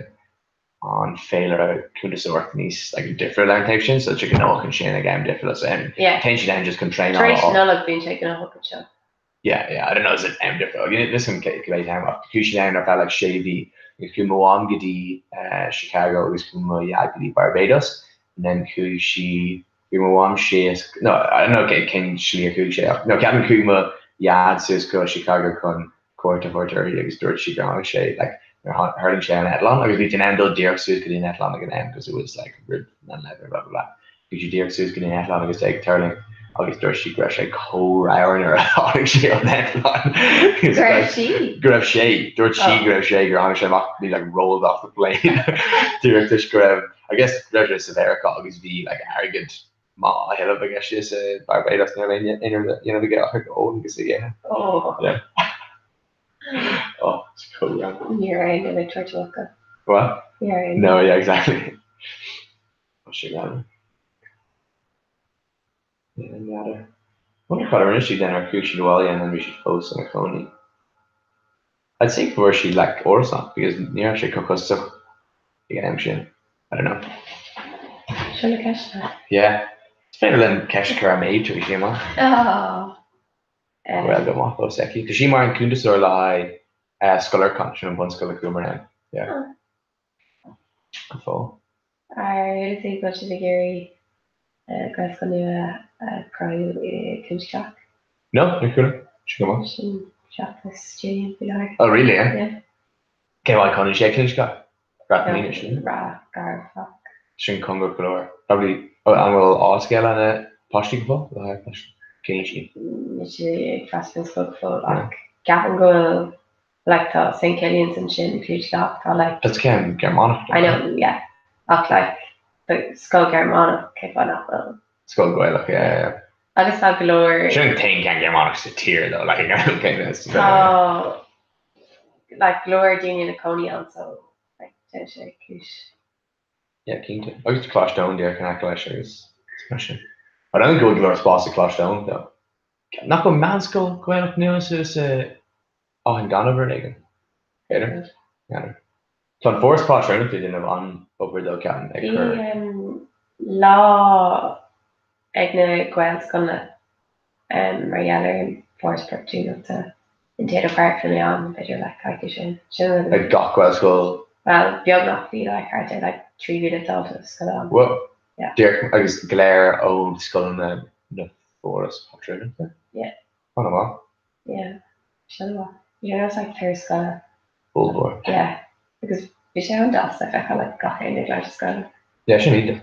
an féilire cuntasóireachta níos like difriúil ar an taobh sin, so tá sé gnóthach ansin ag am difriúil so um, Yeah. téann siad ann just chun Tar traenáil éis Nollag bíonn sé gnóthach anseo. Yeah, yeah, I don't know, is it am difriúil? You know, listen, cibé t-am ach chuaigh siad ann ar feadh like sé mhí. Agus chuaigh mo mham go dtí eh, Chicago agus chuaigh mo dhaid go dtí Barbados and then chuaigh sí, chuaigh mo mham síos, no, I don't know cé cén slí a chuaigh sé ach, no, ceapaim chuaigh mo dhaid suas go Chicago chun cuairt a thabhairt uirthi agus dúirt sí gur tháinig sé, like, nuair a thuirling sé ón eitleán agus bhí tú in ann dul díreach suas go dtí an eitleán ag an am because it was like roimh 9/11 blah blah blah. Bhí sé díreach suas go dtí an eitleán agus é ag tuirlingt agus dúirt sí go raibh sé chomh ramhar nuair a tháinig sé ón eitleán. Go raibh sí? Go raibh sé. Dúirt sí go raibh sé gur tháinig sé amach he like rolled off the plane. Díreach toisc go raibh I guess go raibh sé sa Mheiriceá agus bhí like airgead maith á thuilleamh aige síos i Barbados ní raibh aon rud a dhéanamh aige ach ag ól agus ag ithe. Oh. Yeah. Oh, it's chomh ramhar. Ní raibh aon duine ag tabhairt amach dó. What? Ní raibh aon No, yeah, exactly. Tá sé greannmhar. Yeah, n'fheadar. Wonder cad a rinne siad then ar chuaigh siad abhaile and then bhí siad fós ina cónaí. I'd say go bhfuair siad like árasán because ní raibh sé chomh costasach ag an am sin. I don't know. Seo na ceisteanna. Yeah. Is féidir linn ceist a chur ar Maeve tar éis í amach. Oh. Well, go maith fós aici. Tá sí mar an cuntasóir le haghaidh Scoil Lorcáin, sin an bunscoil a chuamar ann. Yeah. Oh. Go fóill. Ar chuala tú go bhfuil siad ag iarraidh Gaelscoil nua a chruthú i gCluain Sceach? No, níor chuala. Sin go maith. Sin feachtas Julian faoi láthair. Oh really, eh? Yeah. Cén fáth cónaíonn sé i gCluain Sceach? Rath Míne, sin? Ráth Garbh. Sin cóngarach go leor. Probably, oh, an bhfuil áit aige lena páistí go fóill? Le haghaidh páistí? Cén aois iad? Níl siad ag freastal ar scoil go fóill ach ceapaim go bhfuil. Like tá St Killian's ansin clúiteach tá like. That's ceann Gearmánach I know yeah ach like scoil Gearmánach cén fáth nach bhfuil. Scoil Gaelach yeah yeah. Agus tá go leor. Sin an t-aon ceann Gearmánach sa tír though like okay Tá like go leor daoine ina cónaí ann so like déanann sé cúis. Yeah cinnte. Agus Coláiste Eoin díreach in aice leis agus mar sin. I don't think go bhfuil go leor spás ag Coláiste Eoin though. Nach bhfuil meánscoil Gaelach nua suas i Áth an Ghainimh nó rud éigin? B'fhéidir. N'fheadar. Tá an Foras Pátrúnachta ag déanamh an-obair though ceapaim ag Bhí cur. lá ag na Gaelscoileanna mar gheall ar an Foras Pátrúnachta in Tato Park bhí mé ann b'fhéidir like coicís ó shin. Sin an. Ag gach Gaelscoil? Bhuel, beagnach bhí like thart ar like 3,000 dalta scoile ann. Whoa. Yeah. Díreach agus go léir ó scoileanna na Foras Pátrúnachta? Yeah. An-mhaith. Yeah. Sin mhaith. Bhí sé ar like turas scoile. Ollmhór. Yeah. Agus bhí sé an-deas le feiceáil like gach éinne ag labhairt as Gaeilge. Yeah, sin iontach.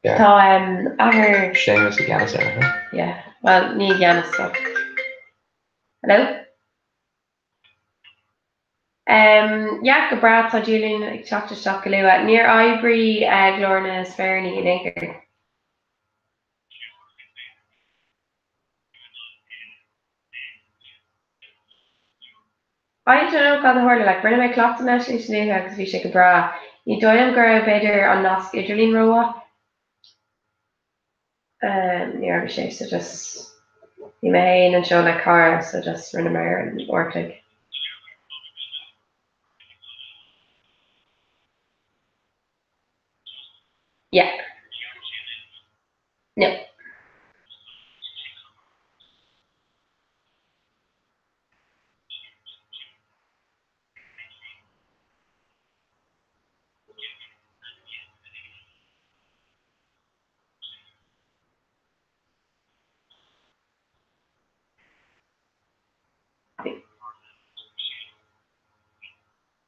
Yeah. Tá um, athair. Séamus i gceannas air, huh? Yeah. Well, ní i gceannas ach. Hello? Um, yeah, go breá, tá Julian ag teacht isteach go luath. Níor oibrigh uh, Glór na Speiríní in aon chor. I don't know cad a tharla, like, rinne mé cleachtadh leis níos luaithe agus bhí sé go breá. Ní dóigh liom go raibh, b'fhéidir, an nasc idirlín rómhaith. Um, ní raibh sé, so just, bhí mé féin anseo le cara, so just rinneamar ar an uair a chloig. Yeah. No.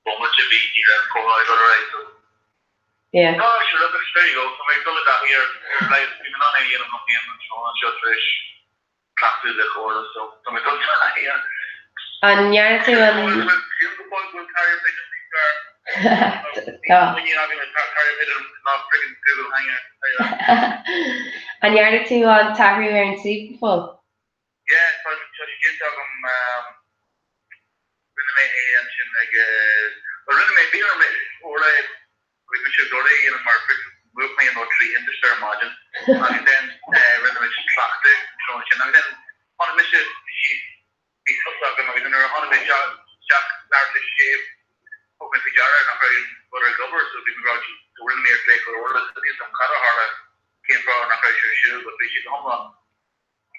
Bomaite bhí ní raibh an comhrá ag dul ar aghaidh so. Yeah. Ah sure look there you go tá mé ag dul i dtaithí ar ar leigheas bhí mé in ann é a dhéanamh liom féin an tráthnóna seo tar éis cleachtadh le comhairle so tá mé ag dul i dtaithí air. An ndearna tú an. Sílim go fóill go bhfuil carrier pigeon níos fearr. Tá. Níl muinín agam i carrier pigeon ná friggin Google Hangout. An ndearna tú an t-athrú ar an suíomh go fóill? Yeah, tá sé déanta agam, rinne mé é ansin ag, bhuel rinne mé, bhí orm é, bhí mise ag dul é a dhéanamh mar mhúch mé nó 3 thimpiste ar maidin agus then rinne muid cleachtadh an tráthnóna sin agus then tháinig mise síos, bhí sos agam agus nuair a tháinig mé isteach leathuair tar éis a sé thug mé faoi deara nach raibh aon rud ag obair so bhí mé ag rá so rinne mé ar glaoch ar Orla so níl 'fhios agam cad a tharla, cén fáth nach raibh sé ar siúl but bhí sé go hiomlán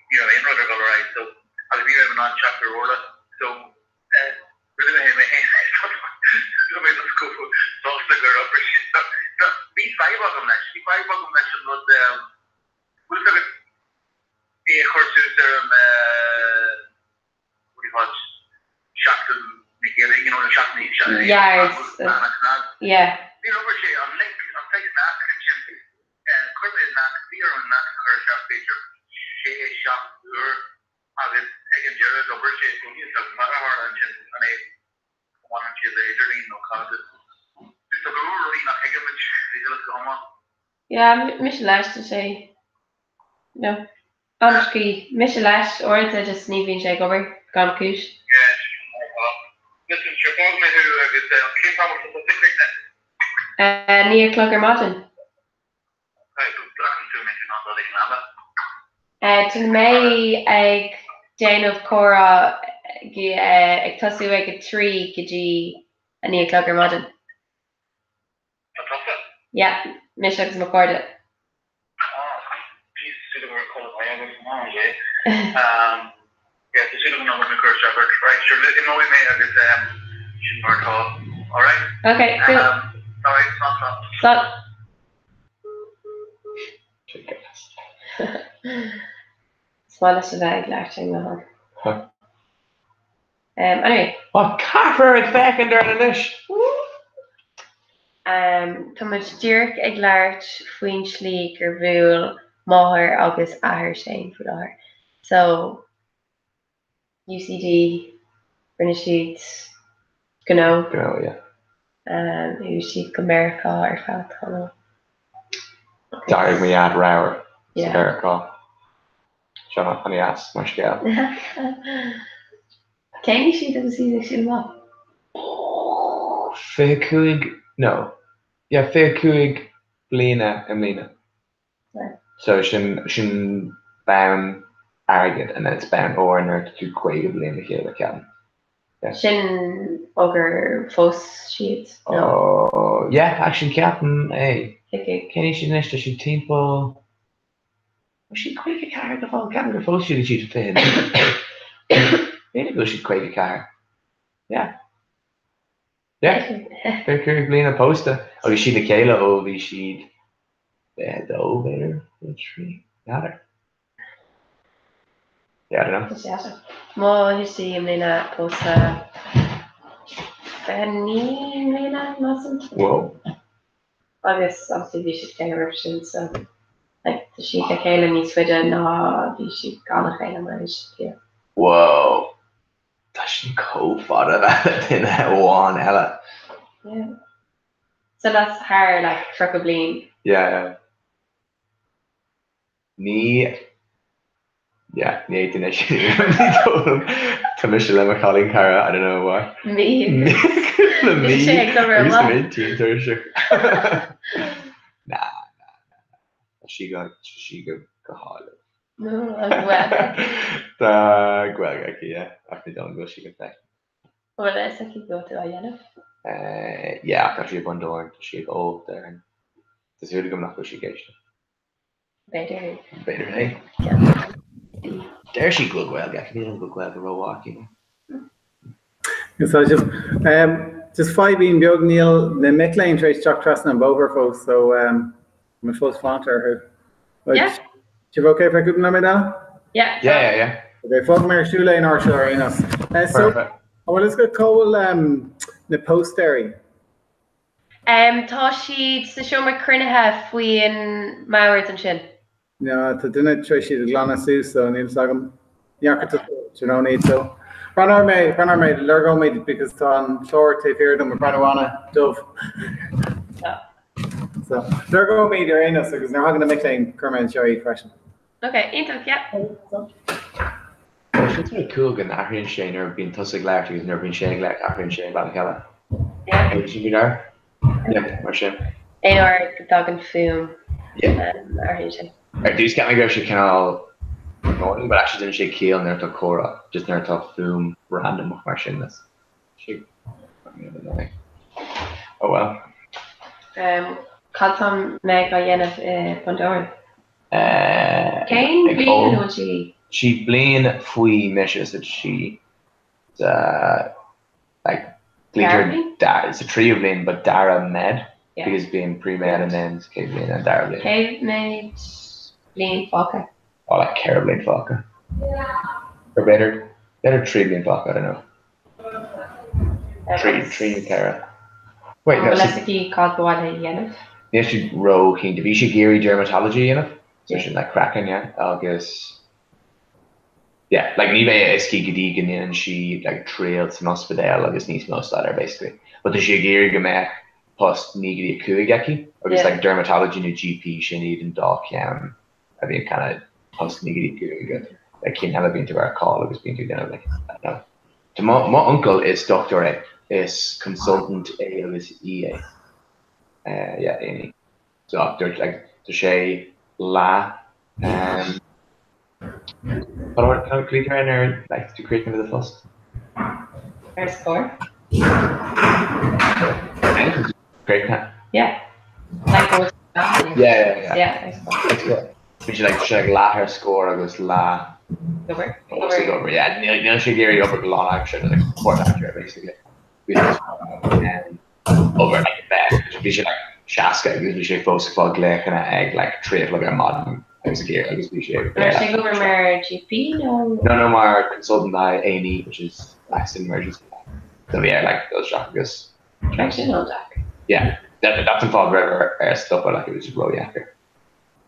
ní raibh aon rud ag dul ar aghaidh so agus ní raibh mé in ann teacht ar Orla so eh rinne mé mé féin tá mé just chomh sásta gur oibrigh sé so so bhí fadhb agam leis bhí fadhb agam leis an rud eh bhfuil fhios agat é a chur suas ar an eh what do you call it seachtain na Gaeilge you know na seachtain Yeah, it's, yeah. Níor oibrigh sé an link an saghas nasc ansin Chuir mé nasc, bhí orm an nasc a chur isteach b'fhéidir sé, seacht uair agus ag an deireadh d'oibrigh sé so níl 'fhios agam cad a tharla ansin, an é go mbaineann sé le idirlíon nó cad is Tá go leor rudaí nach thuigimid le chéile go hiomlán. Yeah, mise leis, tá sé, no, an-scrí. Mise leis, uaireanta just ní bhíonn sé ag obair, gan cúis. Yeah, sin mar atá. Listen, sure, fágfaidh mé thú agus cén t-am atá tú críochnaithe? 9 a chlog ar maidin. Tá mé ag déanamh comhrá ag tosú ag a 3 go dtí a 9 a chlog ar maidin. Yeah, mise agus mo chairde. Ok, cool. Slán. Is maith leis a bheith ag labhairt ar an nguthán. Um, anyway. Tá ceathrar ag féachaint orainn anois! Um, tá muid díreach ag labhairt faoin tslí gur bhuail máthair agus athair Shane faoi láthair. So. UCD, rinne siad gnó. Gnó, yeah. Chuaigh siad go Meiriceá ar feadh tamaill. D'éirigh mo dhaid ramhar sa Yeah. Mheiriceá. Seo an-deas mar scéal. Cén aois iad agus iad ag siúl amach? 25, no, yeah, 25 bliana i mbliana. So sin, sin bonn airgid and then it's bonn óir nuair atá tú 50 bliain le chéile, ceapaim. Yeah. Sin ó gur phós siad, nó? Oh, yeah, actually ceapaim é. Okay. Cén aois iad anois? Tá siad timpeall, bhfuil siad 54 go fóill? Ceapaim gur phós siad agus iad 29. B'fhéidir go bhfuil siad 54. Yeah. Yeah. 25 bliana pósta agus siad le chéile ó bhí siad 22, b'fhéidir, 23, n'fheadar. Yeah, I don't know. Tá sé ait. Mo thuistí i mbliana pósta 29 mbliana, measaim. Whoa. Agus obviously bhí siad le chéile roimhe sin so like tá siad le chéile níos faide ná bhí siad gan a chéile mar bhí siad le chéile. Whoa. Tá sin chomh fada le duine amháin eile. Yeah. So that's thar like 30 bliain. Yeah, yeah. Ní, yeah, ní fhéadfainn é sin a dhéanamh, ní dóigh liom. Tá mise le mo chailín cara, I don't know why. Mí. Le mí. Bhí sé ag dul Agus rómhaith. mé tinn tuirseach. Nah, nah, nah, nah. Tá sí go, tá sí go, go hálainn. No, an Ghaeilge. Tá Gaeilge aici, yeah, ach ní dóigh liom go bhfuil sí go feiceáil. An bhfuil a fhios aici go bhfuil tú á dhéanamh? Yeah, ach tá sí i Bundoran, tá sí ag ól, déarfainn. Tá súil agam nach bhfuil sí ag éisteacht. B'fhéidir. B'fhéidir é. Deir sí go bhfuil Gaeilge aici, ní dóigh liom go bhfuil Gaeilge rómhaith aici. So just, um, just fadhbín beag níl na mic léinn tar éis teacht trasna an bóthar fós, so um, mé fós fanacht orthu. Yeah. Sibh okay fá cúpla nóiméad eile? Yeah. Yeah, yeah, yeah. Okay, fágfaidh mé ar siúl é an uair seo ar aon nós. Eh, so, Perfect. an bhfuil fhios agat cá bhfuil um, na póstaeirí? Um, tá siad sa seomra cruinnithe faoin mbord ansin. No, tá duine tar éis iad a ghlanadh suas, so níl fhios agam. Ní fhaca tú tráthnóna iad, so. Breathnóidh mé, breathnóidh mé, lorgóidh mé because tá an clár taobh thiar dom ag breathnú an-dubh. So, lorgóidh mé iad ar aon nós agus nuair a thagann na mic léinn, cuirfidh mé anseo iad freisin. Ok, iontach, yeah. Tá sé sort of cool go n-athraíonn sé nuair a bhíonn tusa ag labhairt agus nuair a bhíonn sé ag labhairt athraíonn sé an bealach eile. Yeah. Sin faoi deara? Yeah, mar sin. Aon uair go dtagann fuaim, Yeah. athraíonn sé. Ar dtús cheap mé go raibh sé cineál annoying but actually déanann sé ciall nuair atá comhrá, just nuair atá fuaim randomach mar sin that's sé annoying. Oh well. Um, cad tá Meg á dhéanamh i Bundoran? Eh, Cén ag bhliain ól. a bhfuil sí? Sí bliain faoi mise so sí sa like Dara glaoitear bliain? da- sa tríú bliain but dara med Yeah. because bíonn pre-med and then sa chéad bhliain and dara bliain. Cé mhéad bliain fágtha? Oh like 4 bliain fágtha. Or b'fhéidir b'fhéidir 3 bliain fágtha, I don't know. 3 3 nó 4. Wait, no, An bhfuil so fhios aici cad ba mhaith léi a dhéanamh? Níl sí ró-chinnte. Bhí sí ag iarraidh dermatology a dhéanamh, so sin like craiceann, yeah, agus yeah, like ní bheidh a fhios aici go dtí go ndéanann sí like triail san ospidéal agus níos mó staidéir basically. But tá sí ag iarraidh go mbeadh post 9 go dtí 5 aici agus Yeah. like dermatology nó GP sin iad an dá cheann a bhíonn kind of post 9 go dtí 5 agat. Like cinn eile bíonn tú ar call agus bíonn tú ag déanamh like I don't know. Tá mo mo uncail is dochtúir é, is consultant é agus í é. Uh, yeah, Amy. So dúirt like tá sé leath um Cad a ghlaoitear ar like to create the post? Ar scor? Great time. Yeah. Like go Yeah, yeah, yeah. Yeah, ar scor. It's good. Bhí sé like sé like leath ar scor agus leath Obair. fós ag obair. Yeah, níl níl sé ag iarraidh obair go lánaimseartha like páirtaimseartha basically. Bhí sé um, obair like bheith bhí sé like 60 agus bhí sé fós ag fáil glaochanna ag like 3 a chlog ar maidin agus ag iarraidh agus bhí sé Ar sé ag obair mar GP nó? No, no, mar consultant I A&E, which is accident emergency. So bhí air like dul isteach agus Tá sin an-deacair. Yeah, that, that's an fáth go raibh air air stopadh like it was just ródheacair.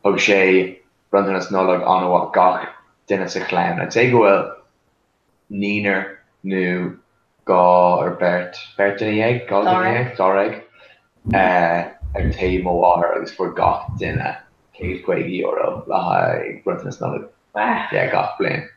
Thug sé bronntanas Nollag an-mhaith gach duine sa chlann. I'd say go bhfuil. naonúr nó dhá or beirt, beirt duine dhéag, dhá dhuine dhéag, dáréag, ar taobh mo mháthar agus fuair gach duine €150 le haghaidh bronntanas Nollag. Yeah, gach bliain.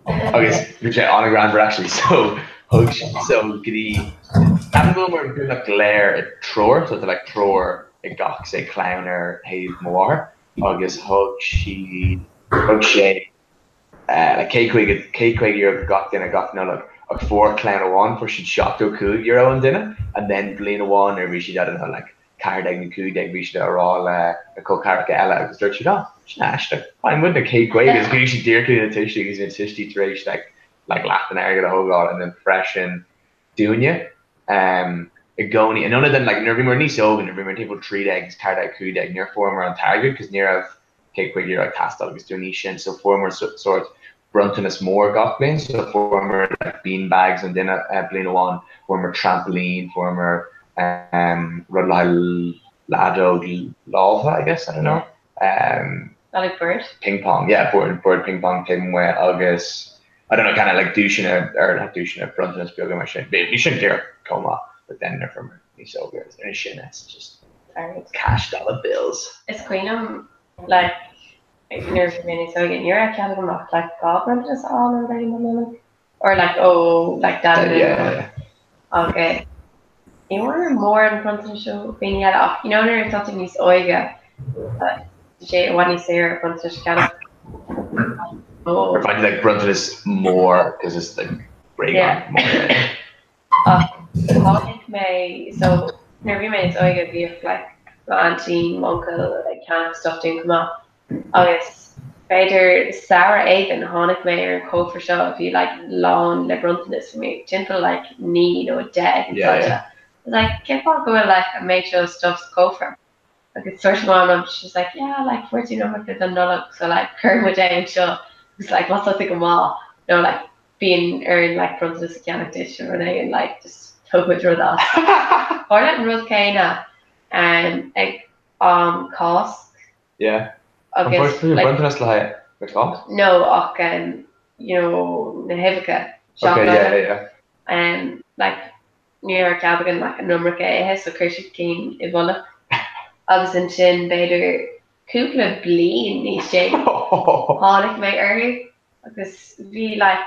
Agus bhí sé an-ghreannmhar actually so thug so go dtí ceapaim go bhfuil muid beagnach go léir i dtriúr so tá like triúr ag gach say clann ar thaobh mo mháthar agus thug sí thug sé like €150 €150 do gach duine gach Nollaig ach fuair clann amháin fuair siad €75 an duine and then bliain amháin nuair a bhí siad I don't know like 14 nó 15 bhí siad á rá le na col ceathracha eile agus dúirt siad oh sin aisteach faigheann muidne 150 agus bhí siad díreach na tuistí agus bhí na tuistí tar éis like like leath den airgead a thógáil and then freisin dúinne um i gcónaí in ionad an like nuair a bhíomar níos óige nuair a bhíomar timpeall 13 agus 14 15 níor fuaireamar an t-airgead cos ní raibh €150 ag teastáil agus dúinn sin so fuaireamar sórt bronntanas mór gach bliain so fuaireamar like bean bags an duine bliain amháin fuaireamar trampoline fuaireamar um rud le haghaidh leadóg láimhe I guess I don't know um Like board? Ping pong yeah board board ping pong taobh amuigh agus I don't know kind of like duaiseanna or not duaiseanna bronntanas beaga mar sin bhí sin díreach chomh maith but then nuair a fuaireamar níos óige agus sin it's just cash dollar bills. Is cuimhin liom like nuair a bhí mé níos óige ní raibh cead agam ach like dhá bronntanas a fháil ar Dhaidí na Nollag or like ó like Dad nó agus ní bhfuair mé mórán bronntanais ó dhaoine eile ach you know nuair atá tú níos óige tá sé i bhfad níos saoire bronntanais a cheannach. Or find like bronntanas mór because it's like bréagán mór. Ach tháinig mé, so nuair a bhí mé níos óige bhíodh like m'aintín, m'uncail ag ceannach stuff dúinn chomh maith agus b'fhéidir samhradh éigin tháinig mé ar an chófra seo a bhí like lán le bronntanas, bhí mé timpeall like 9 nó 10 ag an tráth seo. I was like cén fáth go bhfuil like an méid seo stuff sa chófra? Agus dúirt mo mham liom, she was like yeah like fuair tú an iomarca don Nollaig so like chuir muid é anseo agus like má tá tú go maith nó like bíonn orainn like bronntanas a cheannach duit nó rud éigin like just tóg muid rud as. Tharla an rud céanna um, ag am Cásc. Yeah. Agus like bronntanas le haghaidh na Cásc? No ach um, you know na huibheacha. Okay, yeah, yeah, yeah. Um, like Ní raibh cead againn like an iomarca a ithe so chuir siad cinn i bhfolach agus ansin b'fhéidir cúpla bliain níos déanaí tháinig mé orthu agus bhí like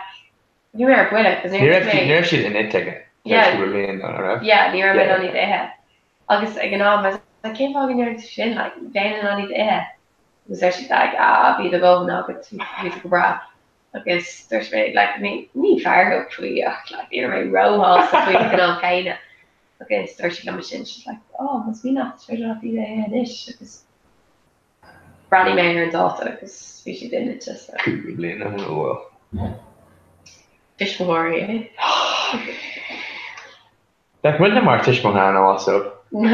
bhí mé ar buile cos níor raibh ní raibh siad inite aige Yeah. cúpla bliain an raibh? Yeah ní raibh mé in ann iad a ithe agus ag an am I was like cén fáth go ndearna tú sin like bheinn in ann iad a ithe agus deir siad like ah bhí do dhóthain agat bhí tú go breá. Agus dúirt mé, like, ní, ní feargach faoi ach, like, ní raibh mé róshásta faoi ag an am céanna. Agus dúirt sí liom ansin, she's like, oh, más mian leat, is féidir leat iad a ithe anois. Agus bhreathnaigh mé ar an dáta agus bhí siad inite, so. Cúpla bliain ó shin, oh well. Tuismitheoirí, eh? Bheadh muidne mar tuismitheoirí now also. No,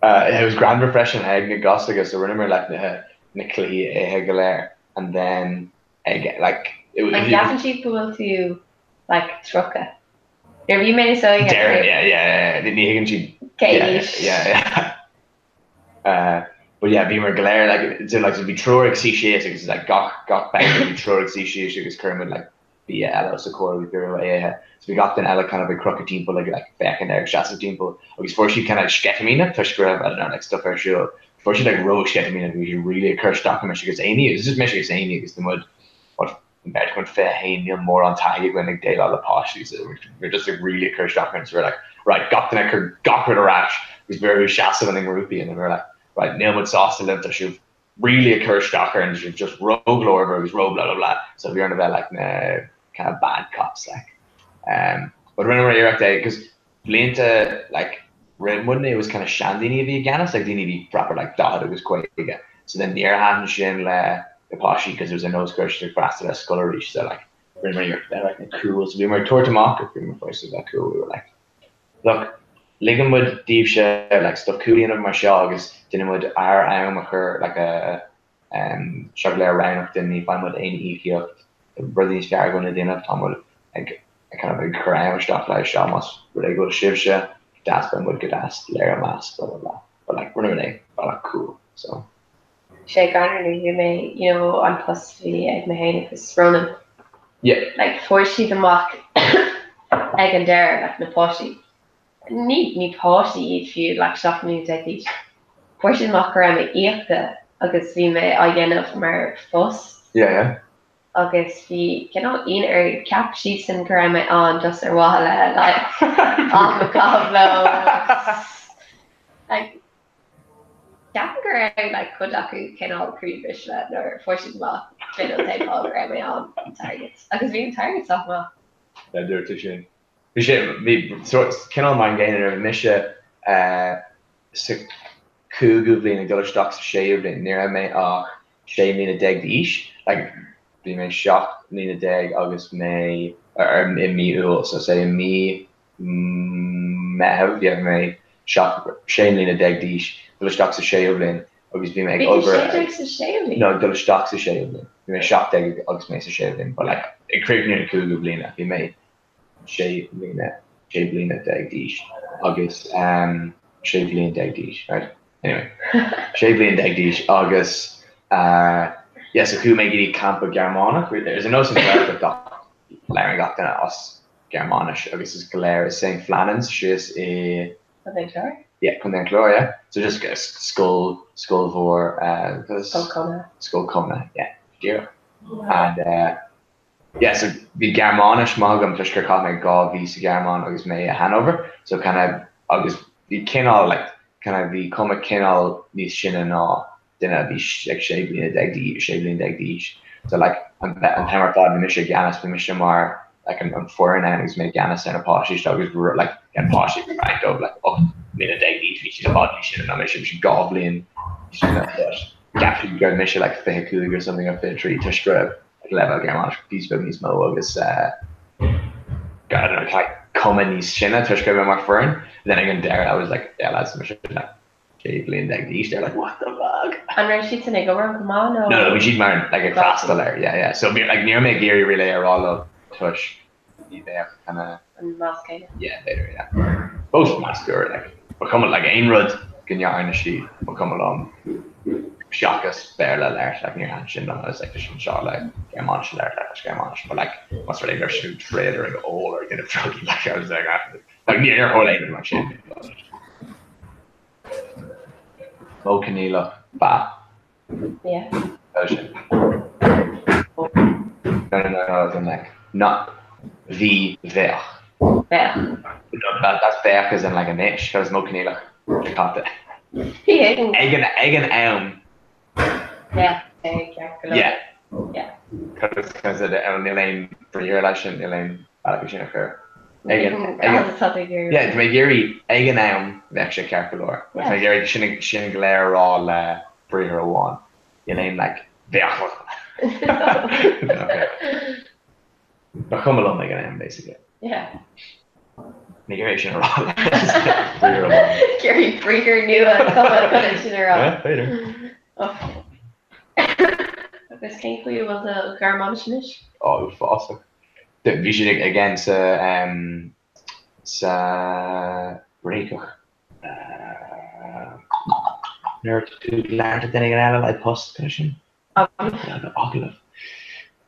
It was greannmhar freisin ag na gasóga so rinneamar like na na cluichí a ithe go léir and then ag like it was An gceapann siad go bhfuil tú like 30? Nuair a bhí mé níos óige Deireann yeah yeah yeah ní thuigeann siad Cé yeah aois? yeah yeah Uh, but yeah bhíomar go léir like so like so bhí triúr ag suí síos agus like gach gach babhta bhí triúr ag suí síos agus chuir muid like bia eile os a comhair agus bhí orthu é a ithe. So bhí gach duine eile kind of ag crochadh timpeall ag like féachaint air ag seasamh timpeall agus fuair siad kind of sceitimíneach toisc go raibh I don't know like stuff ar siúl. Fuair siad like ró-sceitimíneach bhí siad really ag cur isteach ar mise agus Amy it was just mise agus Amy agus tá muid what an beirt againn 21 níl mórán taithí againn ag déileáil le páistí so we're just like really ag cur isteach orainn so we're like right gach duine ag cur gach rud ar ais agus bhí orthu seasamh ina ngrúpaí and then we were like right níl muid sásta libh tá sibh really ag cur isteach orainn tá sibh just ró-ghlórmhar agus ró blah blah blah so bhí orainn a bheith like na kind of bad cops like um but rinneamar iarracht é because blianta like roimh muidne it was kind of seandaoine a bhí i gceannas like daoine a bhí proper like 40 agus 50 so then níor thaitin sin le na páistí because it was ar nós go raibh siad ag freastal ar scoil arís so like rinneamar iarracht bheith like na cool so bhíomar ag tabhairt amach gur bhíomar fós a bheith cool we were like look ligeann muid daoibhse like stuff cool a dhéanamh mar seo agus déanann muid ár am a chur like a um seo go léir roghnach dúinn ní fhaigheann muid aon íocaíocht rudaí níos fearr againn le déanamh tá muid ag kind of ag cur am isteach le seo más rud é go bhfuil sibhse deas beidh muid go deas léiriú meas blah blah blah but like rinne muid é bealach cool so. sé greannmhar nuair a bhí mé, you know, an post a bhí ag mé féin agus Ronan. Yeah. Like fuair siad amach ag an deireadh, like na páistí, ní, ní páistí iad fiú, like 17 mbliana d'aois, fuair siad amach go raibh mé íoctha agus bhí mé á dhéanamh mar phost. Yeah, yeah. Agus bhí cineál ionadh orthu, cheap siadsan go raibh mé ann just ar mhaithe le like am a chaitheamh leo agus like Ceapaim go raibh like cuid acu cineál croíbhriste nuair a fuair siad amach b'in an t-aon fáth go raibh mé ann, an t-airgead. Agus bhí an t-airgead sách maith. Yeah, dúirt tú sin. Bhí sé, bhí sort cineál mar an gcéanna nuair a bhí mise sa cúigiú bhliain ag dul isteach sa séú bhliain, ní raibh mé ach sé mbliana déag d'aois, like bhí mé 17 mbliana agus mé ar i mí Iúil, so say i mí Meitheamh, bhí mé 16 mbliana d'aois, dul isteach sa séú bhliain agus bhí mé ag Bhí tú obair 16 sa séú bhliain? No, ag dul isteach sa séú bhliain. Bhí mé 17 agus mé sa séú bhliain, but like ag críochnú na cúigiú bliana, bhí mé 16 mbliana, 16 bliana d'aois agus um 16 bhliain d'aois, right? Anyway, 16 bliain d'aois agus uh yeah, so chuaigh mé go dtí campa Gearmánach, there's a nós in Gaeltacht gach labhrann gach duine as Gearmáinis agus is go léir i St Flannan's síos i. Contae an Chláir? Yeah, Contae an Chláir, yeah. So just scoil, scoil mhór. Scoil chónaithe. Scoil chónaithe, yeah, díreach. And uh, yeah, so bhí Gearmáinis maith agam toisc gur chaith mé 2 mhí sa Ghearmáin agus mé i Hanover, so kind of, agus bhí cineál like, kind of bhí cuma cineál níos sine ná duine a bhí like 16 bliana d'aois, 16 bliana d'aois. So like an an t-am ar fad bhí mise i gceannas, bhí mise mar like an an foireann ann agus mé i gceannas ar na páistí seo agus like an páistí bhí rank dóibh like 18 mbliana d'aois, bhí siad i bhfad níos sine ná mise, bhí siad 2 bhliain níos sine but cheap siad go raibh mise like 25 or something or 23 toisc go raibh like leibhéal Gearmáinis píosa beag níos mó agus uh, I don't know, like cuma níos sine toisc go raibh mé mar foireann. Then ag an deireadh I was like, yeah lads, mise like 16 bliain d'aois, they're like, what the fuck? An raibh siad san ag obair chomh maith nó? No, no, bhí siad mar like ag freastal air, yeah, yeah. So bhí like ní raibh mé ag iarraidh really a rá leo toisc ní bheadh kind of. An meas céanna. Yeah, b'fhéidir, yeah. Fós meas gur like ba chuma like aon rud go ndearna siad ba chuma liom seachas Béarla a labhairt like níor thaitin sin liom I was like tá siad anseo le Gearmáinis a labhairt like Gearmáinis but like más rud é go raibh siad ag troid or ag ól or ag déanamh drugaí like I was like ah Like níor tharla aon rud mar sin. Modh coinníollach ba. Yeah. Tá sin. No, no, no, no, as in like, not bhí, bheadh. Bheadh. No, that, that's bheadh as in like anois, cos modh coinníollach caite. Bhí. Ag an, ag an am. Bheadh sé ceart go leor. Yeah. Yeah. Cos, cos níl aon briathar leis sin, níl aon bealach é sin a chur. Ag an, ag an, Agus tá tú ag iarraidh. yeah, tá mé ag iarraidh ag an am bheadh sé ceart go leor. Tá mé ag iarraidh sin, sin go léir a rá le briathar amháin. Níl aon like bheadh. Okay. Ba chuma liom ag an am basically. Yeah. Ní iarraidh sin a rá le briathar amháin. Iarraidh briathar nua a chumadh chun sin a rá. Yeah, b'fhéidir. Agus cén chaoi a bhfuil do Ghearmáinis anois? Ó, uafásach. Bhí siad ag again sa um, sa bréagach. Nuair tú ag labhairt le duine éigin eile le post kind of sin. Agallamh. Agallamh.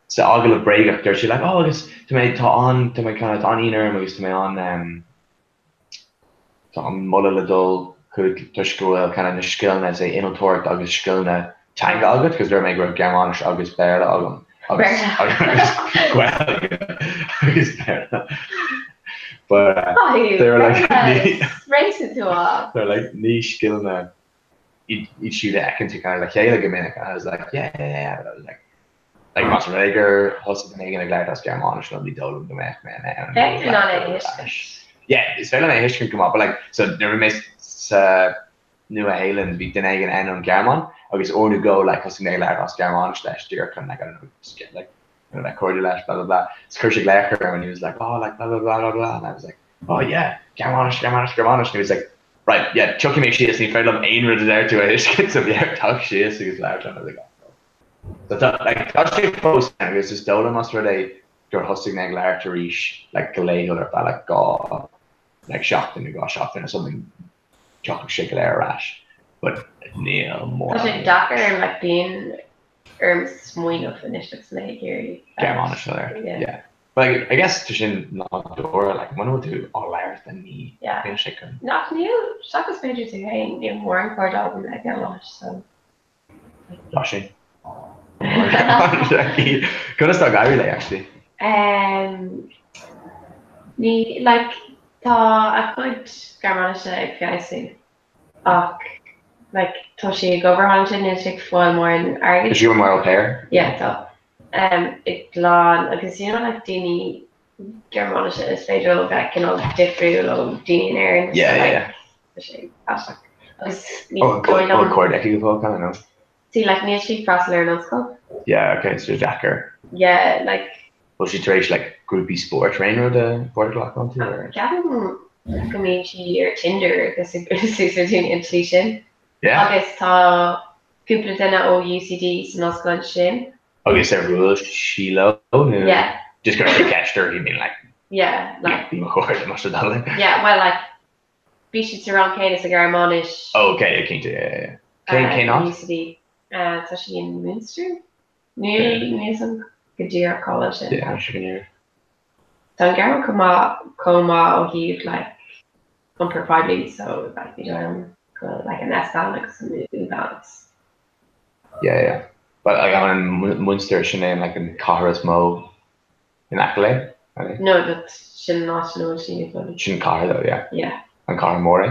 Sa agallamh bréagach dúirt sí like oh agus tá mé tá an tá mé kind of tá an-ionadh orm agus tá mé an um, tá an moladh le dul chugat toisc go bhfuil kind of na scileanna say innealtóireacht agus scileanna teanga agat cos dúirt mé go raibh Gearmáinis agus Béarla agam agus agus Gaeilge agus Béarla but uh, they were like ní Réiteann tú á. they were like ní scileanna iad siúd a fheiceann tú kind of le chéile go minic and I was like yeah yeah yeah but I was like like más rud é gur thosaigh duine éigin ag labhairt as Gearmáinis liom ní dóigh liom go mbeadh mé in ann Bheadh tú in ann é a thuiscint. Yeah is féidir liom é a thuiscint go maith but like so nuair a bhí mé sa Nua Shéalainn bhí duine éigin ann ón Ghearmáin agus uair nó dhó like thosaigh mé ag labhairt as Gearmáinis leis díreach chun like I don't know just get like you know, bheith cairdiúil leis blah blah blah so chuir sé glaoch orm and he was like oh like blah blah blah blah blah and I was like oh yeah Gearmáinis Gearmáinis Gearmáinis and he was like right yeah tiocfaidh mé síos ní féidir liom aon rud a deir tú a thuiscint so bhí air teacht síos agus labhairt liom I was like oh so tá like tá sé fós ann agus is dóigh liom más rud é gur thosaigh mé ag labhairt arís like go laethúil ar feadh like 2 like seachtain nó 2 seachtain or something tiocfaidh sé go léir ar ais. But níl mórán. Tá sé deacair like bíonn orm smaoineamh anois agus mé ag iarraidh. Gearmáinis a labhairt. Yeah. Yeah. But like, I guess tá sin nádúrtha, like muna bhfuil tú á labhairt then ní Yeah. bíonn sé chun. Nach níl, seachas b'fhéidir tú féin, níl mórán cairde agam le Gearmáinis so. Tá sin. Conas tá ag éirí léi actually? Um, ní, like, tá a cuid Gearmáinise ag feabhsú ach like, tá sí ag obair thall ansin, níl sí ag fáil mórán airgid. Is sí mar au pair? Yeah, tá. Um, i gclann agus you know like daoine Gearmáinise is féidir leo bheith cineál difriúil ó daoine in Éirinn. Yeah, yeah, yeah. Tá sé aisteach. Agus ní Oh, dóigh liom. oh, cairde aici go fóill, kind of, no? See, like, níl sí ag freastal ar an ollscoil. Yeah, okay, so deacair. Yeah, like. Bhfuil sí tar éis, like, grúpaí spóirt nó aon rud a páirt a ghlacadh iontu, or? Ceapaim go mbíonn sí ar Tinder agus ag bualadh suas le daoine an tslí sin. Yeah. Agus tá cúpla duine ó UCD san ollscoil ansin. Agus ar bhuail sí leo, nó? Yeah. Just go raibh sé ceist uirthi, I mean, like. Yeah, like. Bí mo chairde, más rud eile. Yeah, well, like, bhí siad sa rang céanna sa Ghearmáinis. Oh, okay, cinnte, yeah, yeah, yeah. Cén, cén áit? UCD. Tá sí in Münster? Níl, níl a fhios agam go díreach cá bhfuil sin. Yeah, sin go díreach. Tá an Ghearmáin chomh maith, chomh maith ó thaobh like iompar poiblí so like ní dóigh liom go bhfuil like an S-Bahn agus an U-Bahn agus. Yeah, yeah. But like an Münster sin é like an cathair is mó in aice léi? No, but sin an áit ina bhfuil sí ina cónaí. Sin cathair though, yeah. Yeah. An cathair mór é?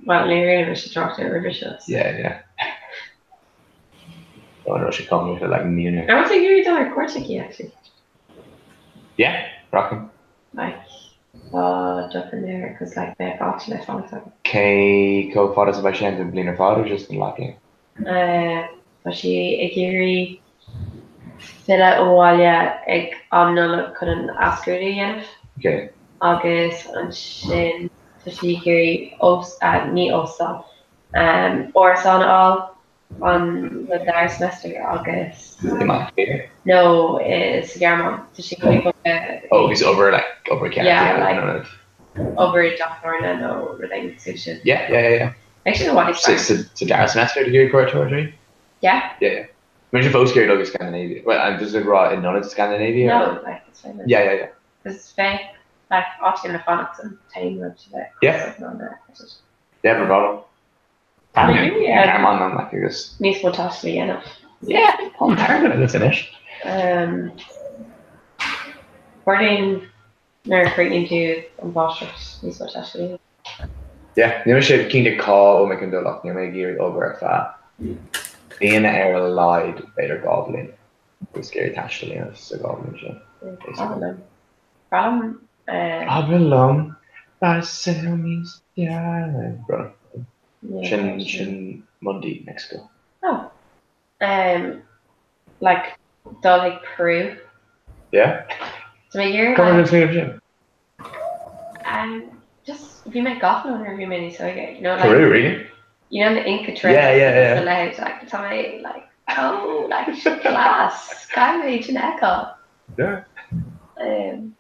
Well, ní raibh mise trácht air roimhe seo. Yeah, yeah. An raibh sé cóngarach le like Munich? I want to hear dul ar cuairt aici actually. Yeah, rachainn. Like, tá deifir air cos like bheadh áit le fanacht agam. Cé chomh fada is a bheidh sé ann don bhliain ar fad or just an leathbhliain? Tá sí ag iarraidh filleadh abhaile ag am Nollag chun an athscrúdú a dhéanamh. Okay. Agus ansin tá sí ag iarraidh ós, ní óstán, árasán a fháil an dara semester agus. I mBaile Átha Cliath? No, sa Ghearmáin. Tá sí chun bogadh. Oh, agus obair like obair ceart Yeah, a dhéanamh like in ionad. obair i dteach tábhairne nó rud éigin cosúil sin. Yeah, yeah, yeah, yeah. Actually, i bhfad níos fearr. Sa dara semester ag iarraidh cuairteoir trí? Yeah. Yeah, yeah. Bhí sé fós ag iarraidh dul go Scandinavia. Well, I'm just ag rá in ionad Scandinavia? No, like, it's fine. Yeah, yeah, yeah. Because bheadh, like, áit éigin le fanacht an t-aon rud a bheadh Yeah. ná na is Yeah, but problem. Tá mé ag iarraidh, Gearmáin an like agus. níos mó taistil a dhéanamh. Yeah, tá an t-airgead agat anois. Um, Cuardaíonn nuair a chríochnaíonn tú an mháistreacht níos mó taistil a dhéanamh. Yeah, níl mise cinnte cá bhfuil mé chun dul ach níl mé ag iarraidh obair ar feadh bliana ar a laghad, b'fhéidir 2 bhliain. Agus ag iarraidh taisteal a dhéanamh sa 2 bhliain sin, basically. Abair liom. Abair liom, beidh saol níos fearr. Brón. Sin, sin Mundy, Mexico. Oh. Um, like, dul chuig Peru. Yeah? Tá mé ag iarraidh. Cá bhfuil tú sin? Um, just bhí mé gafa leo nuair a bhí mé níos óige, you know, like, Peru, really? You know, the Inca Trail. Yeah, yeah, yeah. Sa leithéid, like, tá mé, like, oh, like, class, caithfidh mé sin a fheiceáil. Yeah. Um,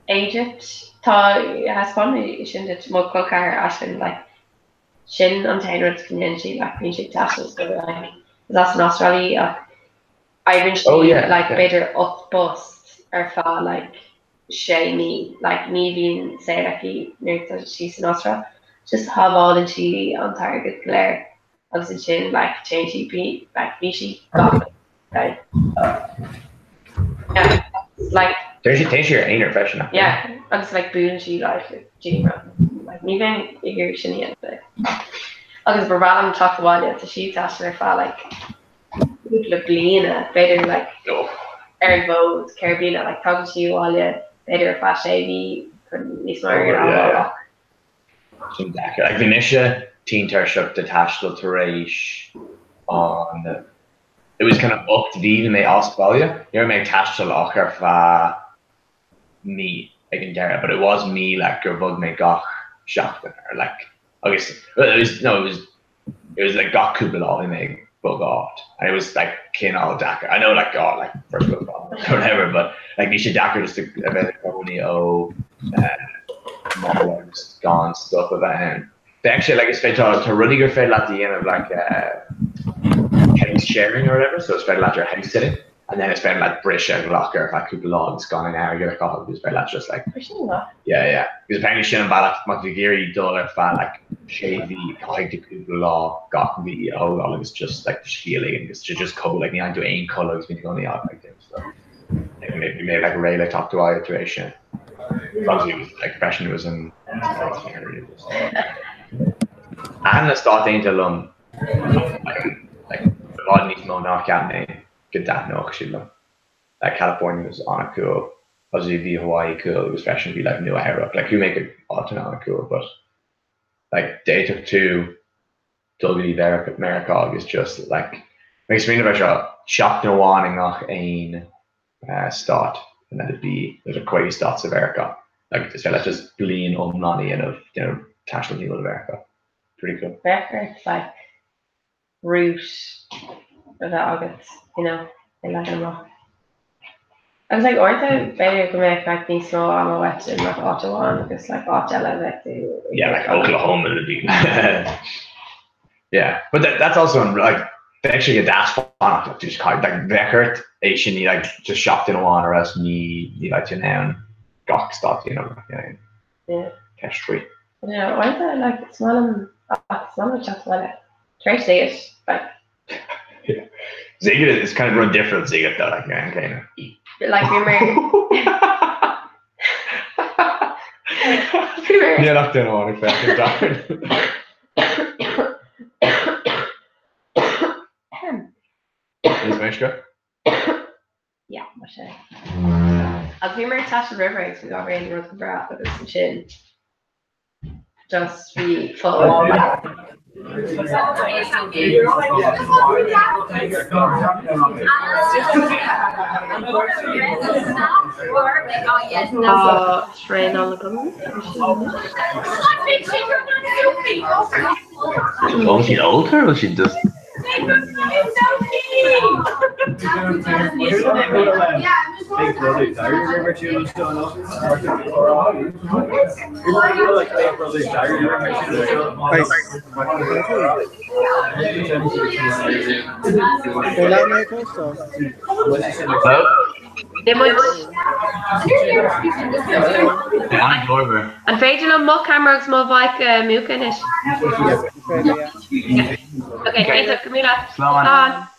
Egypt, tá, thaispeáin mé sin duit, mo chol ceathar Aisling, like, sin an t-aon rud go ndéanann sí, like, bíonn sí ag taisteal, so, like, is as an Astráil í ach oibríonn sí, Oh, yeah, like, yeah. b'fhéidir 8 bpost ar feadh, like, sé mí, like, ní bhíonn saol aici nuair atá sí san Astráil, just shábhálann sí an t-airgead go léir agus ansin, like, téann sí, bí, like, bhí sí gafa, like, yeah, like, Téann sí, téann sí ar aonar freisin, nach yeah, agus, like, buaileann sí, like, le daoine random, like, ní bheinn ag iarraidh sin a dhéanamh, like. Agus ba bhreá liom teacht abhaile, tá sí ag taisteal ar feadh, like, cúpla bliana, b'fhéidir like ar an bhfód 4 bliana, like tagann sí abhaile b'fhéidir ar feadh sé mhí chun níos mó airgead a fháil ach. Sin deacair. Like bhí mise tinn tuirseach de taisteal tar éis an it was kind of 8 mhí bhí mé as baile, ní raibh mé ag taisteal ach ar feadh mí ag an deireadh but it was mí like gur bhog mé gach seachtain or like agus well it was no it was it was like gach cúpla lá bhí mé ag bogadh áit and it was like cineál deacair I know like God like first world problem or whatever but like bhí sé deacair just a bheith i gcónaí ó eh, mála agus gan stop a bheith ann. Bheadh sé like is féidir tá tá rudaí gur féidir leat a dhéanamh like house sharing or whatever so is féidir leat your house sitting and then is féidir leat briseadh a ghlacadh ar feadh cúpla lá agus gan aon airgead a chaitheamh agus is féidir leat just like Sin maith. yeah yeah because apparently sin an bealach má tá tú ag iarraidh dul ar feadh like sé mhí caithfidh tú cúpla lá gach mhí a thógáil agus just like do scíth a ligean agus to just codladh like ní fhaigheann tú aon chodladh agus bíonn tú i gcónaí like so bhí mé like réidh le teacht abhaile tar éis sin. Obviously like freisin it was in Thaitin na Stáit Aontaithe liom like i bhfad níos mó ná cheap mé go dtaitneodh siad liom. Like California was an-cool, obviously bhí Hawaii cool agus freisin bhí like Nua Eabhrac, like chuaigh mé go áiteanna an-cool but like d'fhéadfadh tú dul go dtí Meiriceá agus just like mé ag smaoineamh ar seo, seachtain amháin i ngach aon stát and then it'd be there's like 50 stát sa Mheiriceá like is féidir leat just bliain iomlán a dhéanamh déanamh taisteal timpeall Mheiriceá. Pretty cool. Bheadh ort like route a bheith agat you know é leagan amach. Agus like uaireanta b'fhéidir go mbeadh like níos mó ama uait in like áit amháin agus like áit eile bheadh tú Yeah, like Oklahoma would be Yeah, but that, that's also like bheadh sé go deas fanacht like just like bheadh ort é sin ní like just seachtain amháin or else ní ní bheidh tú in ann gach stát you know like, Yeah. ceist faoi. Yeah, uaireanta like is maith liom ach is maith liom teacht abhaile tar éis Sziget like Sziget is kind of rud difriúil Sziget though like an céanna. Like bhí mé Bhí mé Níl ach duine amháin ag féachaint Darren. Níos meisce? Yeah, mar sin. Ach bhí mé ag taisteal roimh ré agus bhí gach aon rud go breá agus ansin just bhí fáil. Tá traenáil agam Bhfuil siad ólta or bhfuil siad just An féidir liom mo cheamara agus mo mhic a mhúchadh anois? Ok, iontach, go míle. Slán.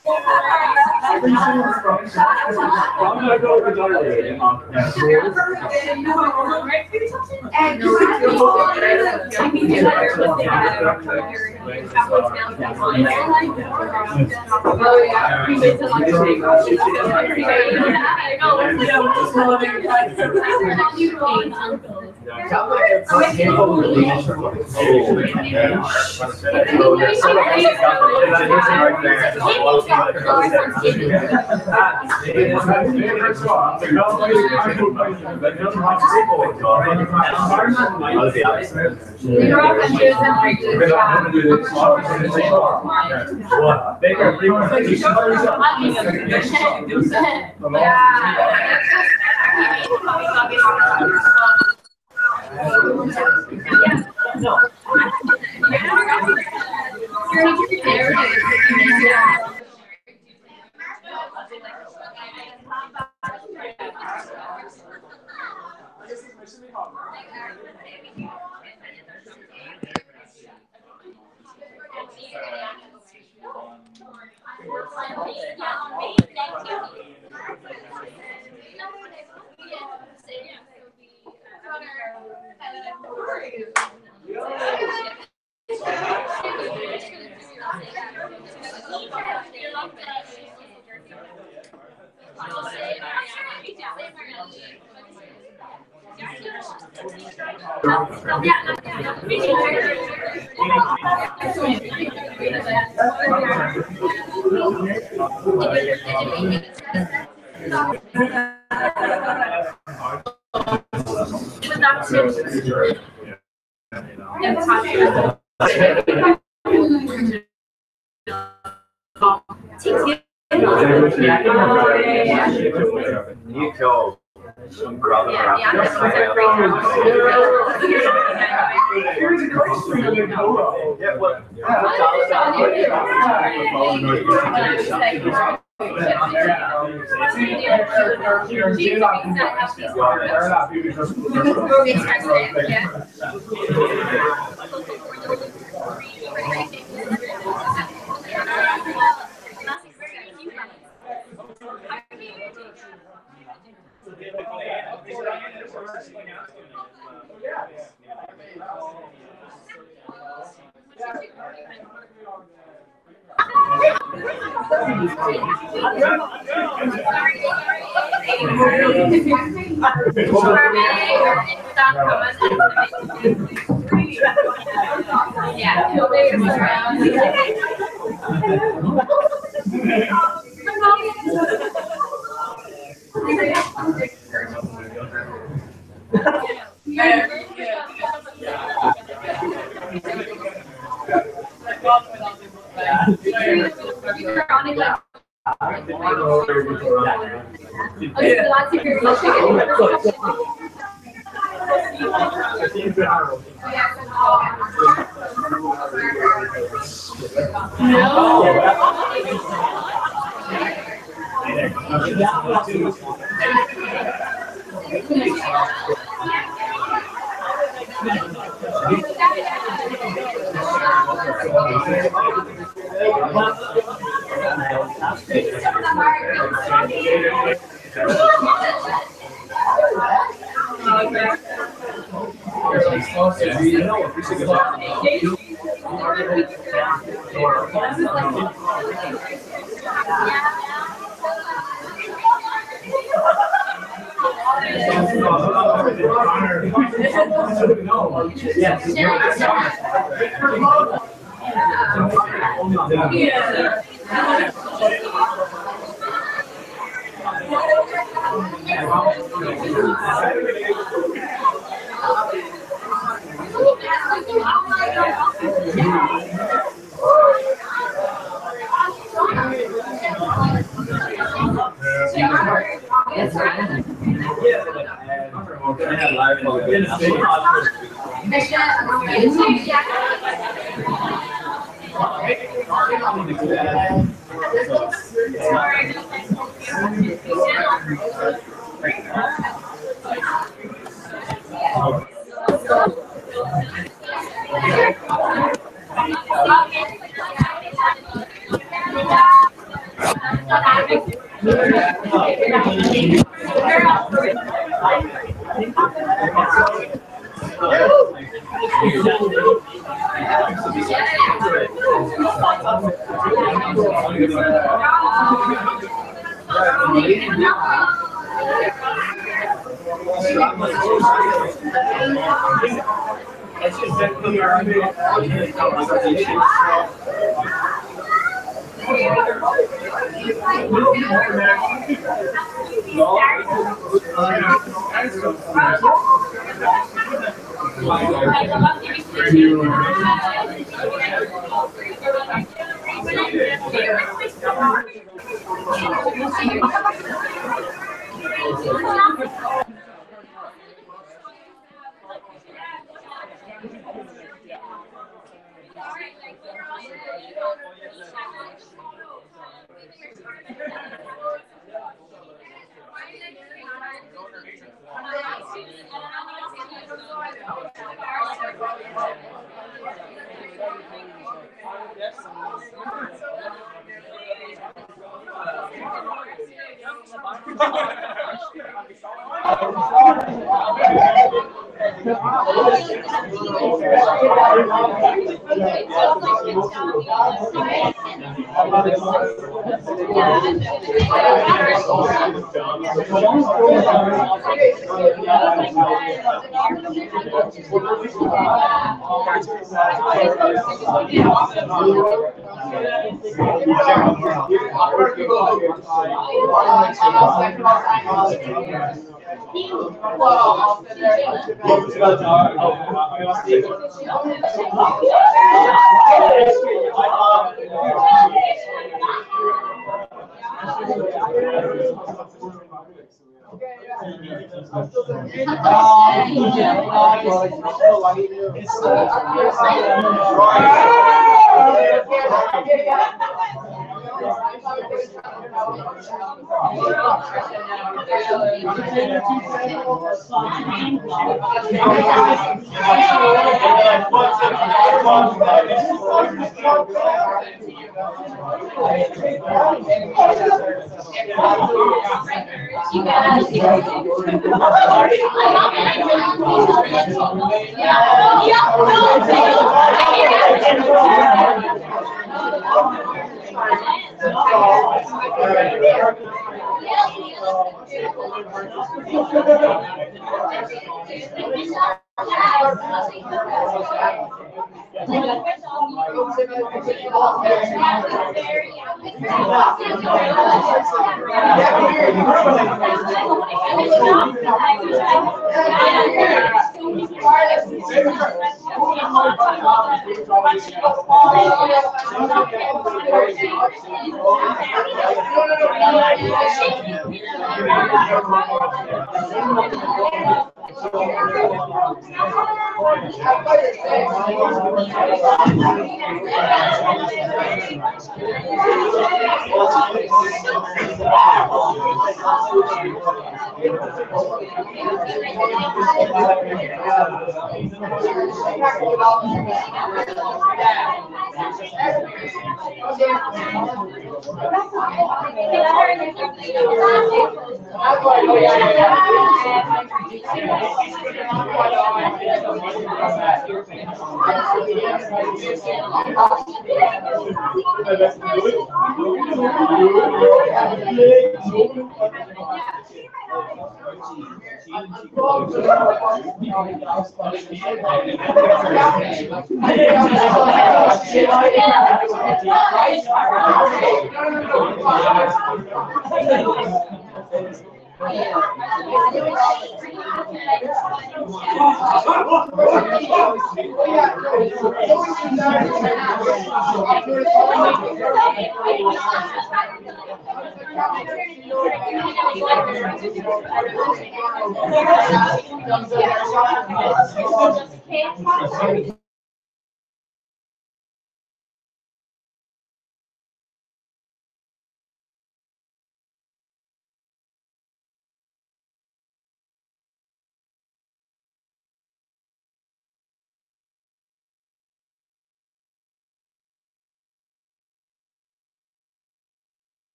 Okay.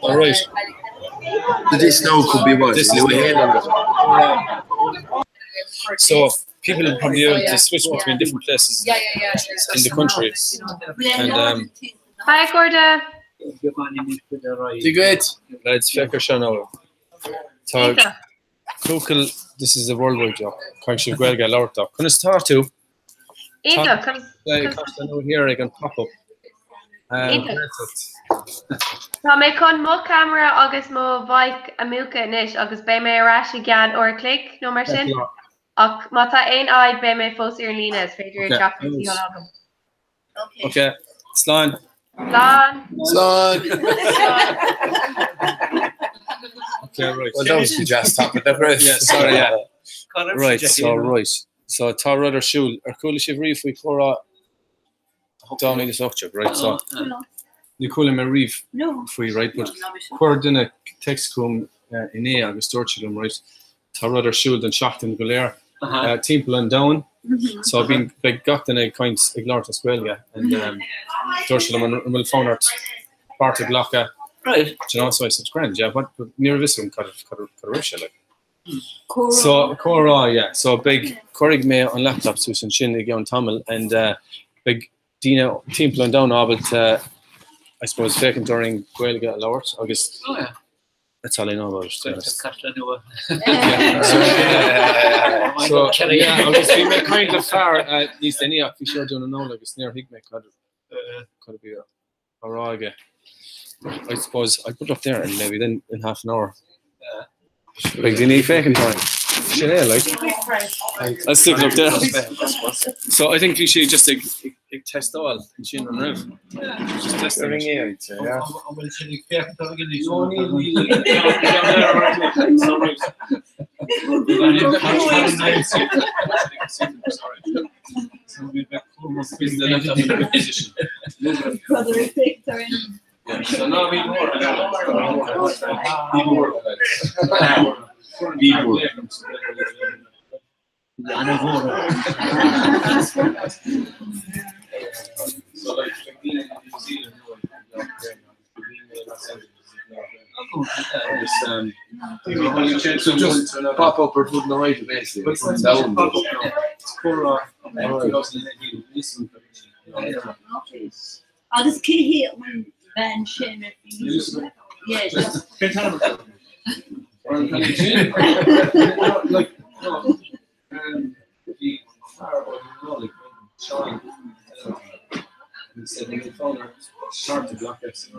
All right. This now could be what? This is New the- Haven. So people will probably be able to switch between different places Yeah, yeah, yeah. sure. in the country. And um, Hi, Gorda. Be great. Lads, féach seo nó. Tá Iontach. Google, this is a worldwide job. Caithfidh sibh Gaeilge a labhairt dó. Conas tá tú? Iontach. Conas- Tá nó here ag an pop-up. Iontach. Tá mé chun mo cheamara agus mo mhic a mhúchadh anois agus beidh mé ar ais i gceann uair a chloig nó mar sin. Ach má tá aon fhadhb beidh mé fós ar líne, is féidir Okay. teacht agam. Okay, slán. Slán. Slán. Okay, right. Well, that was the jazz top of the press. Yeah, sorry, yeah. Connor Right, Jackie. so right. So tá rud ar siúl ar chuala sibh riamh faoi Chomhrá 2018, right? So ní chuala mé riamh No. faoi, right? But No, no, bhí sé. chuir duine text chugam inné agus dúirt sé liom, right? Tá rud ar siúl don seachtain go léir Uh-huh. timpeall an domhain. Mhm. So bíonn beidh gach duine ag caint ag labhairt as Gaeilge and dúirt sé liom an bhfuil fonn ort páirt a ghlacadh. Right. Do you know, so I said, grand, yeah, but ní raibh fhios agam cad cad cad a raibh sé like. Comhrá. So comhrá, yeah. So beidh cuirfidh mé an laptop suas ansin i gceann tamaill and beidh daoine timpeall an domhain ábalta I suppose féachaint orainn Gaeilge a labhairt agus Oh, yeah. that's all I know about it. to be honest. Caiple nua. So yeah, agus bhí mé caint le fear níos déanaí ach bhí sé ar dún an agus níor thuig mé cad cad a bhí á rá aige. I suppose I put it up there and maybe then in half an hour. Beidh daoine ag féachaint orainn. Sin é, like. Let's stick it up there. So I think bhí sé just ag ag testáil ansin an raibh. Just testing. Ring it, yeah. An bhfuil sin ag féachaint orainn anois? No, níl, níl. Brother ag féachaint orainn. So no, bhí mór. Bhí mór. Bhí mór. So like, being in New Zealand, So just pop up or put in the right basically. But it's Sound. pop up now. It's Cora, 2018. Agus cé hé an bhean sin a bhí Cén t-ainm atá air? An t-ainm sin? Like, no, bhí fear ó Nollaig, Seán, he said he phone her, start to block it. I said,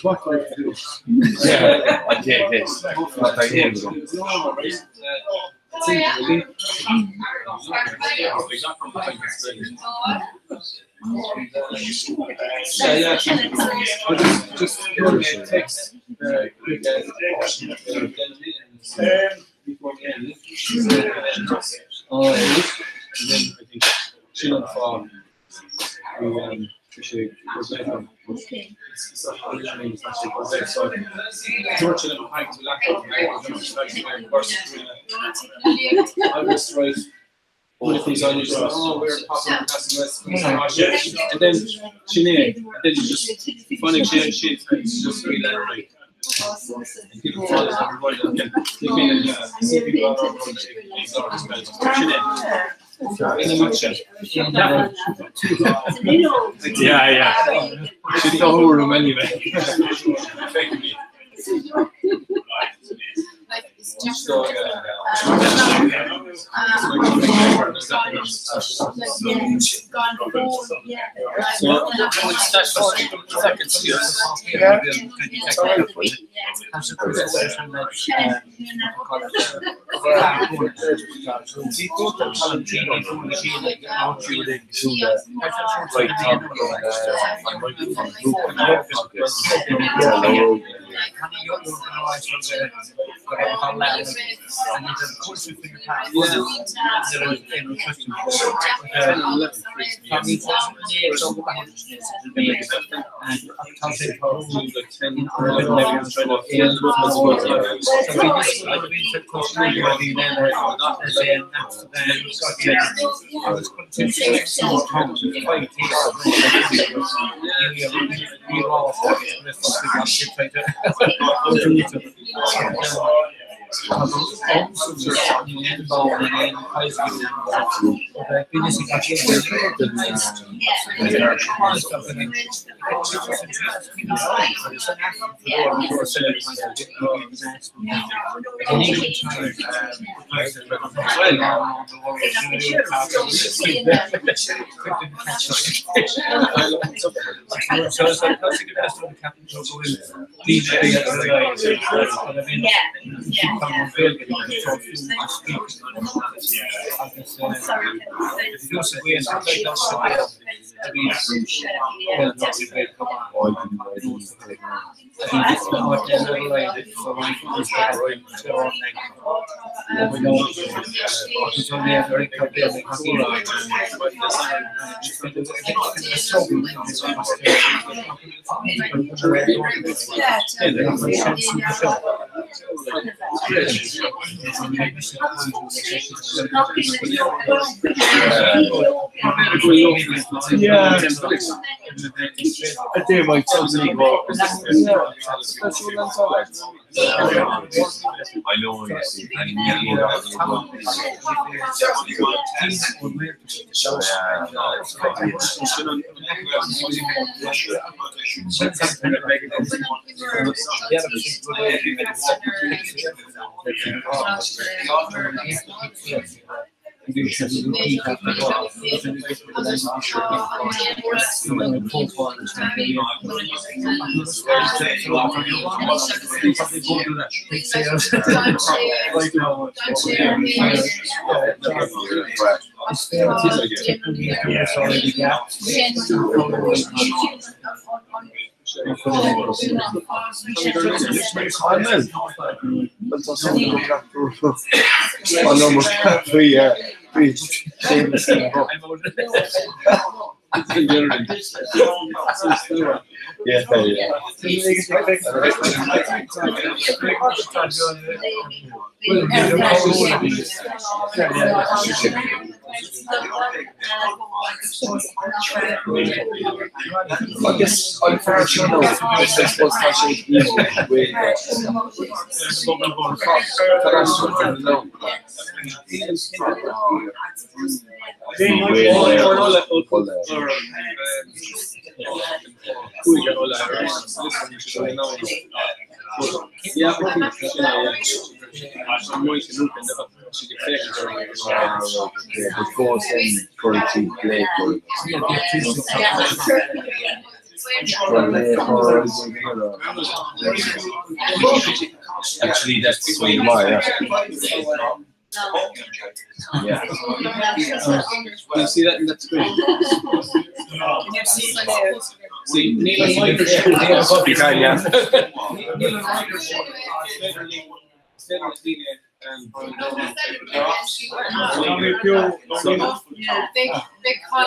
what do I have to do? Yeah, I take this. I take this. No, right? Really? Yeah, yeah. I just go to text quick before the end. Oh, and then I think she went for we she was later. It's not originally it's actually was there. So George and I to laptop and I was right. One of these on you just oh we're popping past the rest and then Sinead, and then you just funny she she it's just really right. And people follow us everybody and they feel yeah, see people all over the Sinead. In a nutshell. Yeah, yeah. She's the whole room anyway. Effectively. So, yeah. Yeah. I do my totally go. I know you see. Yeah, yeah. Agus an fear sin nó I suppose tá sé Actually, that's way more, yeah. Yeah. You see that in that screen? See, Neil and Mike are You can, yeah. Neil and Mike are Big, big hug.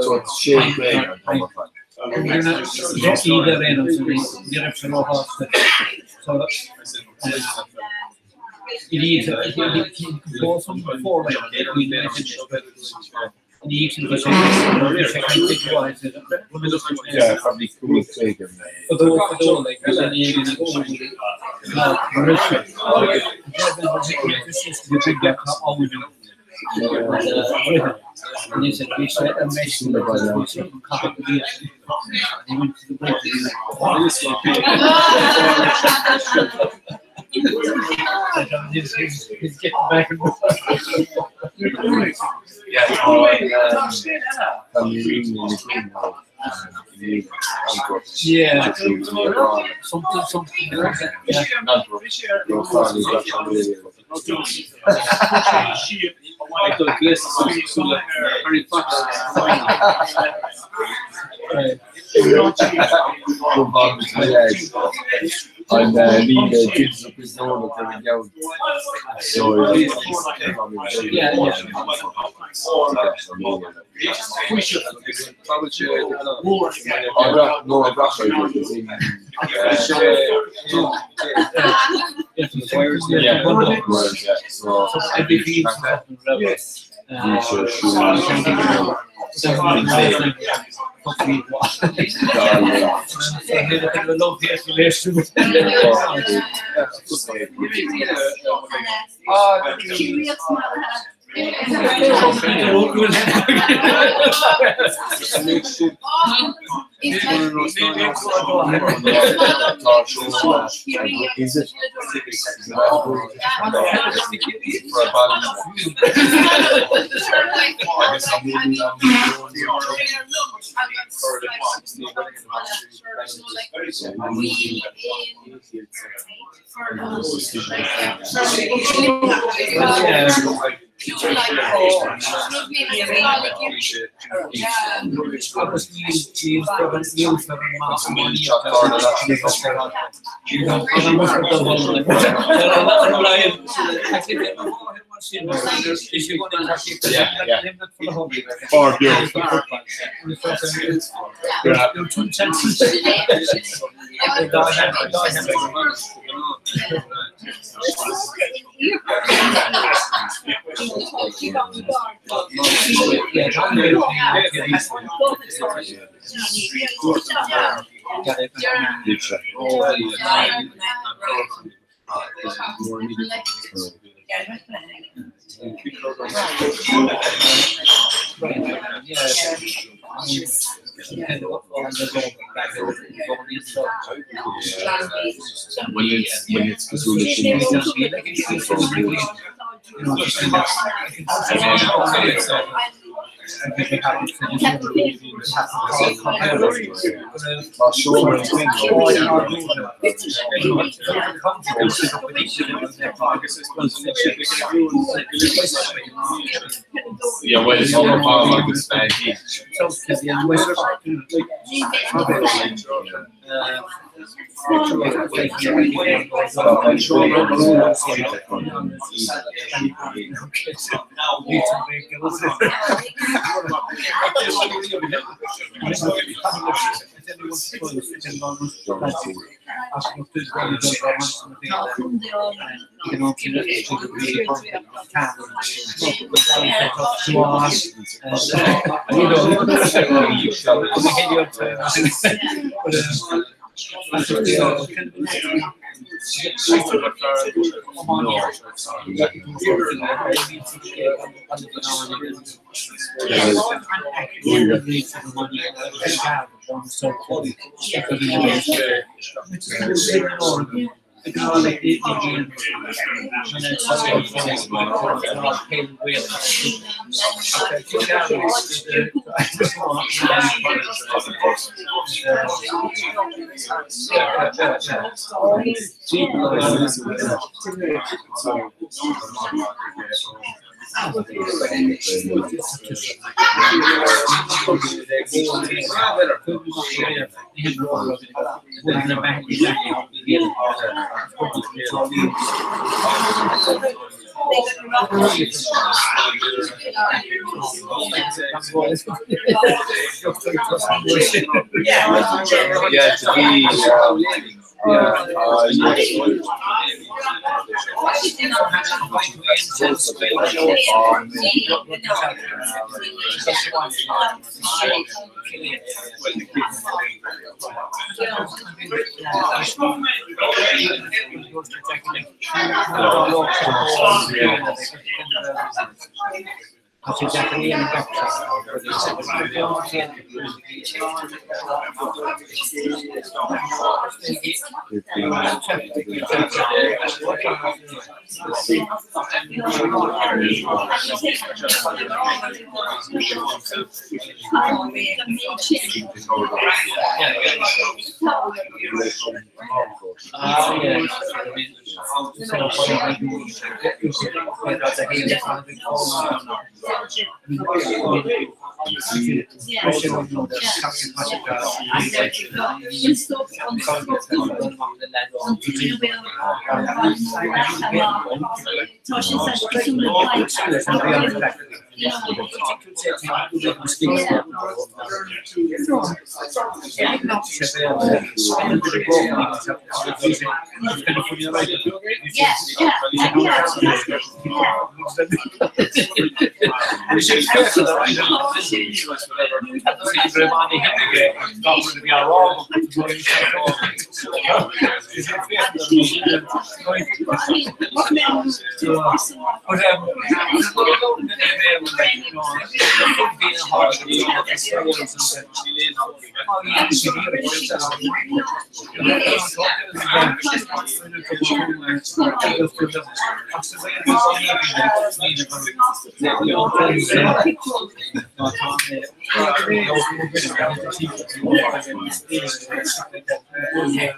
So it's Shane Gray on top of that. Yeah, probably cool Craig and Yeah, Yeah. Something, something. Yeah. I'm lead kids up his own at the young. So Yeah, No, I got Yeah, so Is it? Bhfuil it's cosúil leis Yeah, well, it's all about agus Yeah, to be yeah,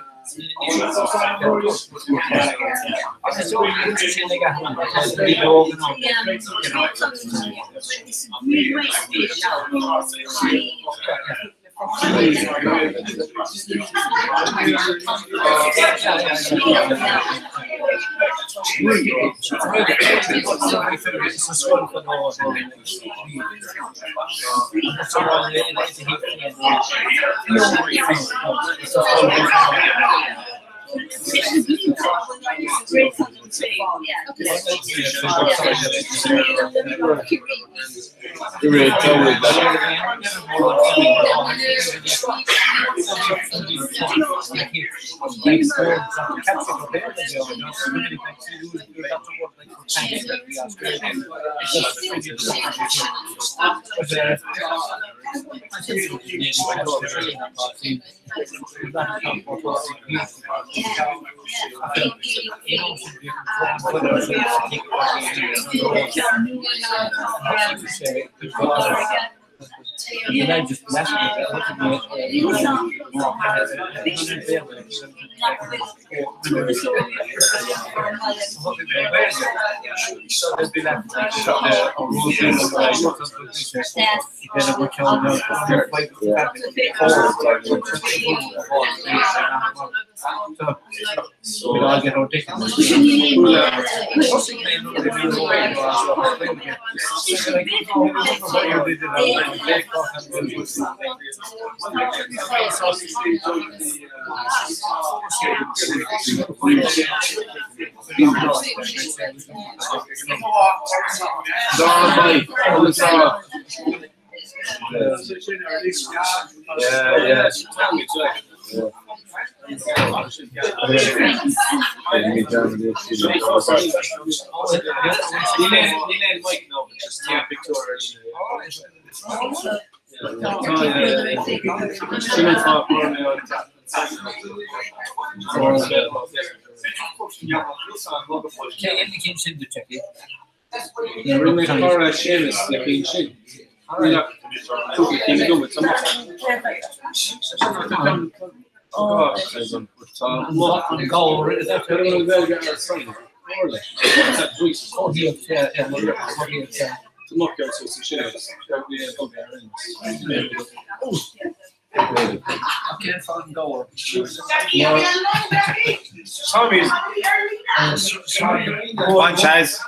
Come on, Chaz.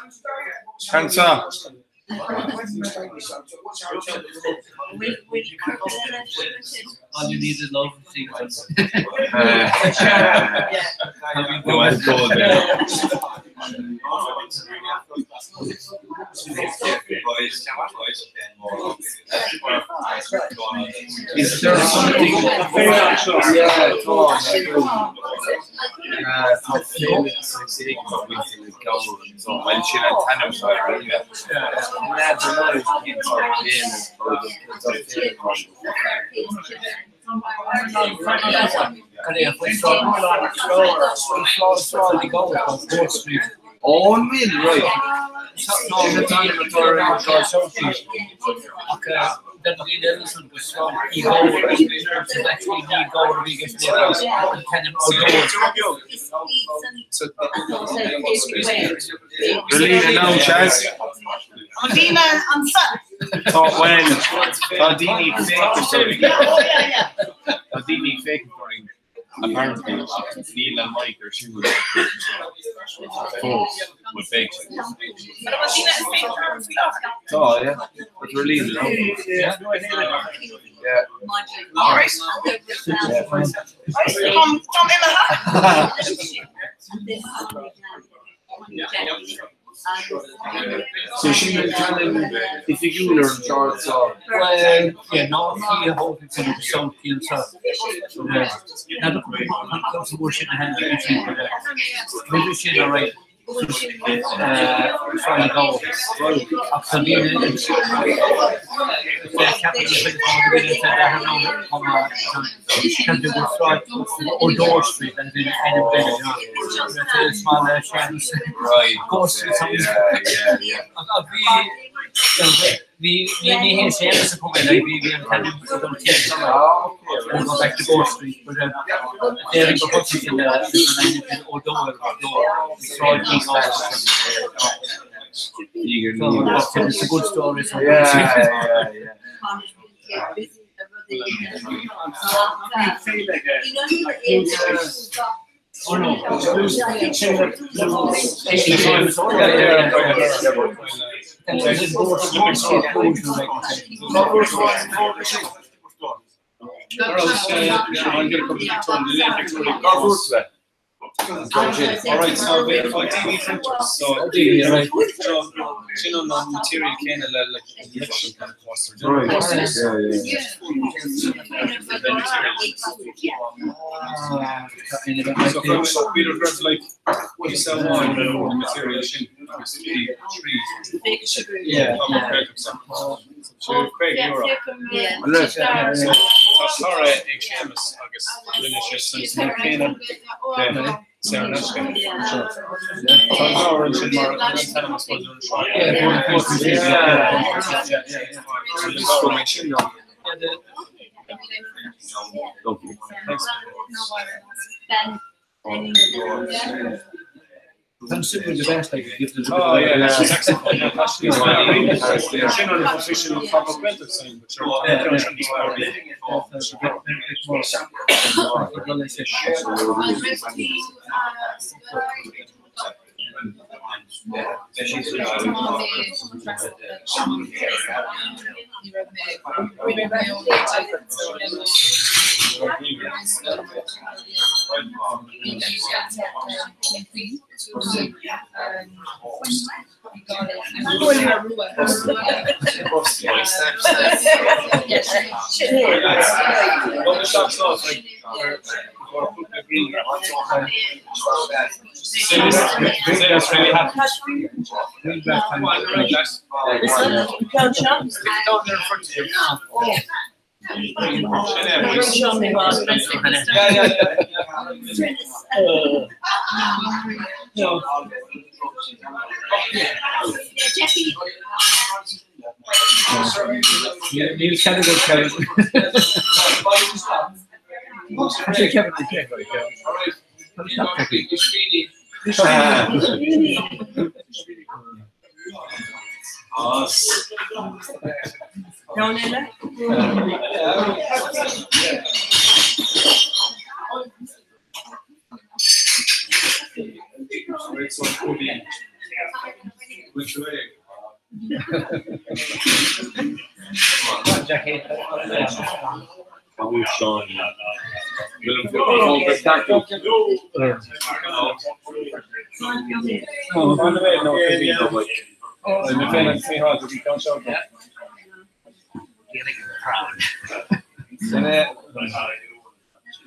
Hands up. All you need is love and sequence. No, that's good. Is there something? Yeah, Oh, really? Right. Relina now, Chaz. Lena ansan. Tá well, tá daoine féach Tá daoine féach apparently níl an mic ar siúl fós bhfuil féach. Tá, yeah, but Relina now. Yeah. All right. Tom, Tom So she tan oifigiúil ar an Charles seo. Well, yeah, ná fi a hóg some sa. sin a sin right. Right. Yeah, yeah, yeah. Bhí ní ní hé Séamus a chum é, like, bhí bhí an t-ainm don chéad summer. We'll go back to Gore Street, but déarfainn gur thosaigh sé le leis an ainm sin Ó Dubhair, Sráid Uí Dhubhair. So it's a good story. So Yeah, yeah, yeah. Oh no. All right, so bhí DV printers, so DV, right. So sin an an material céanna le like election kind of poster. Right, yeah, yeah, So first, Peter grabs like you sell one the material sin agus bhí trí. Yeah. Tá mar Craig So Craig euro. So tá cara ag Séamus agus rinne sé san sna céanna le Sarah Nashka. Tá leabhar ansin mar an t-ainm is bhfuil an Thanks. I'm simply the best I could give the Oh yeah, that's saxophone. Yeah, that's Sin an official pop-up printer sign, but sure. Well, the shop's off, like, or put the green. That's really happy. Down there in front of you. Yeah, yeah, yeah. Níl Kevin Kevin. Kevin Which way?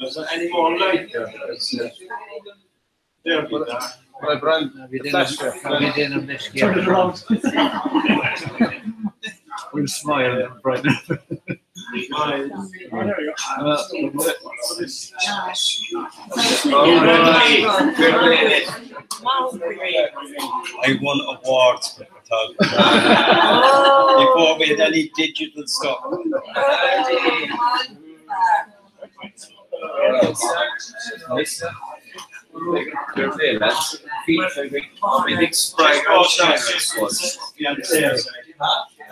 Is there any more light there? There, but I brand the flash there. Turn it around. We'll smile, Brian. I won awards for photography before we had any digital stuff.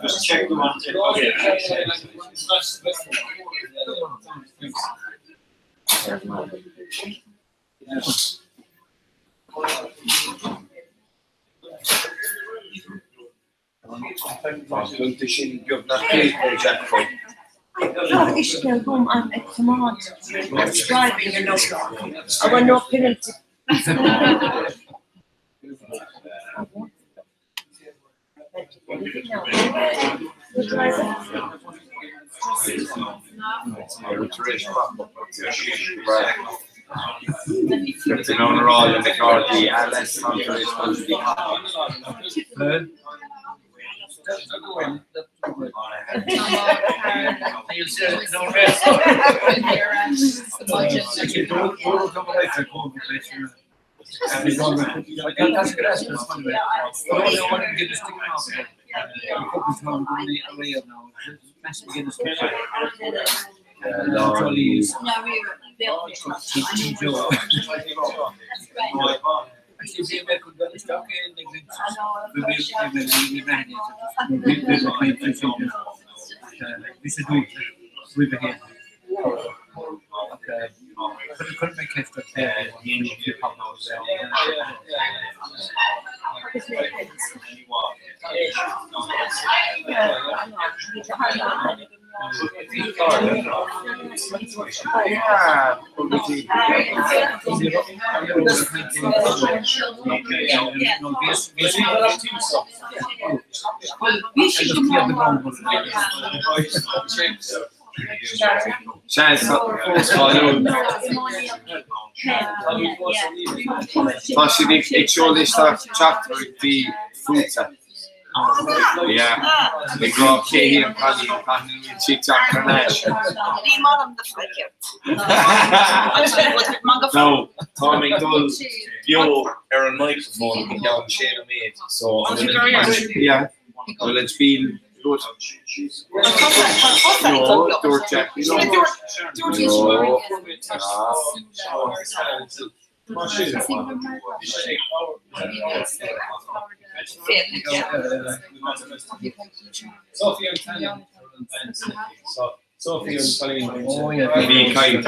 Just check the one. Tá uisce agam an ag tiomáint driving you know. I want no penalty. Rá le Gardaí Tá siad ag seoladh isteach teachtaireachtaí fútsa. Yeah. Ag rá cé hí an cailín, caithfidh muid sí teacht thar n-ais. Ní maith liom do phodchraoladh. No, táim ag dul beo ar an microphone i gceann sé nóiméad, so yeah, an bhfuil an spiel good? No, dúirt Jackie liom. No. Bhí caint.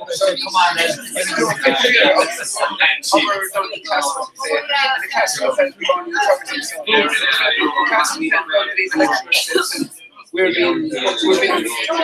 Come on then. We're being, we're being, we're being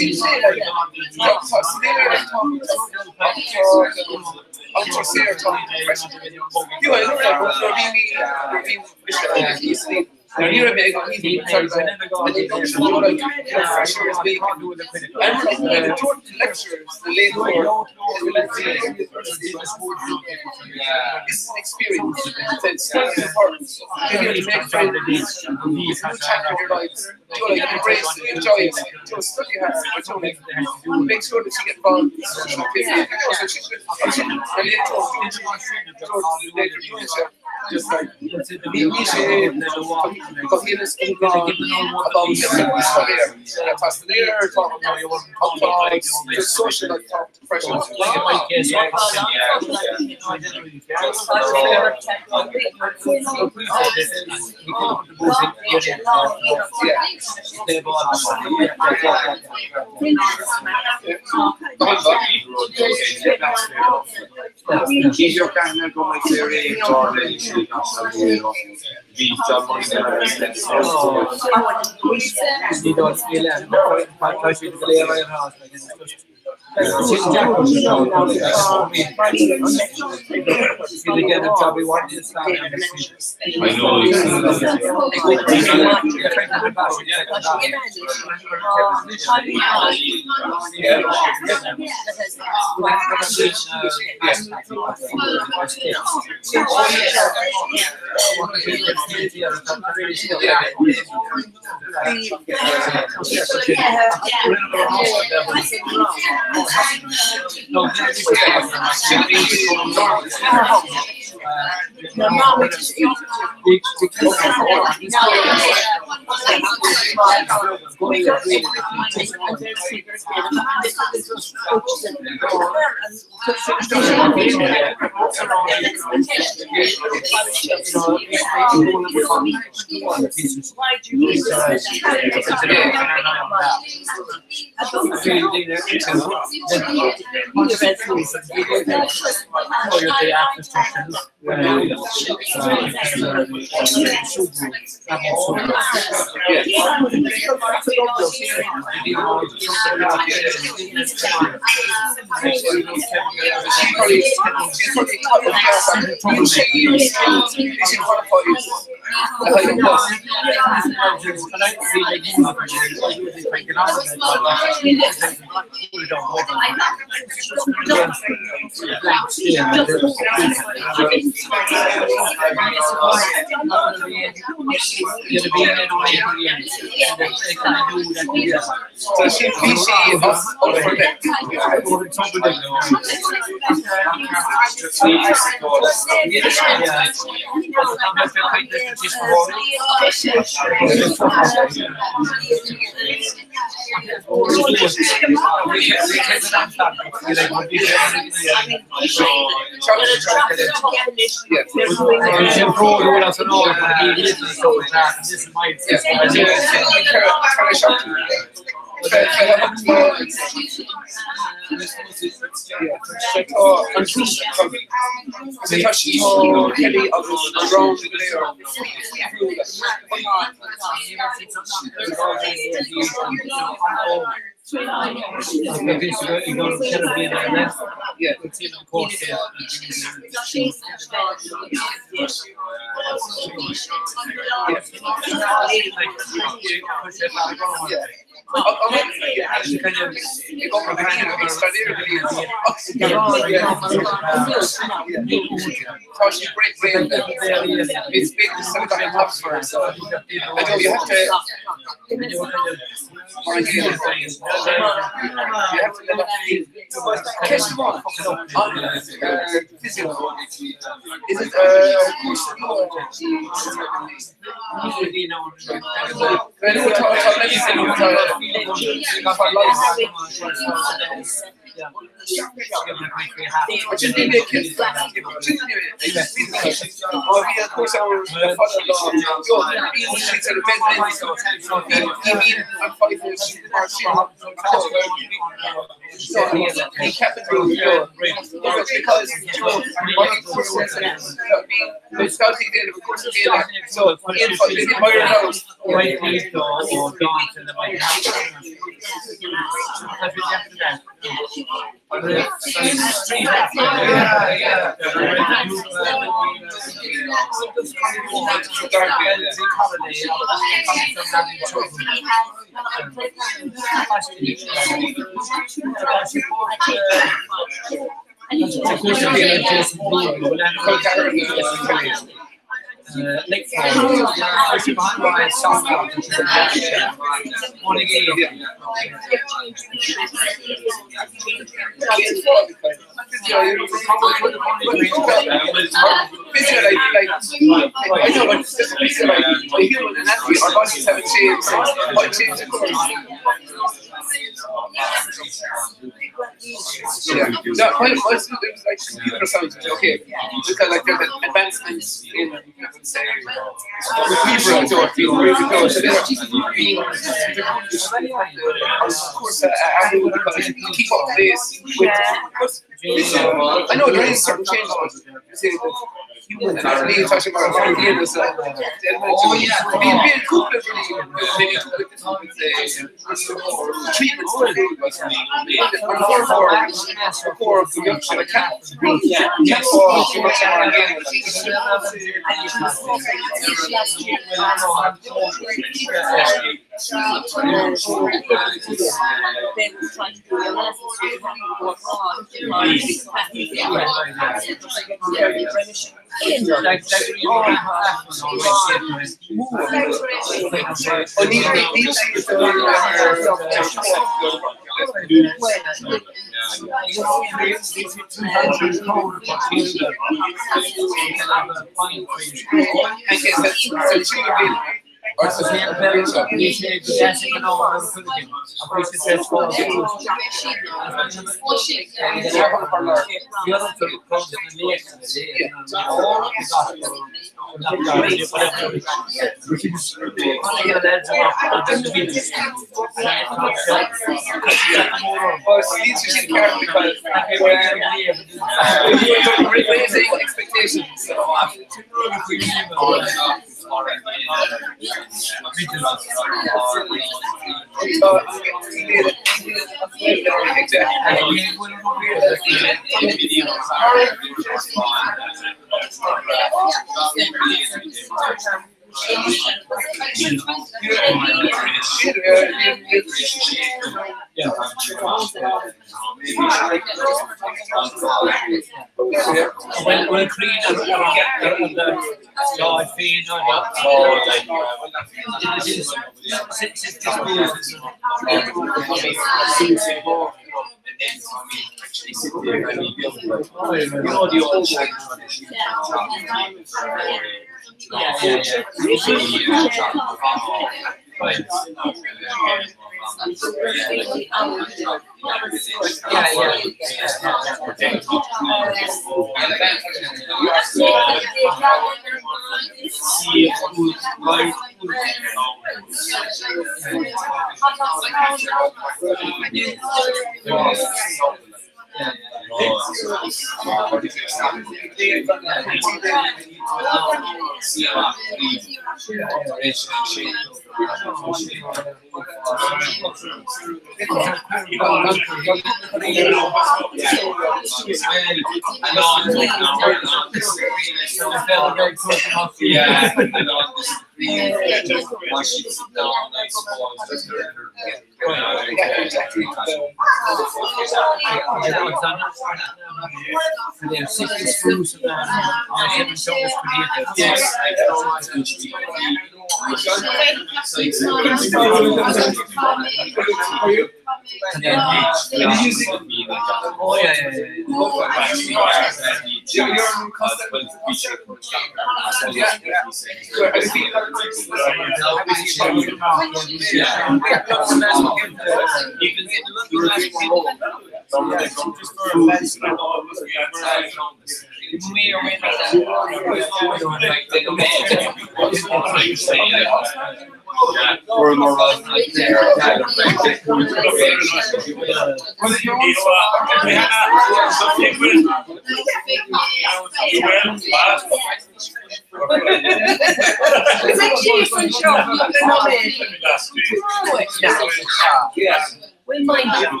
We'll mind you.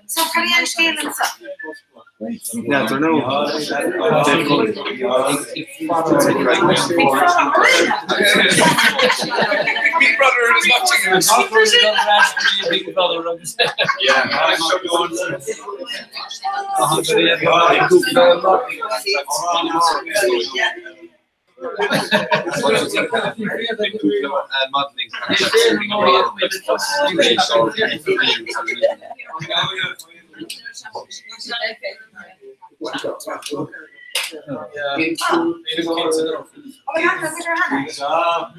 So can I scéal anseo? Yeah, I don't know. Big Brother is watching us. Big Brother. Yeah. Oh my God, look at her, Hannah.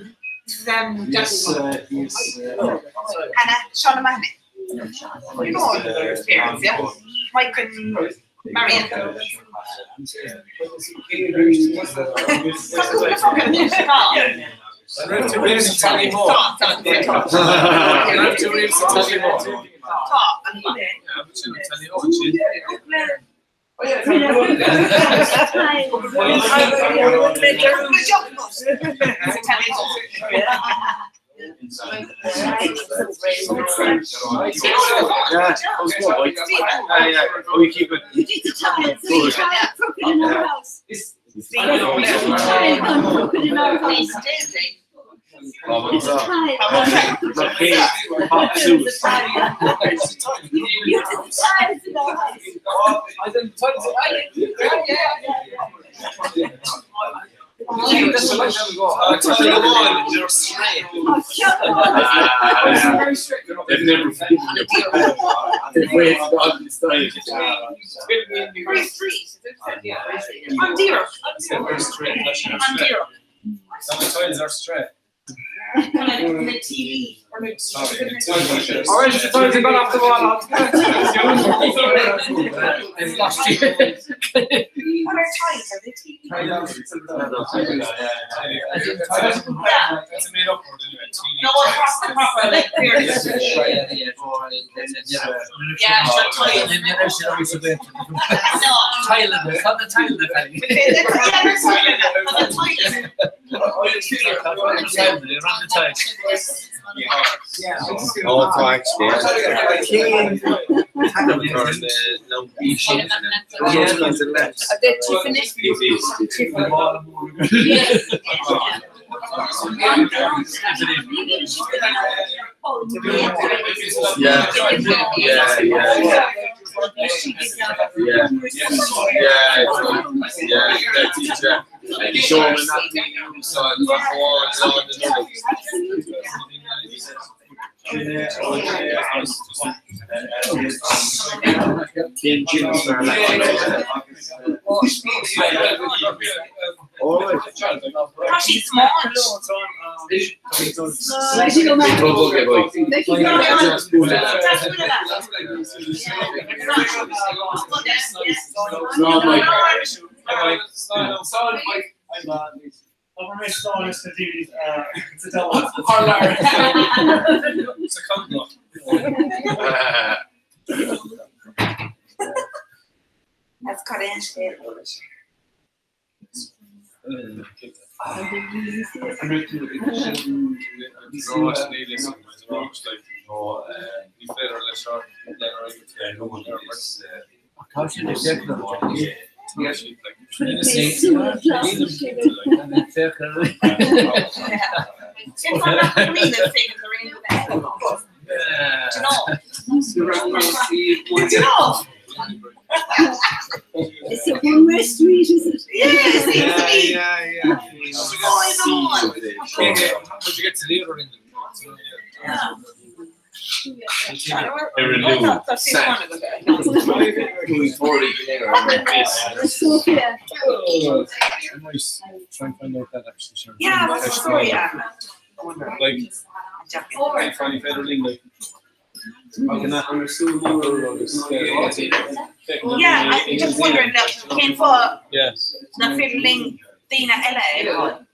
This is Yes, Jackie. yes. Hannah, Sean O'Mahony. You know all your parents, yeah? Mike and Marion. Yeah, that was good. Like, yeah, yeah. Oh, we keep it. You did the tiles, the tile crooked in our house. The tile gone crooked in our house. It's a tile. Pop suits. You did the tiles in our house. They've never forgiven you. They've waited all this time. Very street. I'm dear. I'm dear. Some tiles are straight. The TV. All right, the tiles have gone off the wall. I've lost you. What are tiles? Are they TV? It's a made up word anyway. No, well, proper, proper, like, fairness. Yeah, sure, tiles. Thailand, it's not the Thailand. Oh, tá actually. Yeah, yeah, yeah, yeah. Yeah, yeah, yeah, that teacher. You show him that thing, so That's cut in scéal. It's a one-way street, is it? Yeah, it seems to be. How'd you get to the other end? Sophia. I might try and find out that actually. Sure. Yeah, what's the story, yeah. Like, I find Federling, like, how can that? Yeah, I'm just wondering now, cén fáth Yeah. nach féidir linn daoine eile a fháil?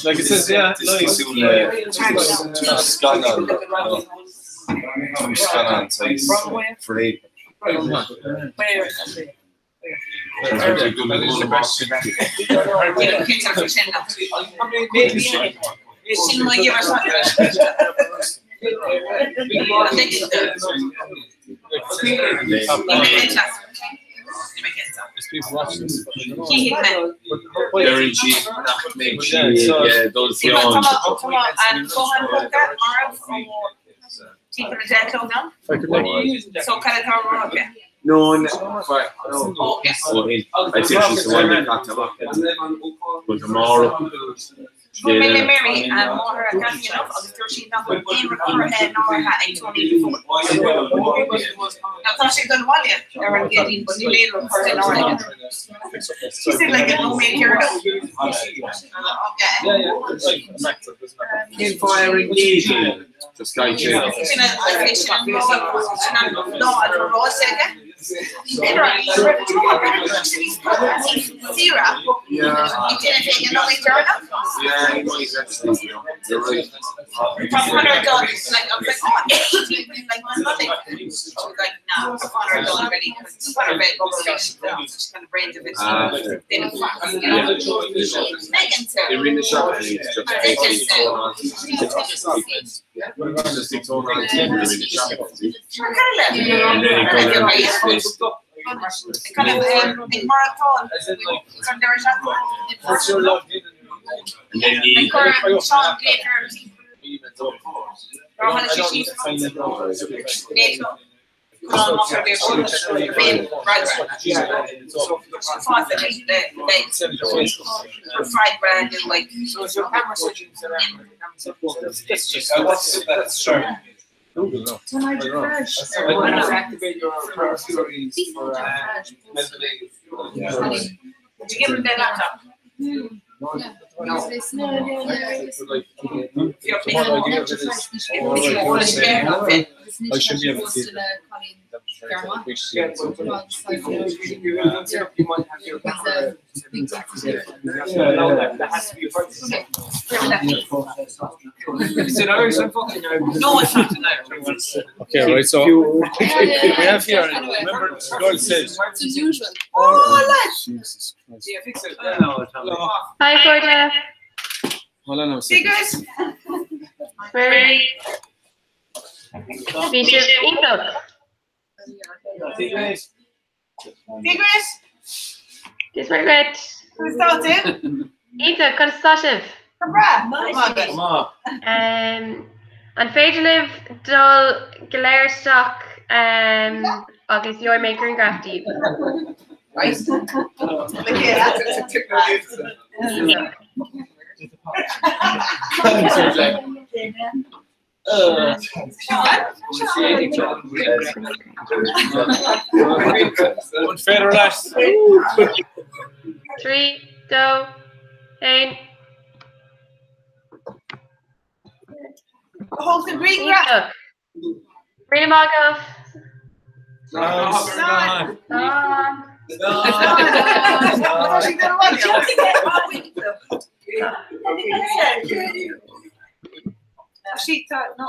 Like it says, yeah, Scannán scannán free. Sin mo There's people watching this. Very cheap. Yeah, those So kind of No, no, right, no. Oh, yes. Well, I think she's the one that got to look at. But tomorrow. Fuair mé le Mary an máthair a gan enough agus dúirt sí nach bhfuil aon rud curtha in áirithe ag Tony go fóill. Now tá sé don bhaile ar an gcéadaoin, but níl aon rud curtha in áirithe. She said like a no make here no. Cén fire engaging. The Sky Channel. Sin an sin an lá a rá aige. Sira. Yeah. Yeah. Yeah, he might actually, you know, you're right. Connor done, like, I was like, oh, like, nothing. She was like, no, Connor done already. Because Connor read bubble she's kind of brains of it. Ah, fair. Then it's fast, you know. Megan too. They ring the shop and it's just They just going on. Just it's all on TV, they ring the shop. And then it goes down to this place. Kind of, like marathon. From there, And then he. Sean Gator. That's true. Google now. Activate your priorities for Did you give him their laptop? No. I should be able to see it. Is it Irish? I'm fucking Irish. No, it's not an Irish. Okay, right. So we have here. Remember, the girl said. It's unusual. Oh, lads. Jesus Christ. Yeah, fix it. Hi, Corda. Hold on a See second. you guys. Mary. Bhí sibh iontach. See you guys. See you guys. Dis mar gret. Who's started? Iontach, conas tá sibh? Come An féidir libh dul go léir isteach agus gheobhaidh mé grianghraf díobh. Right. Unfair lass. 3, 2, 1. Hold the green grass. Rena Markov. Slán. Slán. She thought no.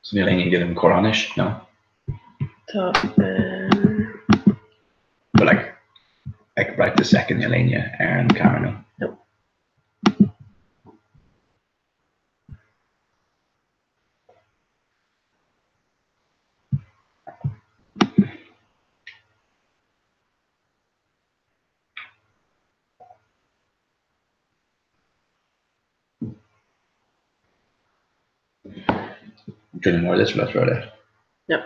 So níl éinne ag déanamh an comhrá anois, no? Tá um. But like, like right this second níl éinne ar an camera, no? No. Do you want more of this or throw it out? No.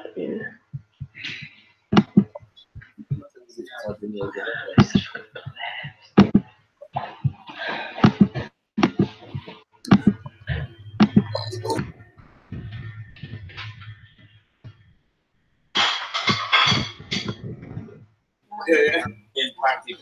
Yeah. In party